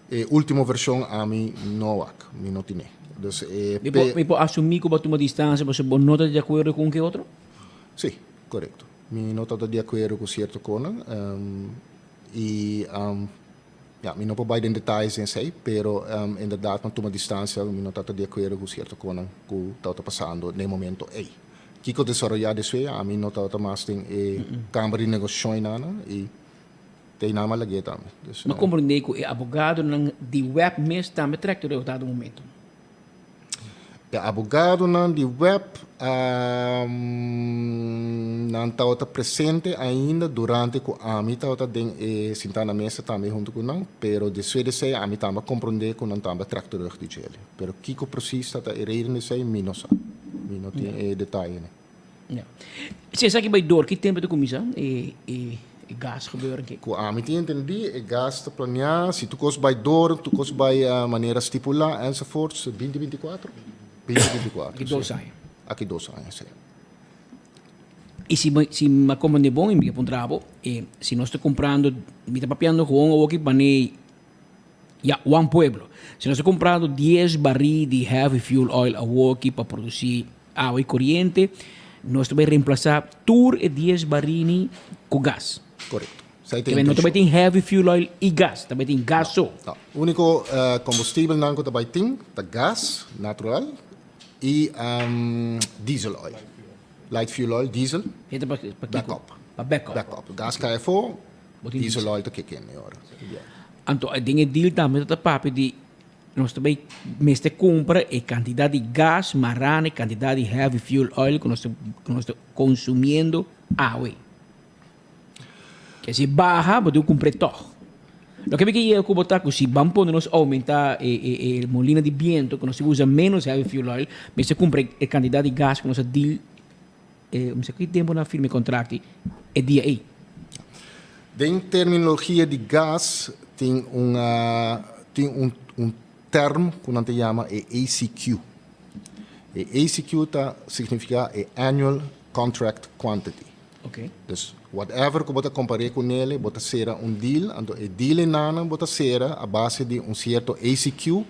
Speaker 21: e ultimo version ami no wak, mi no tine. Dus e
Speaker 18: Mi por, mi por asumi ku bo a tuma distansia pasobra bo no ta di akuerdo ku un ke otro?
Speaker 21: Si, korekto. Mi no ta di akuerdo ku sierto konan i ya, mi no por bai den detayes den esei, pero inderdat mi a tuma distansia, mi no ta di akuerdo ku sierto konan ku tabata pasando den e momento ei. Kiko desaroyá despues, ami no tabata mas den e kamber di negosiashon einan i te einan mi a lag'é tambe.
Speaker 18: Mi a komprendé ku e abogadonan di web mes tambe trèk tur e dado momento.
Speaker 21: E abogadonan di web nan tabata presente ainda durante ku ami tabata den e sintá na mesa tambe huntu ku nan, pero despues di esei ami tambe a komprendé ku nan tambe a trèk terug di djele. Pero kiko precies ta ta e reden di esei mi no sa. Mi no tin e detayenan.
Speaker 18: Ja. Si esaki bai door, ki tempo ta kuminsá e e e gas gebeuren ki?
Speaker 21: Ku ami tin entendí e gas ta planeá, si tur kos bai door, tur kos bai manera stipulá enzovoorts, binti binti kuatro? Binti binti kuatro,
Speaker 18: Aki dos aña.
Speaker 21: Aki dos aña, si.
Speaker 18: I si mi si mi a komprendé bon i mi ke puntra bo, si nos ta kumprando, mi ta papiando gewoon awoki manera. Ya, Wan Pueblo. Si nos ta kumprando dies barí di heavy fuel oil awoki pa produsí awa i koriente, nos ta bai remplasá tur e dies baríni ku gas.
Speaker 21: Korekto. Esei ta
Speaker 18: Kibé no ta bai
Speaker 21: intenshon.
Speaker 18: tin heavy fuel oil i gas, ta bai tin gas so.
Speaker 21: No. Úniko kombustibelnan ku ta bai tin ta gas natural i diesel oil. Light fuel oil, diesel.
Speaker 18: E ta pa kiko?
Speaker 21: Backup.
Speaker 18: Pa backup.
Speaker 21: Backup. Gas kai afó,
Speaker 18: Bo tin
Speaker 21: diesel
Speaker 18: diesel.
Speaker 21: oil ta kick in e ora.
Speaker 18: Anto den e deal tambe ta papia di nos ta bay mester cumpra e cantidad di gas mará na e cantidad di heavy fuel oil cu nos ta cu nos ta consumiendo awe. Ke si baha bo tin cu cumpr'e tog. Loke mi ke yega cu bo ta cu si ban pone nos aumenta e e e molina di biento cu nos tin usa menos heavy fuel oil mester cumpra e cantidad di gas cu nos a deal E mi sa ki tempu nan a firma e kontrakt e dia ei.
Speaker 21: Den terminologia di gas tin un tin un un term ku nan ta yama e ACQ. E ACQ ta signifiká e Annual Contract Quantity.
Speaker 18: Oké.
Speaker 21: Dus whatever ku bo ta kompar'é ku nele bo ta sera un deal, anto e deal enanan bo ta sera a base di un sierto ACQ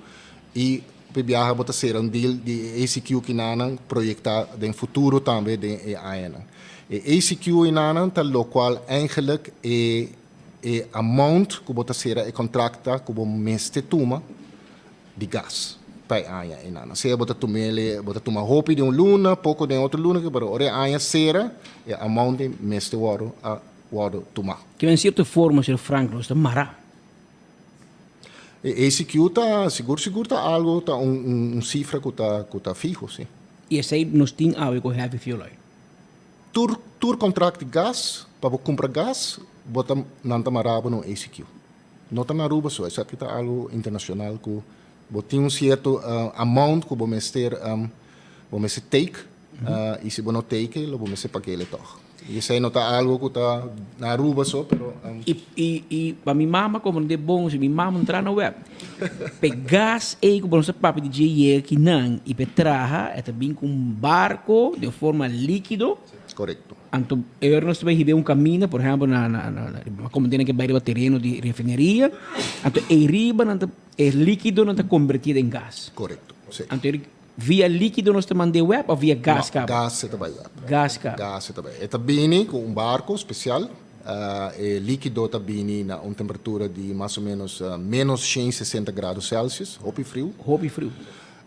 Speaker 21: i Hopi biaha bo ta sera un deal di e ACQ kinanan proyecta den futuro tambe den e añanan. E ACQ inanan ta locual eigenlijk e e amount cu bo ta sera e contract ta cu bo mester tuma di gas pa e aña inanan. Sea bo ta tumele bo ta tuma hopi den un luna, poco den otro luna, pero ora e aña sera e amount ei mester wordo a wordo tuma.
Speaker 18: Kiba en cierto forma, señor Frank, nos ta mara.
Speaker 21: E ACQ ta sigur sigur ta algo ta un un cifra cu ta cu ta fiho si.
Speaker 18: Y esey nos tin awe cu heavy fuel oil.
Speaker 21: Tur tur contract di gas pa bo cumpra gas bo ta nan ta mara bo na un ACQ. No ta na Aruba so esaki ta algo internacional cu bo tin un cierto amount cu bo mester bo mester take y si bo no take lo bo mester pag'ele tog. Y esey no ta algo cu ta na Aruba so, pero.
Speaker 18: Y, y, y pa mi mama comprende bon, si mi mama no traha na web, p'e gas ey cu bo nos ta papia di dje yega kinan y p'e traha, e ta bin cu un barco den forma likido.
Speaker 21: Corecto.
Speaker 18: Anto e ora nos ta bay hiba un caminda, por ehempel, na, na, na, na, como tiene que bay riba tereno di refineria, anto ey riba nan ta, e likido nan ta converti den gas.
Speaker 21: Corecto, si.
Speaker 18: Anto e Via likido nos ta mand'é web of via gas
Speaker 21: No,
Speaker 18: kaba?
Speaker 21: gas e ta bai web.
Speaker 18: Gas kaba.
Speaker 21: Gas e ta bai. E ta bini ku un barko spesial. E likido ta bini na un temperatura di mas o menos menos shen sesenta grado Celsius, hopi friu.
Speaker 18: Hopi friu.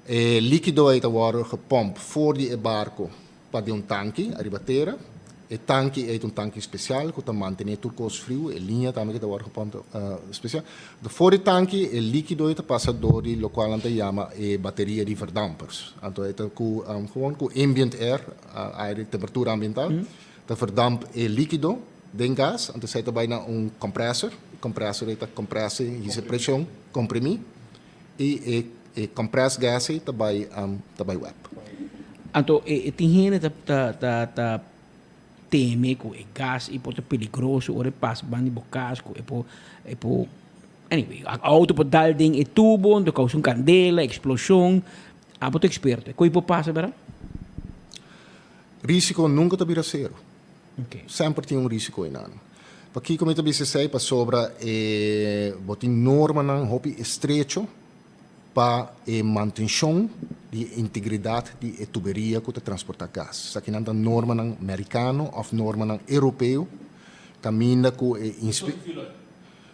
Speaker 21: E likido ei ta wòrdu gepomp for di e barko Pa den un tanki ariba tera. E tanki ei ta un tanki spesial ku ta mantené tur kos friu, e liña tambe ku ta wòrdu gepòmp ta spesial. Anto for di tanki e líkido ei ta pasa dor di lokual nan ta yama e bateria di verdampers. Anto e ta ku gewoon ku ambient air, aire temperatura ambiental, ta verdamp e líkido den gas, anto esei ta bai na un komprèser, e komprèser ei ta komprèse hisa preshon, komprimí. I e e compressed gas ei ta bai ta bai web.
Speaker 18: Anto e e tin hende ta ta ta ta teme ku e gas ei por ta peligroso ora e pasa banda di bo kas ku e por e por anyway auto por dal den e tubo anto kousa un kandela eksploshon abo ta eksperto e koi por pasa bera?
Speaker 21: Risiko nunka ta bira sero. Semper tin un risiko einan. Pakiko mi ta bisa esei? Pasobra e bo tin normanan hopi estrecho pa e mantenshon di e integridat di e tuberia ku ta transportá gas. Esakinan ta normanan merikano òf normanan europeo kaminda ku e inspe.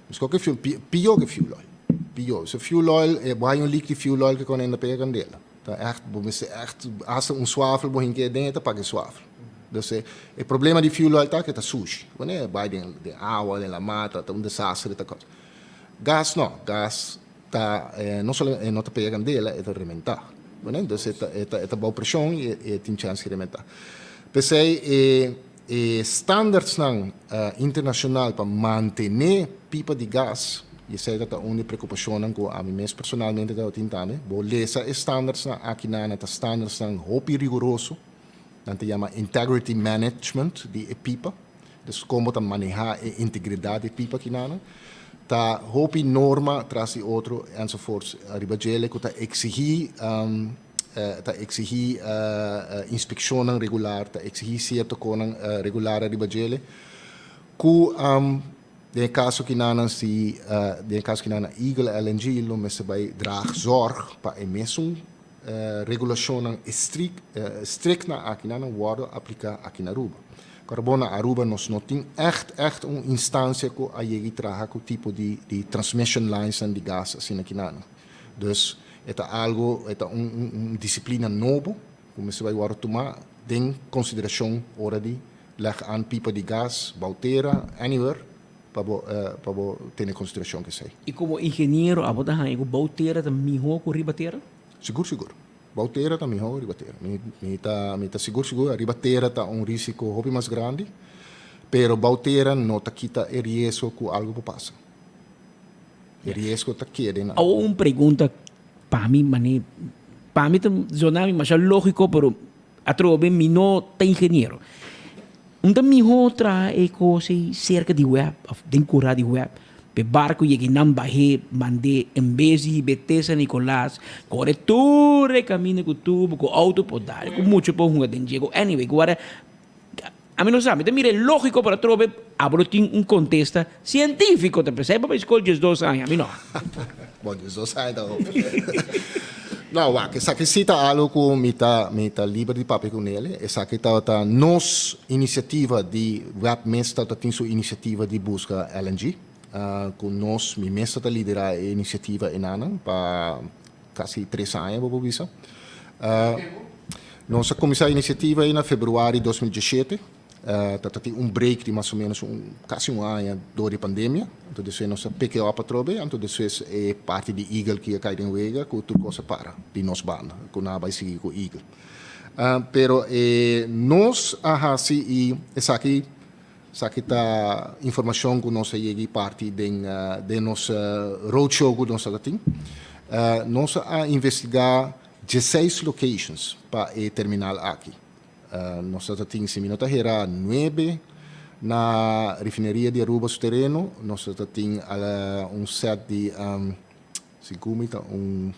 Speaker 21: Meskos ke fuel, pió ke fuel oil. Pió. So fuel oil, bo haña un leak di fuel oil ke kon ainda pega kandela. Ta ègt, bo mester ègt, asta un swafel bo hinka aden e ta paga e swafel. Dus e e problema di fuel oil ta ke ta sushi. Wanneer e bai den den awa, den lamá, ta ta un desastre ta kos. Gas no, gas ta no solamente e no ta pega kandela, e ta rementá. Wanneer, dus e ta e ta e ta bou preshon i e tin chèns di rementá. P'esei e e standardsnan internashonal pa mantené pipa di gas, i esei ta ta un di e preokupashonnan ku ami mes personalmente tabatin tambe, bo lesa e standardsnan aki nan ta standardsnan hopi riguroso. Nan ta yama integrity management di e pipa. Dus kon bo ta manehá e integridat di e pipa kinanan. Ta hopi norma tras di otro enzovoorts riba djele ku ta eksigí ta eksigí inspekshonnan regular, ta eksigí sierto konan regular ariba djele ku. Den e kaso kinanan si den e kaso kinanan Eagle LNG lo mester bai draagzorg pa e mesun regulashonnan estrik estriknan akinan wòrdu apliká aki na Aruba. Kòrda na Aruba nos no tin ègt ègt un instansia ku a yega i traha ku tipo di di transmission linesnan di gas asina kinanan. Dus e ta algu e ta un un disiplina nobo ku mester bai wòrdu tumá den konsiderashon ora di Leg aan pipa di gas, bou tera, anywhere, pa bo pa bo tene konsiderashon ku esei.
Speaker 18: I komo ingeniero abo ta haña ku bou tera ta mihó ku riba tera?
Speaker 21: Sigur sigur. Bou tera ta mihó ku riba tera. Mi mi ta mi ta sigur sigur riba tera ta un risiko hopi mas grandi, pero bou tera no ta kita e riesgo ku algu por pasa. E riesgo ta keda einan.
Speaker 18: Awor un pregunta pa mi mane pa mi ta zona mi masha lógiko pero Atrobe mi no ta ingeniero. Un ta mihó traha e kos ei serka di web òf den kurá di web pa e barku yega i nan bah'é mand'é en bes di hib'é te San Nicolas kore tur e kaminda ku tubo ku outo por dal ku mucha por hunga den dje ku anyway ku wara ami no sa mi ta mira e lógiko pero atrobe abo lo tin un kontesta sientífiko ta p'esei bo bai skol diesdos aña ami no.
Speaker 21: Bon diesdos aña ta hopi. No, wak, esaki sí ta algo ku mi ta mi ta liber di papia ku Nelly. Esaki tabata nos inisiativa di web mes tabata tin su inisiativa di buska LNG. Ku nos, mi mes tabata liderá e inisiativa enanan pa kasi tres aña bo por bisa. Nos a kuminsá e inisiativa ei na februari 2017. Ta tin un break di mas o menos un casi un aña door di pandemia. Anto despues nos a pick it up atrobe. Anto despues e parti di Eagle ki a cay den wega cu tur cos a para di nos banda cu nan a bay sigui cu Eagle. Pero e nos a haci y esaki esaki ta informacion cu nos a yega y parti den den nos roadshow cu nos a tin. Nos a investiga dieseis locations pa e terminal aki. Nos ta tin, si mi no ta hera, nuebe na refineria di Aruba su tereno. Nos ta tin un set di, segun mi ta un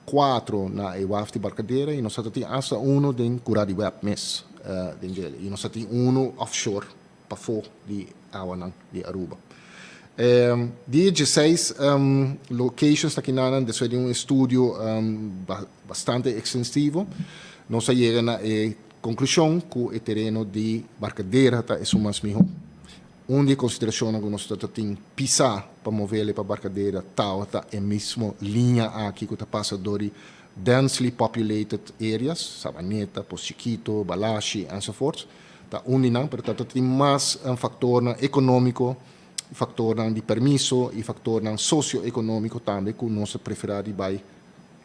Speaker 21: cuatro na e waf di Barcadera y nos ta tin hasta uno den Cura di Web mes den djele. Y nos ta tin uno offshore pafó di awanan di Aruba. Di e dieseis locations ta kinanan despues di un estudio bastante extensivo nos a yega na e conclusion cu e tereno di Barcadera ta esun mas miho. Un di e consideracionnan cu nos ta tin pisa pa movele pa Barcadera tawata e mismo liña aki cu ta pasa door di densely populated areas, Sabaneta, Pos Chikito, Balashi enzovoorts. Ta un di nan, pero ta tin mas factornan economico, factornan di permiso y factornan socio-economico tambe cu nos ta prefera di bay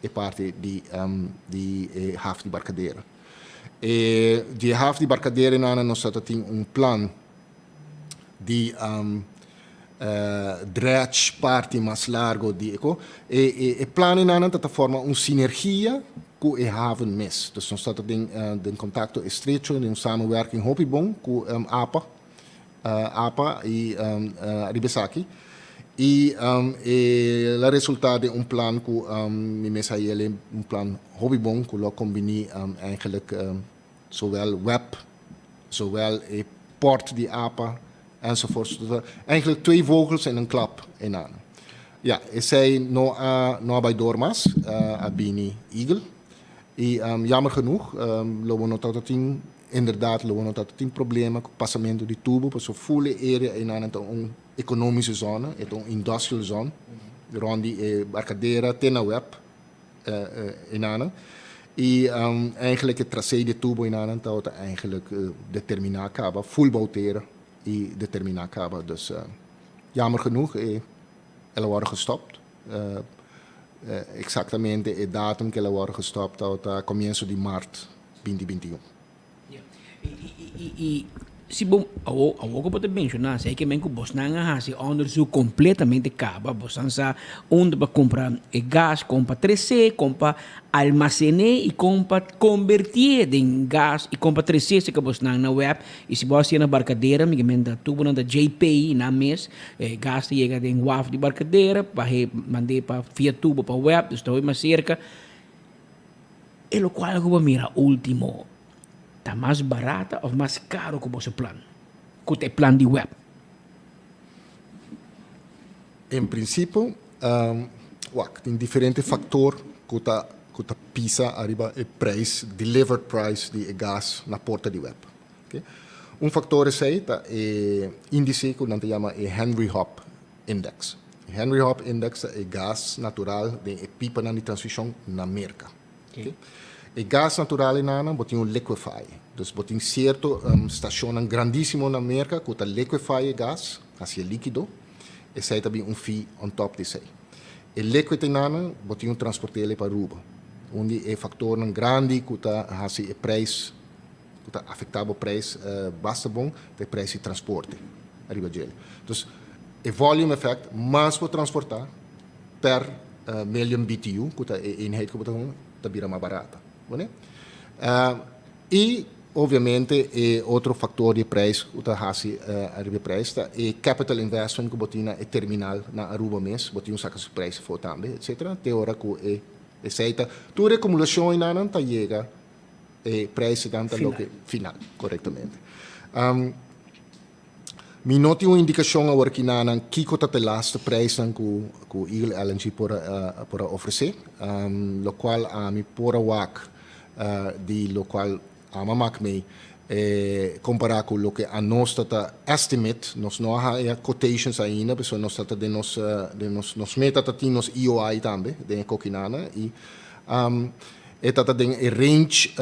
Speaker 21: e parti di di e haf di Barcadera. E di e haf di Barcadera nan nos ta tin un plan di dredge parti mas largo di e ko. E e planennan ta ta forma un sinergia ku e haven mes. Dus nos ta ta den den kontakto estrecho, den un samenwerking hopi bon ku apa, apa i riba esaki. I e la resulta den un plan ku mi mes a yele un plan hopi bon ku lo a kombiní eigenlijk zowel web, zowel e port di apa enzovoorts. Eigenlijk twee vogels in een klap einan. Ja, esei no a no a bai door mas, a bini Eagle. I jammer genoeg lo bo no tabata tin, inderdaad lo bo no tabata tin problema ku pasamentu di tubo, pasobra full e area einan ta un economische zone, e ta un industrial zone, rond di e Barcadera te na web. Enanan. I eigenlijk e trasé di e tubo enanan tabata eigenlijk determiná kaba, full bou tera i determiná kaba. Dus jammer genoeg e el a wòrdu gestopt. Eksaktamente e datum ku el a wòrdu gestopt tabata komienso di mart binti binti un.
Speaker 18: I si bo awor awor ku bo ta menshoná esei ke men ku bosnan a hasi onderzoek kompletamente kaba, bosnan sa unda pa kumpra e gas, kon pa tres'é, kon pa almasen'é i kon pa kombertié den gas i kon pa tres'é serka bosnan na wèp. I si bo hasié na Barcadera, mi ke men ta tubonan ta JP nan mes, e gas ta yega den waf di Barcadera pa he mand'é pa via tubo pa wèp, dus ta hopi mas serka. E lokual ku bo mira último ta mas barata òf mas karu ku boso plan, ku ta e plan di web?
Speaker 21: En principio, wak, tin diferente factor cu ta cu ta pisa ariba e prijs, delivered price di e gas na porta di web. Okay. Un factor esey ta e indice cu nan ta yama e Henry Hub Index. E Henry Hub Index ta e gas natural den e pipanan di transmishon na Merca. Okay. E gas natural enanan bo tin un liquefy. Dus bo tin cierto stacionnan grandisimo na Merca cu ta liquefy e gas, haci e likido. Esey ta bin un fee on top di esey. E liquid enanan bo tin un transportele pa Aruba. Un di e factornan grandi cu ta haci e prijs, cu ta afecta bo prijs basta bon, ta e prijs di transporte ariba djele. Dus e volume effect, mas bo transporta per million BTU, cu ta e eenheid cu bo ta hunga, ta bira mas barata. Bone? Y obviamente e otro factor di e prijs cu ta haci ariba e prijs ta e capital investment cu bo tin na e terminal na Aruba mes, bo tin un saca su prijs afo tambe, etcetera, te ora cu e esey ta tur e acumulacion enanan ta yega e prijsnan ta loke final, corectamente. Mi no tin un indikashon awor ki na nan kiko ta te laatste prijsnan ku ku Eagle LNG por a por a ofresé. Lokual ami por a wak di lokual ama mak mee kompará ku loke anos ta ta estimate, nos no a haya quotations ainda pasobra nos ta ta den nos den nos nos meta ta tin nos EOI tambe den e kokinana i e ta ta den e range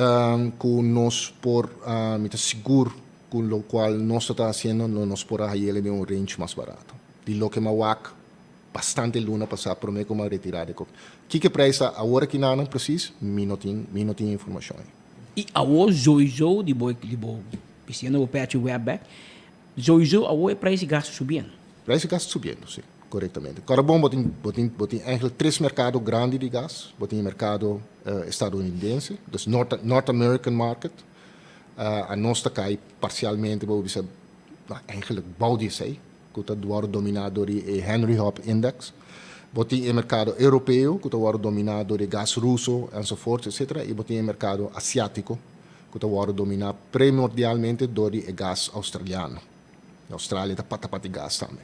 Speaker 21: ku nos por mi ta sigur Cu locual nos ta ta haciendo lo nos por a hayele den un range mas barato. Di loke m'a wak bastante luna pasa prome cu m'a retira de cok. Kiko prijs ta awor aki nanan precies mi no tin mi no tin informacion ey.
Speaker 18: Y awor sowieso di bo di bo bisiendo bo pechi web bek, sowieso awor e prijs di gas ta subiendo.
Speaker 21: Prijs di gas ta subiendo, si, corectamente. Cora bon bo tin bo tin bo tin eigenlijk tres mercado grandi di gas. Bo tin e mercado estadounidense, dus North North American market. Anos ta kai parsialmente, bo bisa, eigenlijk bou di esei, ku ta wòrdu dominá dor di e Henry Hub Index. Bo tin e merkado europeo ku ta wòrdu dominá dor di e gas ruso ensovoorts etcetera i bo tin e merkado asiátiko ku ta wòrdu dominá primordialmente dor di e gas australiano. Australia ta pata pata di gas tambe.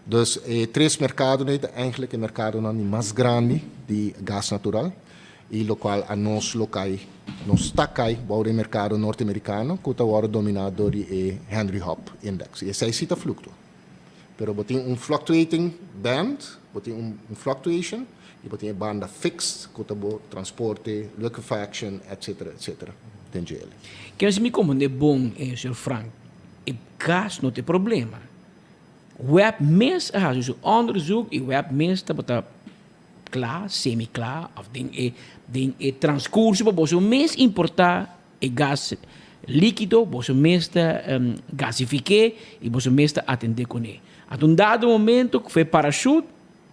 Speaker 21: Dus e tres merkadonan ei ta eigenlijk e merkadonan di mas grandi di gas natural i lokual anos lo kai, nos ta kai bou den merkado norteamerikano ku ta wòrdu dominá dor di e Henry Hub Index. I esei si ta fluktua. Pero bo tin un fluctuating band, bo tin un fluctuation i bo tin e banda fixed ku ta bo transporte, liquefaction, etcetera, etcetera den djele.
Speaker 18: Ken si mi komprendé bon, señor Frank, E gas no ta e problema. Web mes a hasi su onderzoek y web mes tabata kla, semi kla of den e den e transcurso pa boso mes importa e gas likido, boso mes ta gasifiké y boso mes ta atende kuné. Ata un dado momento ku fue parachute,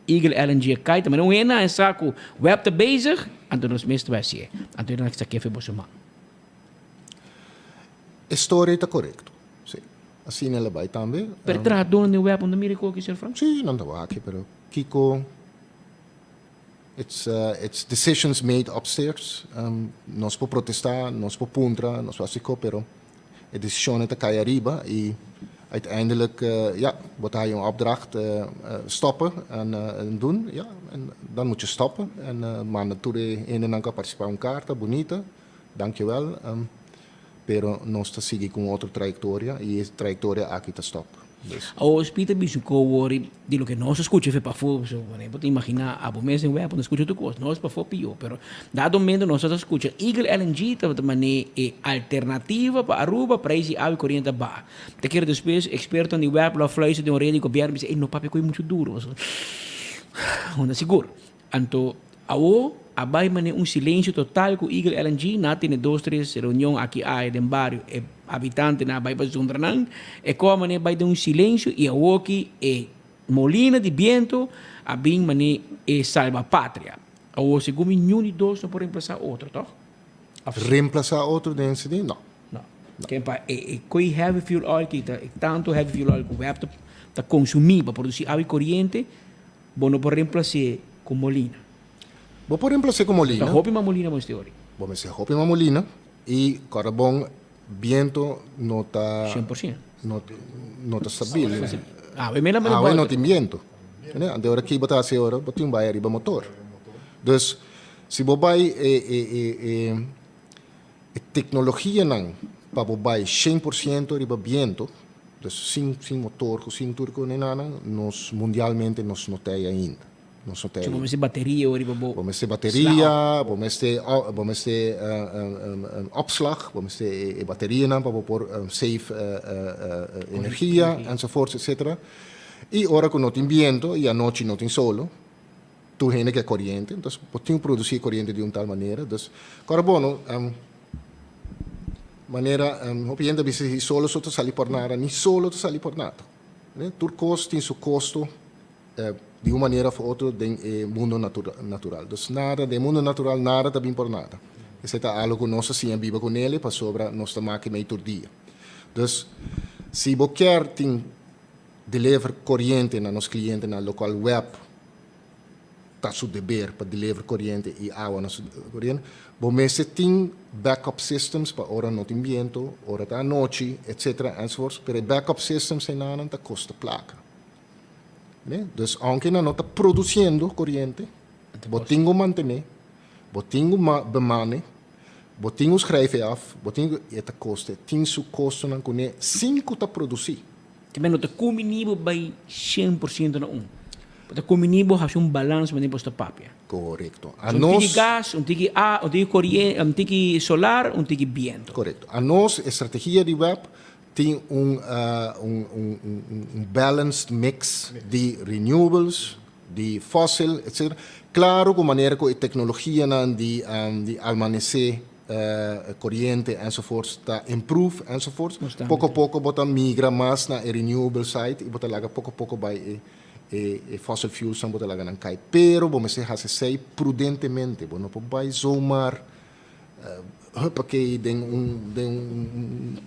Speaker 18: Eagle LNG a kai, ta manera un hende a sa ku web ta bezig, anto nos mes ta bai hasié. Anto nan a saké fu boso man.
Speaker 21: E storia ta korekto, si. Asina el a bai tambe.
Speaker 18: Pero trahadónan den web no ta mira e koki, señor Frank?
Speaker 21: Si, nan ta wak, pero kiko, it's it's decisions made upstairs. Nos por protestá, nos por puntra, nos por hasi ko, pero e desishonnan ta kai ariba i uiteindelijk, ja, bo ta haya un opdracht, stoppen en doen, ja, en dan moet je stoppen en manda tur e hendenan ku a partisipá un karta bunita. Dankjewel, pero nos ta sigui cu un otro trayectoria y e trayectoria aki ta stop. Dus.
Speaker 18: Awor Speed a bisa cu awor di loke nos a scucha fe pafó, so bo ta imagina abo mes den web bo ta scucha tur cos, nos pafó pio, pero dado momento nos a scucha Eagle LNG tabata mane e alternativa pa Aruba prijs di awa y coriente a baha. Ta kere despues expertonan di web lo a fluister den orea di gobierno bisa ey no papia cu e mucho duro, unda sigur. Anto awo a bai mane un silencio total cu Eagle LNG, nan a tene dos tres reunion aki aya den bario, e habitantenan a bai pa zundra nan, e coa mane bai den un silencio y awoki e molina di biento a bin mane e salba patria. Awo segun mi niun di dos no por reemplaza otro, toch?
Speaker 21: Of si? Reemplaza otro den esei? No.
Speaker 18: No. Ken pa e e koe heavy fuel oil ki ta e tanto heavy fuel oil cu web ta ta consumi pa produci awa y coriente, Bo no por reemplac'é cu molina.
Speaker 21: Bo por reemplac'é cu molina.
Speaker 18: Ta hopi mas molina bo mester ori.
Speaker 21: Bo mester hopi mas molina y corda bon biento no ta.
Speaker 18: Cien por cien.
Speaker 21: No no ta stabil.
Speaker 18: Awe mira
Speaker 21: Awe no tin biento. Ante ora ki bo ta hasi ora bo tin bai ariba motor. Dus si bo bai e e e e e tecnologianan pa bo bai 100% riba biento, dus sin sin motor ku sin tur ku nenanan, nos mundialmente nos no ta ei ainda. Nos no ta
Speaker 18: So bo mester bateria ora riba bo
Speaker 21: Bo mester bateria, bo mester bo mester opslag, bo mester e baterianan pa bo por save energia enzovoorts etcetera. I ora ku no tin biento i anochi no tin solo, tur hende ke koriente, entonces bo tin ku produsi e koriente di un tal manera. Dus kòrda bo no, manera hopi hende ta bisa si solo so ta sali por nada, ni solo ta sali por nada. Tur kos tin su kosto di un manera of otro den e mundo natural. Dus nada, den e mundo natural nada ta bin por nada. Esei ta algo ku nos a siña biba ku nele pasobra nos ta maki mei tur dia. Dus si bo kier tin deliver koriente na nos klientenan lokual web ta su deber pa deliver koriente i awa na su koriente, bo mester tin backup systems pa ora no tin biento, ora ta anochi, etcetera enzovoorts, pero e backup systems enanan ta kosta plaka. Dus aunke nan no ta produciendo koriente, bo tin ku mantene, bo tin ku bemane, bo tin ku schrijf e af, bo tin ku, e ta kosta, e tin su kostonan kuné sin ku ta produci.
Speaker 18: Te men no ta kumini bo bai 100% na un. Bo ta kumini bo hasi un balans manera bo sta papia.
Speaker 21: Korekto.
Speaker 18: A nos. Un tiki gas, un tiki a, un tiki koriente, un tiki solar, un tiki biento.
Speaker 21: Korekto. A nos e strategia di web tin un un un un balanced mix di renewables, di fossil, etcetera. Klaro ku manera ku e teknologianan di di almanesé koriente enzovoorts ta improve enzovoorts, poko poko bo ta migra mas na e renewable side i bo ta laga poko poko bai e e fossil fuelsnan bo ta laga nan kai. Pero bo mester hasi esei prudentemente, bo no por bai zomaar huppakee den un den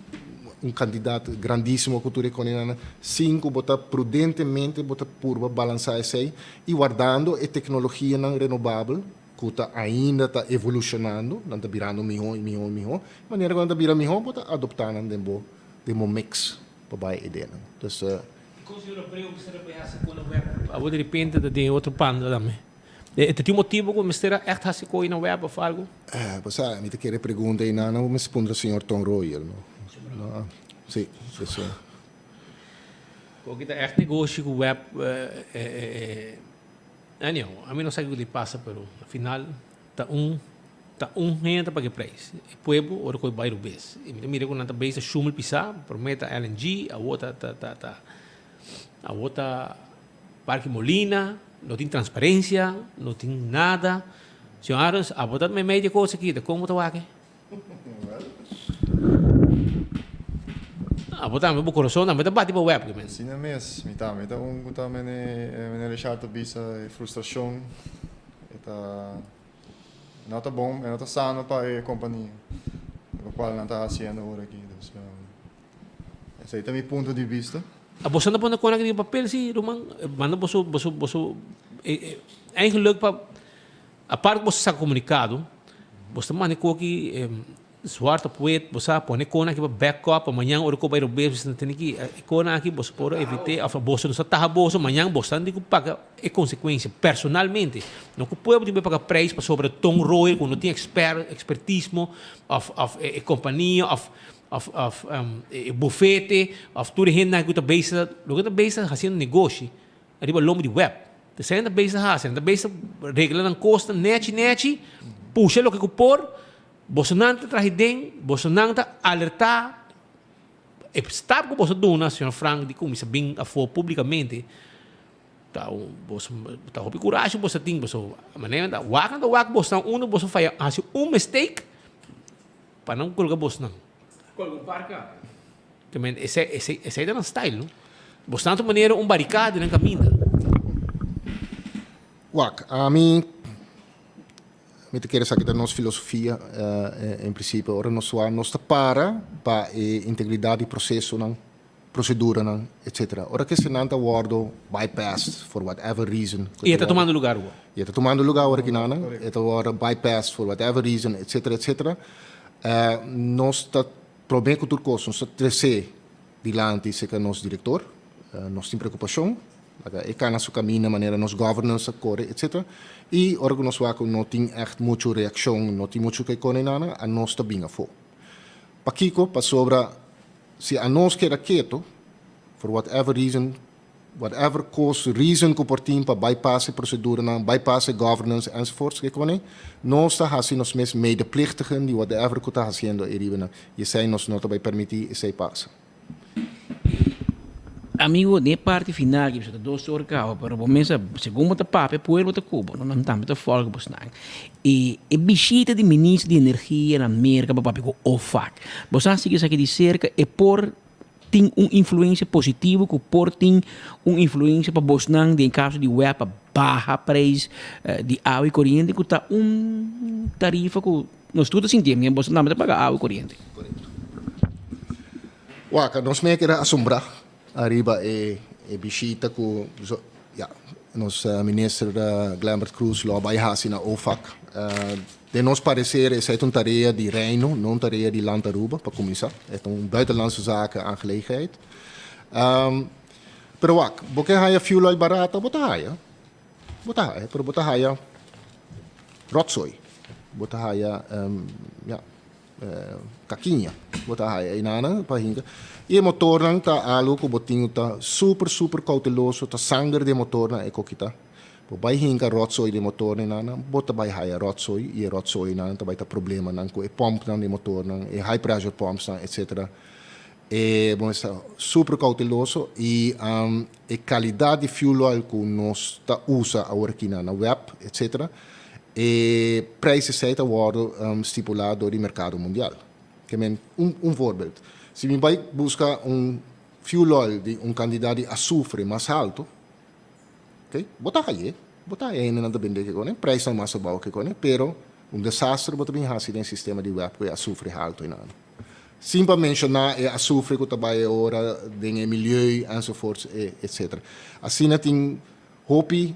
Speaker 21: un kantidat grandísimo ku tur e koninan sin ku bo ta prudentemente bo ta purba balansá esei i wardando e teknologianan renobabel ku ta ainda ta evolushonando, nan ta birando mihó i mihó i mihó. Manera ku nan ta bira mihó bo ta adoptá nan den bo den bo mix pa bai e denan. Dus.
Speaker 19: Dikon señor Abreu mester a bai hasi ku na web? Abo di repente ta den otro panda tambe. E ta tin un motibu ku mester a ègt hasi ko'i na web òf algu?
Speaker 21: Bo sa, mi ta kere pregunta einan, bo mester puntra señor Ton Royal, no? No, si, dus.
Speaker 19: Koki ta ègt negoshi ku web. Anyhow, ami no sa kiko di pasa pero na final ta un ta un hende ta paga e prijs. E pueblo ora ku e bai rubes. I mi ta mira ku nan ta bezig ta shumel pisá, promé ta LNG, awor ta ta ta ta awor ta Parke Molina, no tin transparencia, no tin nada. Señor Arends, abo ta meimei di e kos aki, ta kon bo ta wak e? Abo tambe bo corazon tambe ta bati pa web men.
Speaker 3: Asina mes, mi tambe ta un cu ta mene Richard ta bisa e frustracion e ta no ta bon e no ta sano pa e compania locual nan ta haciendo ora aki dus esey ta mi punto di bista.
Speaker 19: Abo sa ta pone con aki den papel si ruman manda boso boso boso eigenlijk pa Apart ku bo sa saka komunikado, bo ta manda e koki zwart op wit, bo sa pone e kona aki pa backup, pa mañan ora ku bo bai robes bo ta tene ki e kona aki boso por evit'é òf boso no sa taha boso, mañan bo ta tin ku paga e konsekuensia personalmente. No ku pueblo tin ku bai paga prijs pasobra ton roer ku no tin eksper ekspertismo òf òf e kompania òf òf òf e bufete òf tur e hendenan ku ta bezig loke ta bezig hasiendo negoshi Riba lomo di web. Esei nan ta bezig hasi, nan ta bezig regla nan kosnan nechi nechi, pusha loke ku por, bosonan ta traha den, bosonan ta alertá. E stap ku boso duna, señor Frank, di kuminsá bin afó públikamente, ta un boso ta hopi kurashi boso tin, boso manera ta wak nan ta wak bosonan unda boso faya hasi un mistake pa nan kolga bosonan.
Speaker 18: Kolga un parka.
Speaker 19: Te men esei esei esei ta nan style no. Bo sta na tur manera un barikada den kaminda.
Speaker 21: Wak, ami mi ta kere sa ki ta nos filosofia en prinsipio. Ora nos wak nos ta para pa e integridat di prosesonan, proseduranan, etcetera. Ora ku esenan ta wòrdu bypassed for whatever reason.
Speaker 19: I e ta tumando lugar awor.
Speaker 21: I e ta tumando lugar awor aki nan. E ta wòrdu bypassed for whatever reason, etcetera, etcetera. Nos ta Promé ku tur kos nos ta tresé dilanti serka nos direktor. Nos tin preokupashon. Laga e kana su kaminda manera nos governance a kore etc. I ora ku nos wak ku no tin ègt muchu reakshon, no tin muchu ke kone nana, anos ta bin afó. Pakiko? Pasobra si anos keda keto, for whatever reason, whatever kos, reason ku por tin pa bypass e proseduranan, bypass e governance enzovoorts, ke kone, nos ta hasi nos mes medeplichtigen di whatever ku ta hasiendo ei riba nan. I esei nos no ta bai permití esei pasa.
Speaker 18: Amigo, den e parti final ki ta dos or caba, pero bo mesa, segun bo ta papia, pueblo ta cubo, no? Nan tambe ta volg bosnan. E e bishita di minister di energia na Merca pa papia cu OFAC. Bo sa sigui esaki di cerca, e por tin un influencia positivo cu por tin un influencia pa bosnan den caso di web pa baha prijs di awa y coriente cu ta un tarifa cu Nos tur ta sinti e boso tambe ta paga awa i koriente.
Speaker 21: Wak, nos mei a keda asombrá ariba e bishita ku ya nos minister Glenbert Croes lo a bai hasi na OFAC. Den nos pareser esei ta un tarea di Reino, no un tarea di Land Aruba pa kuminsá. E ta un buitenlandse zaken aangelegenheid. Pero wak, bo ke haya fuel oil barata, bo ta haya. Bo ta haya, pero bo ta haya rotzooi. Bo ta haya, ya, kakiña. Bo ta haya einanan pa hinka. I e motornan ta algu ku bo tin ku ta super, super kouteloso. Ta sanger di e motornan e koki ta. Bo bai hinka rotzooi di e motor einanan, bo ta bai haya rotzooi i e rotzooi einanan ta bai ta problemanan ku e pòmpnan di e motornan, e high pressure pumpsnan, etcetera. E bo mester ta super kouteloso i e kalidat di fuel oil ku nos ta usa awor aki na web etcetera e prijs esei ta wòrdu stipulá dor di merkado mundial. Ke men un un voorbeeld, si mi bai buska un fuel oil di un kantidat di asufre mas haltu, ok, bo ta haye, bo ta haye hendenan ta bende kiko ne, prijsnan mas abou kiko ne, pero un desastre bo ta bin hasi den sistema di web ku e asufre haltu einan. Sin pa menshoná e azufre ku ta bai e ora den e milieu enzovoorts etcetera. Asina tin hopi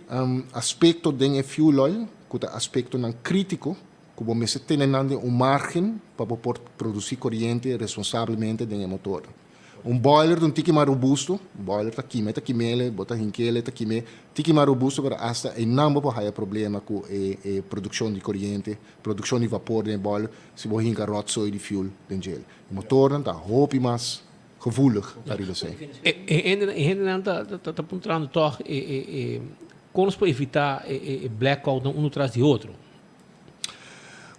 Speaker 21: aspekto den e fuel oil ku ta aspektonan krítiko ku bo mester tene nan den un márgen pa bo por produsí koriente responsablemente den e motor. Un boiler ta un tiki mas robusto, un boiler ta kima, e ta kim'el, bo ta hink'el, e ta kim'é, tiki mas robusto pero asta einan bo por haya problema ku e produkshon di koriente Produccion di vapor den e boiler si bo hinca rotzooi di fuel den djel. E motornan ta hopi mas gevoelig ariba esey.
Speaker 19: E hendenan ta puntrando toch con nos por evita e blackoutnan uno tras di otro?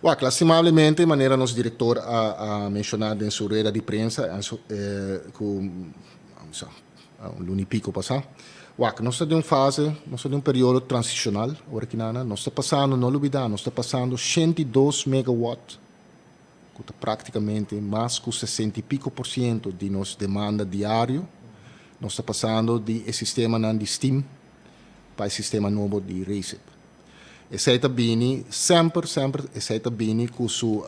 Speaker 21: Wak, lastimablemente manera nos director a menciona den su rueda di prensa cu un luna y pico pasa. Wak, nos ta den un fase, nos ta den un periodo transicional ora ki nana. Nos ta pasando, no lubida, nos ta pasando 102 megawatt, cu ta practicamente mas cu 60 y pico por ciento di nos demanda diario. Nos ta pasando di e sistemanan di steam pa e sistema nobo di Recip. Esey ta bini semper, semper esey ta bini cu su,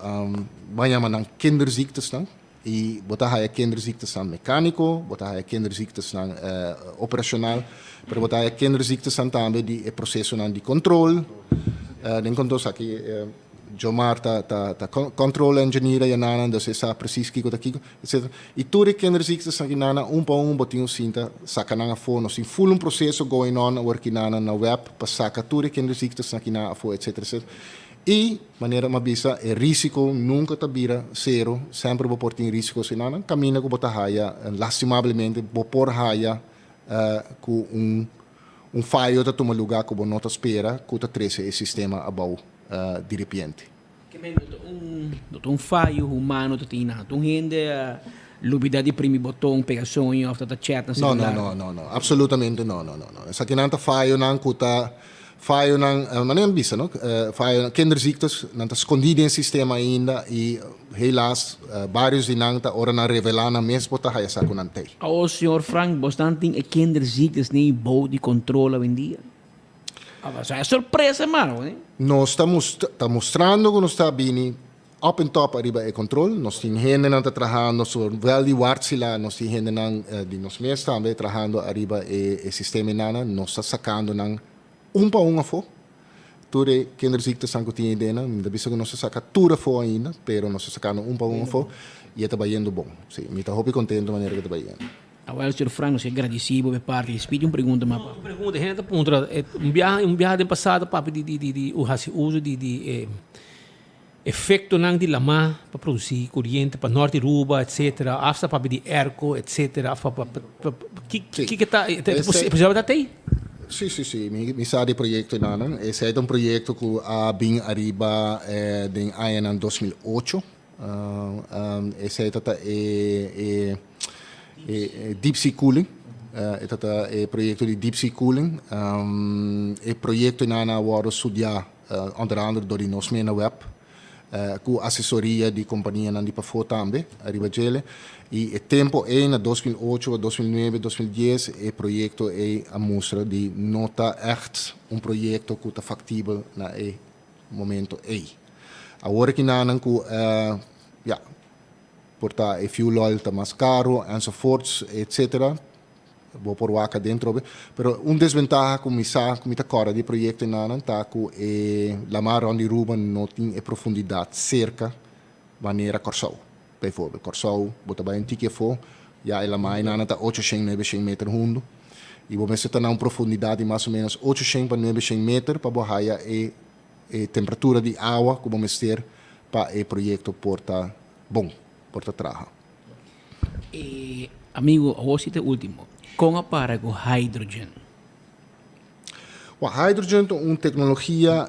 Speaker 21: ban yama nan kinderziektes nan. I bo ta haya kinderziektesan mecanico, bo ta haya kinderziektesan operacional, pero bo ta haya kinderziektesan tambe di e procesonan di control. Den control sa ki Jomar ta ta ta control engineer ya nanan, dus e sa precies kico ta kico, etcetera. I tur e kinderziektesan ki nanan un pa un bo tin un sinta saca nan afo. Nos tin full un proceso going on awor ki nanan na web pa saca tur e kinderziektesan ki nan afo, etcetera, etcetera. I, manera mi a bisa, e risiko nunka ta bira sero, semper bo por tin risiko si nan kaminda ku bo ta haya, lastimablemente bo por haya ku un un fayo ta tuma luga ku bo no ta spera ku ta trese e sistema abou diripiente.
Speaker 18: Ke men no ta un no ta un fayo humano ta tin nan, ta un hende a lubida di primi boton, pega soño of ta ta chat na
Speaker 21: No, no,
Speaker 18: celular.
Speaker 21: no, no, no, absolutamente no, no, no, no. Esakinan ta fayonan ku ta Fayonan, manera mi bisa no, fayonan, kinderziektes, nan ta skondí den sistema ainda i helaas varios di nan ta ora nan revelá nan mes bo ta haya sa ku nan tei.
Speaker 18: Awor señor Frank, bosnan tin e kinderziektes ni bou di control awendia? Aba e sorpresa hermano, eh?
Speaker 21: Nos ta ta mustrando ku nos ta bini up en top ariba e control. Nos tin hendenan ta trahando zowel di Wärtsilä, nos tin hendenan di nos mes tambe trahando ariba e sistema enana. Nos ta sacando nan un pa un afo. Tur e kinderziektesan cu tin edennan, mi ta bisa cu nos ta saca tur afo ainda, pero nos ta sacando un pa un afo y e ta bayendo bon. Si, mi ta hopi contento manera cu e ta bayendo.
Speaker 18: Awel, señor Frank, nos ke gradisí bo pa e parti. Di Speedy un pregunta mas pa.
Speaker 19: Un pregunta, hende ta puntra, un biaha, un biaha den pasado papia di di di di hasi uso di di e efectonan di lamá pa produsí koriente pa Norte Aruba, etcetera, hasta papia di airco, etcetera, pa pa pa ki ki ta e posibilidad ta tei?
Speaker 21: Sí, sí, sí, mi mi sa di proyecto enanan. Esei ta un proyecto ku a bin ariba den añanan 2008. Esei ta ta e e deep sea cooling. E ta ta e proyecto di deep sea cooling. E proyecto enanan a wòrdu studiá onder andere dor di nos mena web ku asesoria di kompanianan di pafó tambe ariba djele. I e tempo ei na 2008, 2009, 2010 e proyekto ei a mustra di no ta ègt un proyekto ku ta faktibel na e momento ei. Awor aki nanan ku ya por ta e fuel oil ta mas karu enzovoorts etcetera. Bo por wak aden trobe. Pero un desventaha ku mi sa ku mi ta kòrda di e proyekto enanan ta ku e lamar rònt di Ruba no tin e profundidat serka manera Kòrsou. Bijvoorbeeld Kòrsou bo ta bai un tiki afó ya e lamar enanan ta ochoshen nuebeshen meter hundu i bo mester ta na un profundidat di mas o ménos ochoshen pa nuebeshen meter pa bo haya e e temperatura di awa ku bo mester pa e proyekto por ta bon, por ta traha.
Speaker 18: E amigo, awor si ta e ultimo. Kon a para ku hydrogen?
Speaker 21: Well, hydrogen ta un teknologia,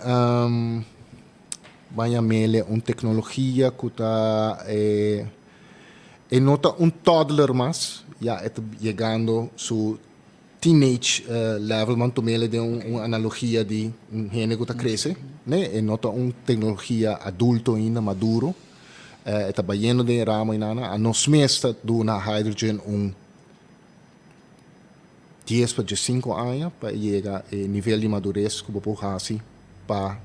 Speaker 21: ban yam'ele un teknologia ku ta e no ta un toddler mas, ya e ta yegando su teenage level, ban tum'ele den un analogia di un hende ku ta krese, ne? E no ta un teknologia adulto ainda, maduro. E ta bayendo den e ramo einana. Anos mes ta duna hydrogen un dies pa diesinco aña pa e yega e nivel di madures ku bo por hasi pa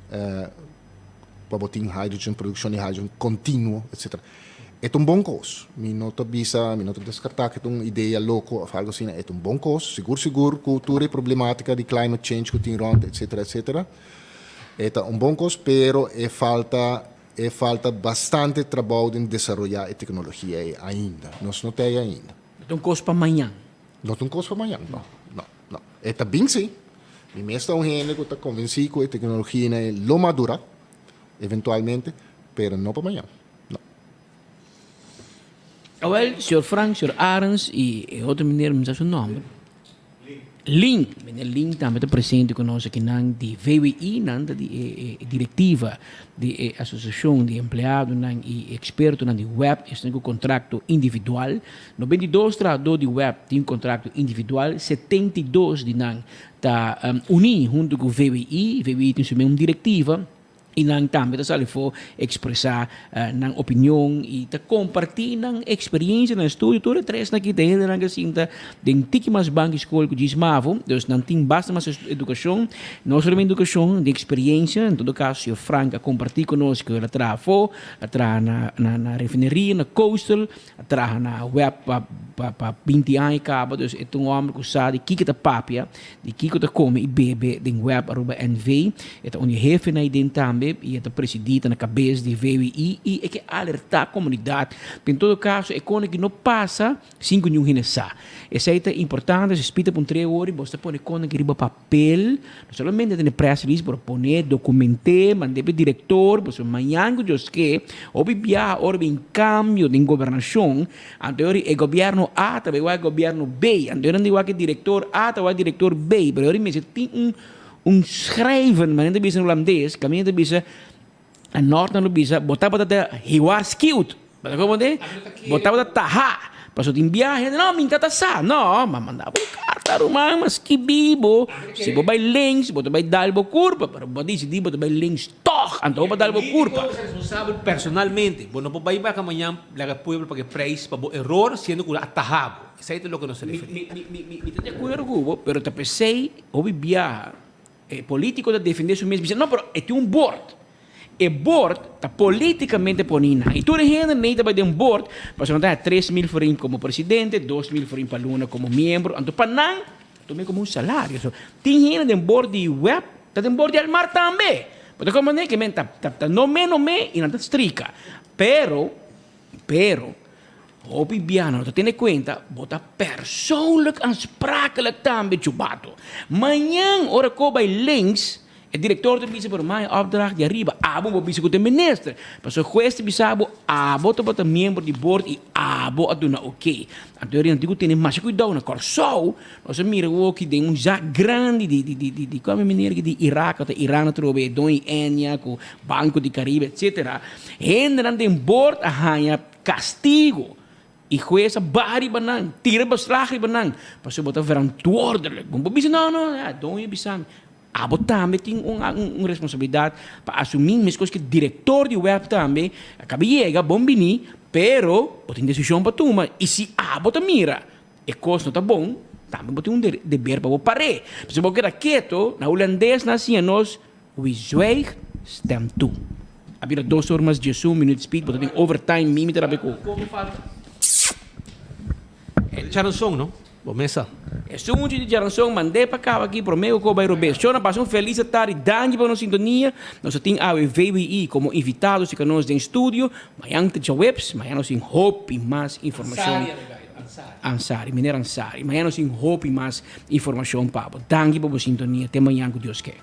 Speaker 21: pa bo tin hydrogen, produkshon di hydrogen kontinuo, etcetera. E ta un bon kos. Mi no ta bisa, mi no ta deskartá ku e ta un idea loko òf algu asina. E ta un bon kos. Sigur sigur ku tur e problematika di climate change ku tin rònt, etcetera, etcetera. E ta un bon kos, pero e falta E falta bastante trabou den desaroyá e teknologia ei ainda. Nos no ta ei ainda.
Speaker 18: No ta un kos pa mañan.
Speaker 21: No ta un kos pa mañan, no. No, no. E ta bin sí. Mi mes ta un hende ku ta konvensí ku e teknologianan ei lo madurá eventualmente, pero no pa mañan. No.
Speaker 18: Awel, señor Frank, señor Arends i e otro meneer, mi no sa su nòmber. Lin, meneer Lin tambe ta presente ku nos akinan di VWI, nan ta di e direktiva di e asosiashon di empleadonan i ekspertonan di web, esnan ku kontrakto individual. 92 trahadó di web tin kontrakto individual, 72 di nan ta uní huntu ku VWI. VWI tin su mes un direktiva. I nan tambe ta sali for ekspresá nan opinion i ta kompartí nan eksperiencia, nan estudio. Tur e tresnan aki ta hendenan ke sinta den tiki mas banki skol ku djis mavo. Dus nan tin basta mas edukashon, no solamente edukashon, den eksperiencia. En todo kaso, señor Frank a kompartí ku nos ku el a traha afó, a traha na na refineria, na Coastal, A traha na web pa pa pa binti aña kaba, dus e ta un hòmber ku sa di kiko ta papia, di kiko ta kome i bebe den web Aruba NV. E ta un di e hefenan aiden tambe i e ta presidí, ta na kabes di VWI i e ke alertá komunidat. En todo kaso e kone ki no pasa sin ku niun hende sa. Esei ta importante, si spita pa un tre ora i bos ta pone kone ki riba papel. Pel, no solamente tene press release, pero pone, document'é, mand'é p'e director, pasobra mañan cu Dios ke, hopi biaha ora bin cambio den gobernacion, anto e ora e gobierno A ta bay wak e gobierno B, anto e ora nan di wak e director A ta wak e director B, pero e ora mester tin un un schrijven, manera nan ta bisa na Hulandes, caminda ta bisa, na Nort nan lo bisa, bo tabata ta gewaarschuwd. Bo ta comprende? Bo tabata taha. Pasobra tin biahe, no, mi ta ta sa. No, m'a manda bo un karta, ruman, m'a skibi bo. Si bo bai links, bo ta bai dal bo kurpa. Pero bo a disidí bo ta bai links tòg, anto bo pa dal bo kurpa.
Speaker 19: Bo ta responsabel personalmente. Bo no por bai baka mañan laga e pueblo paga e prijs pa bo eror siendo ku a taha bo. Esei ta loke nos ta referí.
Speaker 18: Mi ta di akuerdo ku bo, pero ta p'esei hopi biaha E politico ta defende su mes bisa no pero e tin un board. E board ta politicamente poni nan y tur e hende nei ta bay den board pasobra nan ta haya 3000 florin como presidente, 2000 florin pa luna como miembro anto pa nan tuma e como un salario. So tin hende den board di web ta den board di Almar tambe. Bo ta comprende ke men ta ta no me no me y nan ta strika pero pero. Hopi biaha no ta tene kuenta, bo ta persoonlijk aansprakelijk tambe, chubato. Mañan ora ko bai links, e direktor ta bisa pero mai opdracht di ariba, abo bo bisa ku ta e minister. Pasobra hues ta bisa bo, abo tabata miembro di board i abo a duna oké. Anto e tin ku tene masha kuidou. Na Kòrsou nos a mira awoki den un zak grandi di di di di kua manera di Irak ota Iran atrobe e doño Enia ku Banco di Caribe etcetera. Hendenan den board a haña kastigo i hues a baha riba nan, tira beslag riba nan pasobra bo ta verantwoordelijk. Bo no por bisa no no doño a bisa mi. Abo tambe tin un un responsabilidad pa asumi mescos cu director di web tambe a caba yega bon bini pero bo tin decision pa tuma y si abo ta mira e cos no ta bon tambe bo tin un deber pa bo pare pasobra bo keda keto na hulandes nan a siña nos wie zwijgt stemt toe a bira dos or mas diesun minuut speed bo ta tin overtime mimi ta rabia cu.
Speaker 19: Charanson no? Bo mesa.
Speaker 18: Esun di djaranson mand'é pa kaba aki promé ku bai robes. Shona pasa un felis tardi danki pa nos sintonia. Nos a tin awe VWI komo invitado si ka nos den studio. Mañan ta djaweps, mañan nos tin hopi mas informashon. Ansari, meneer Ansari. Mañan nos tin hopi mas informashon pa bo. Danki pa bo sintonia. Te mañan ku Dios ke.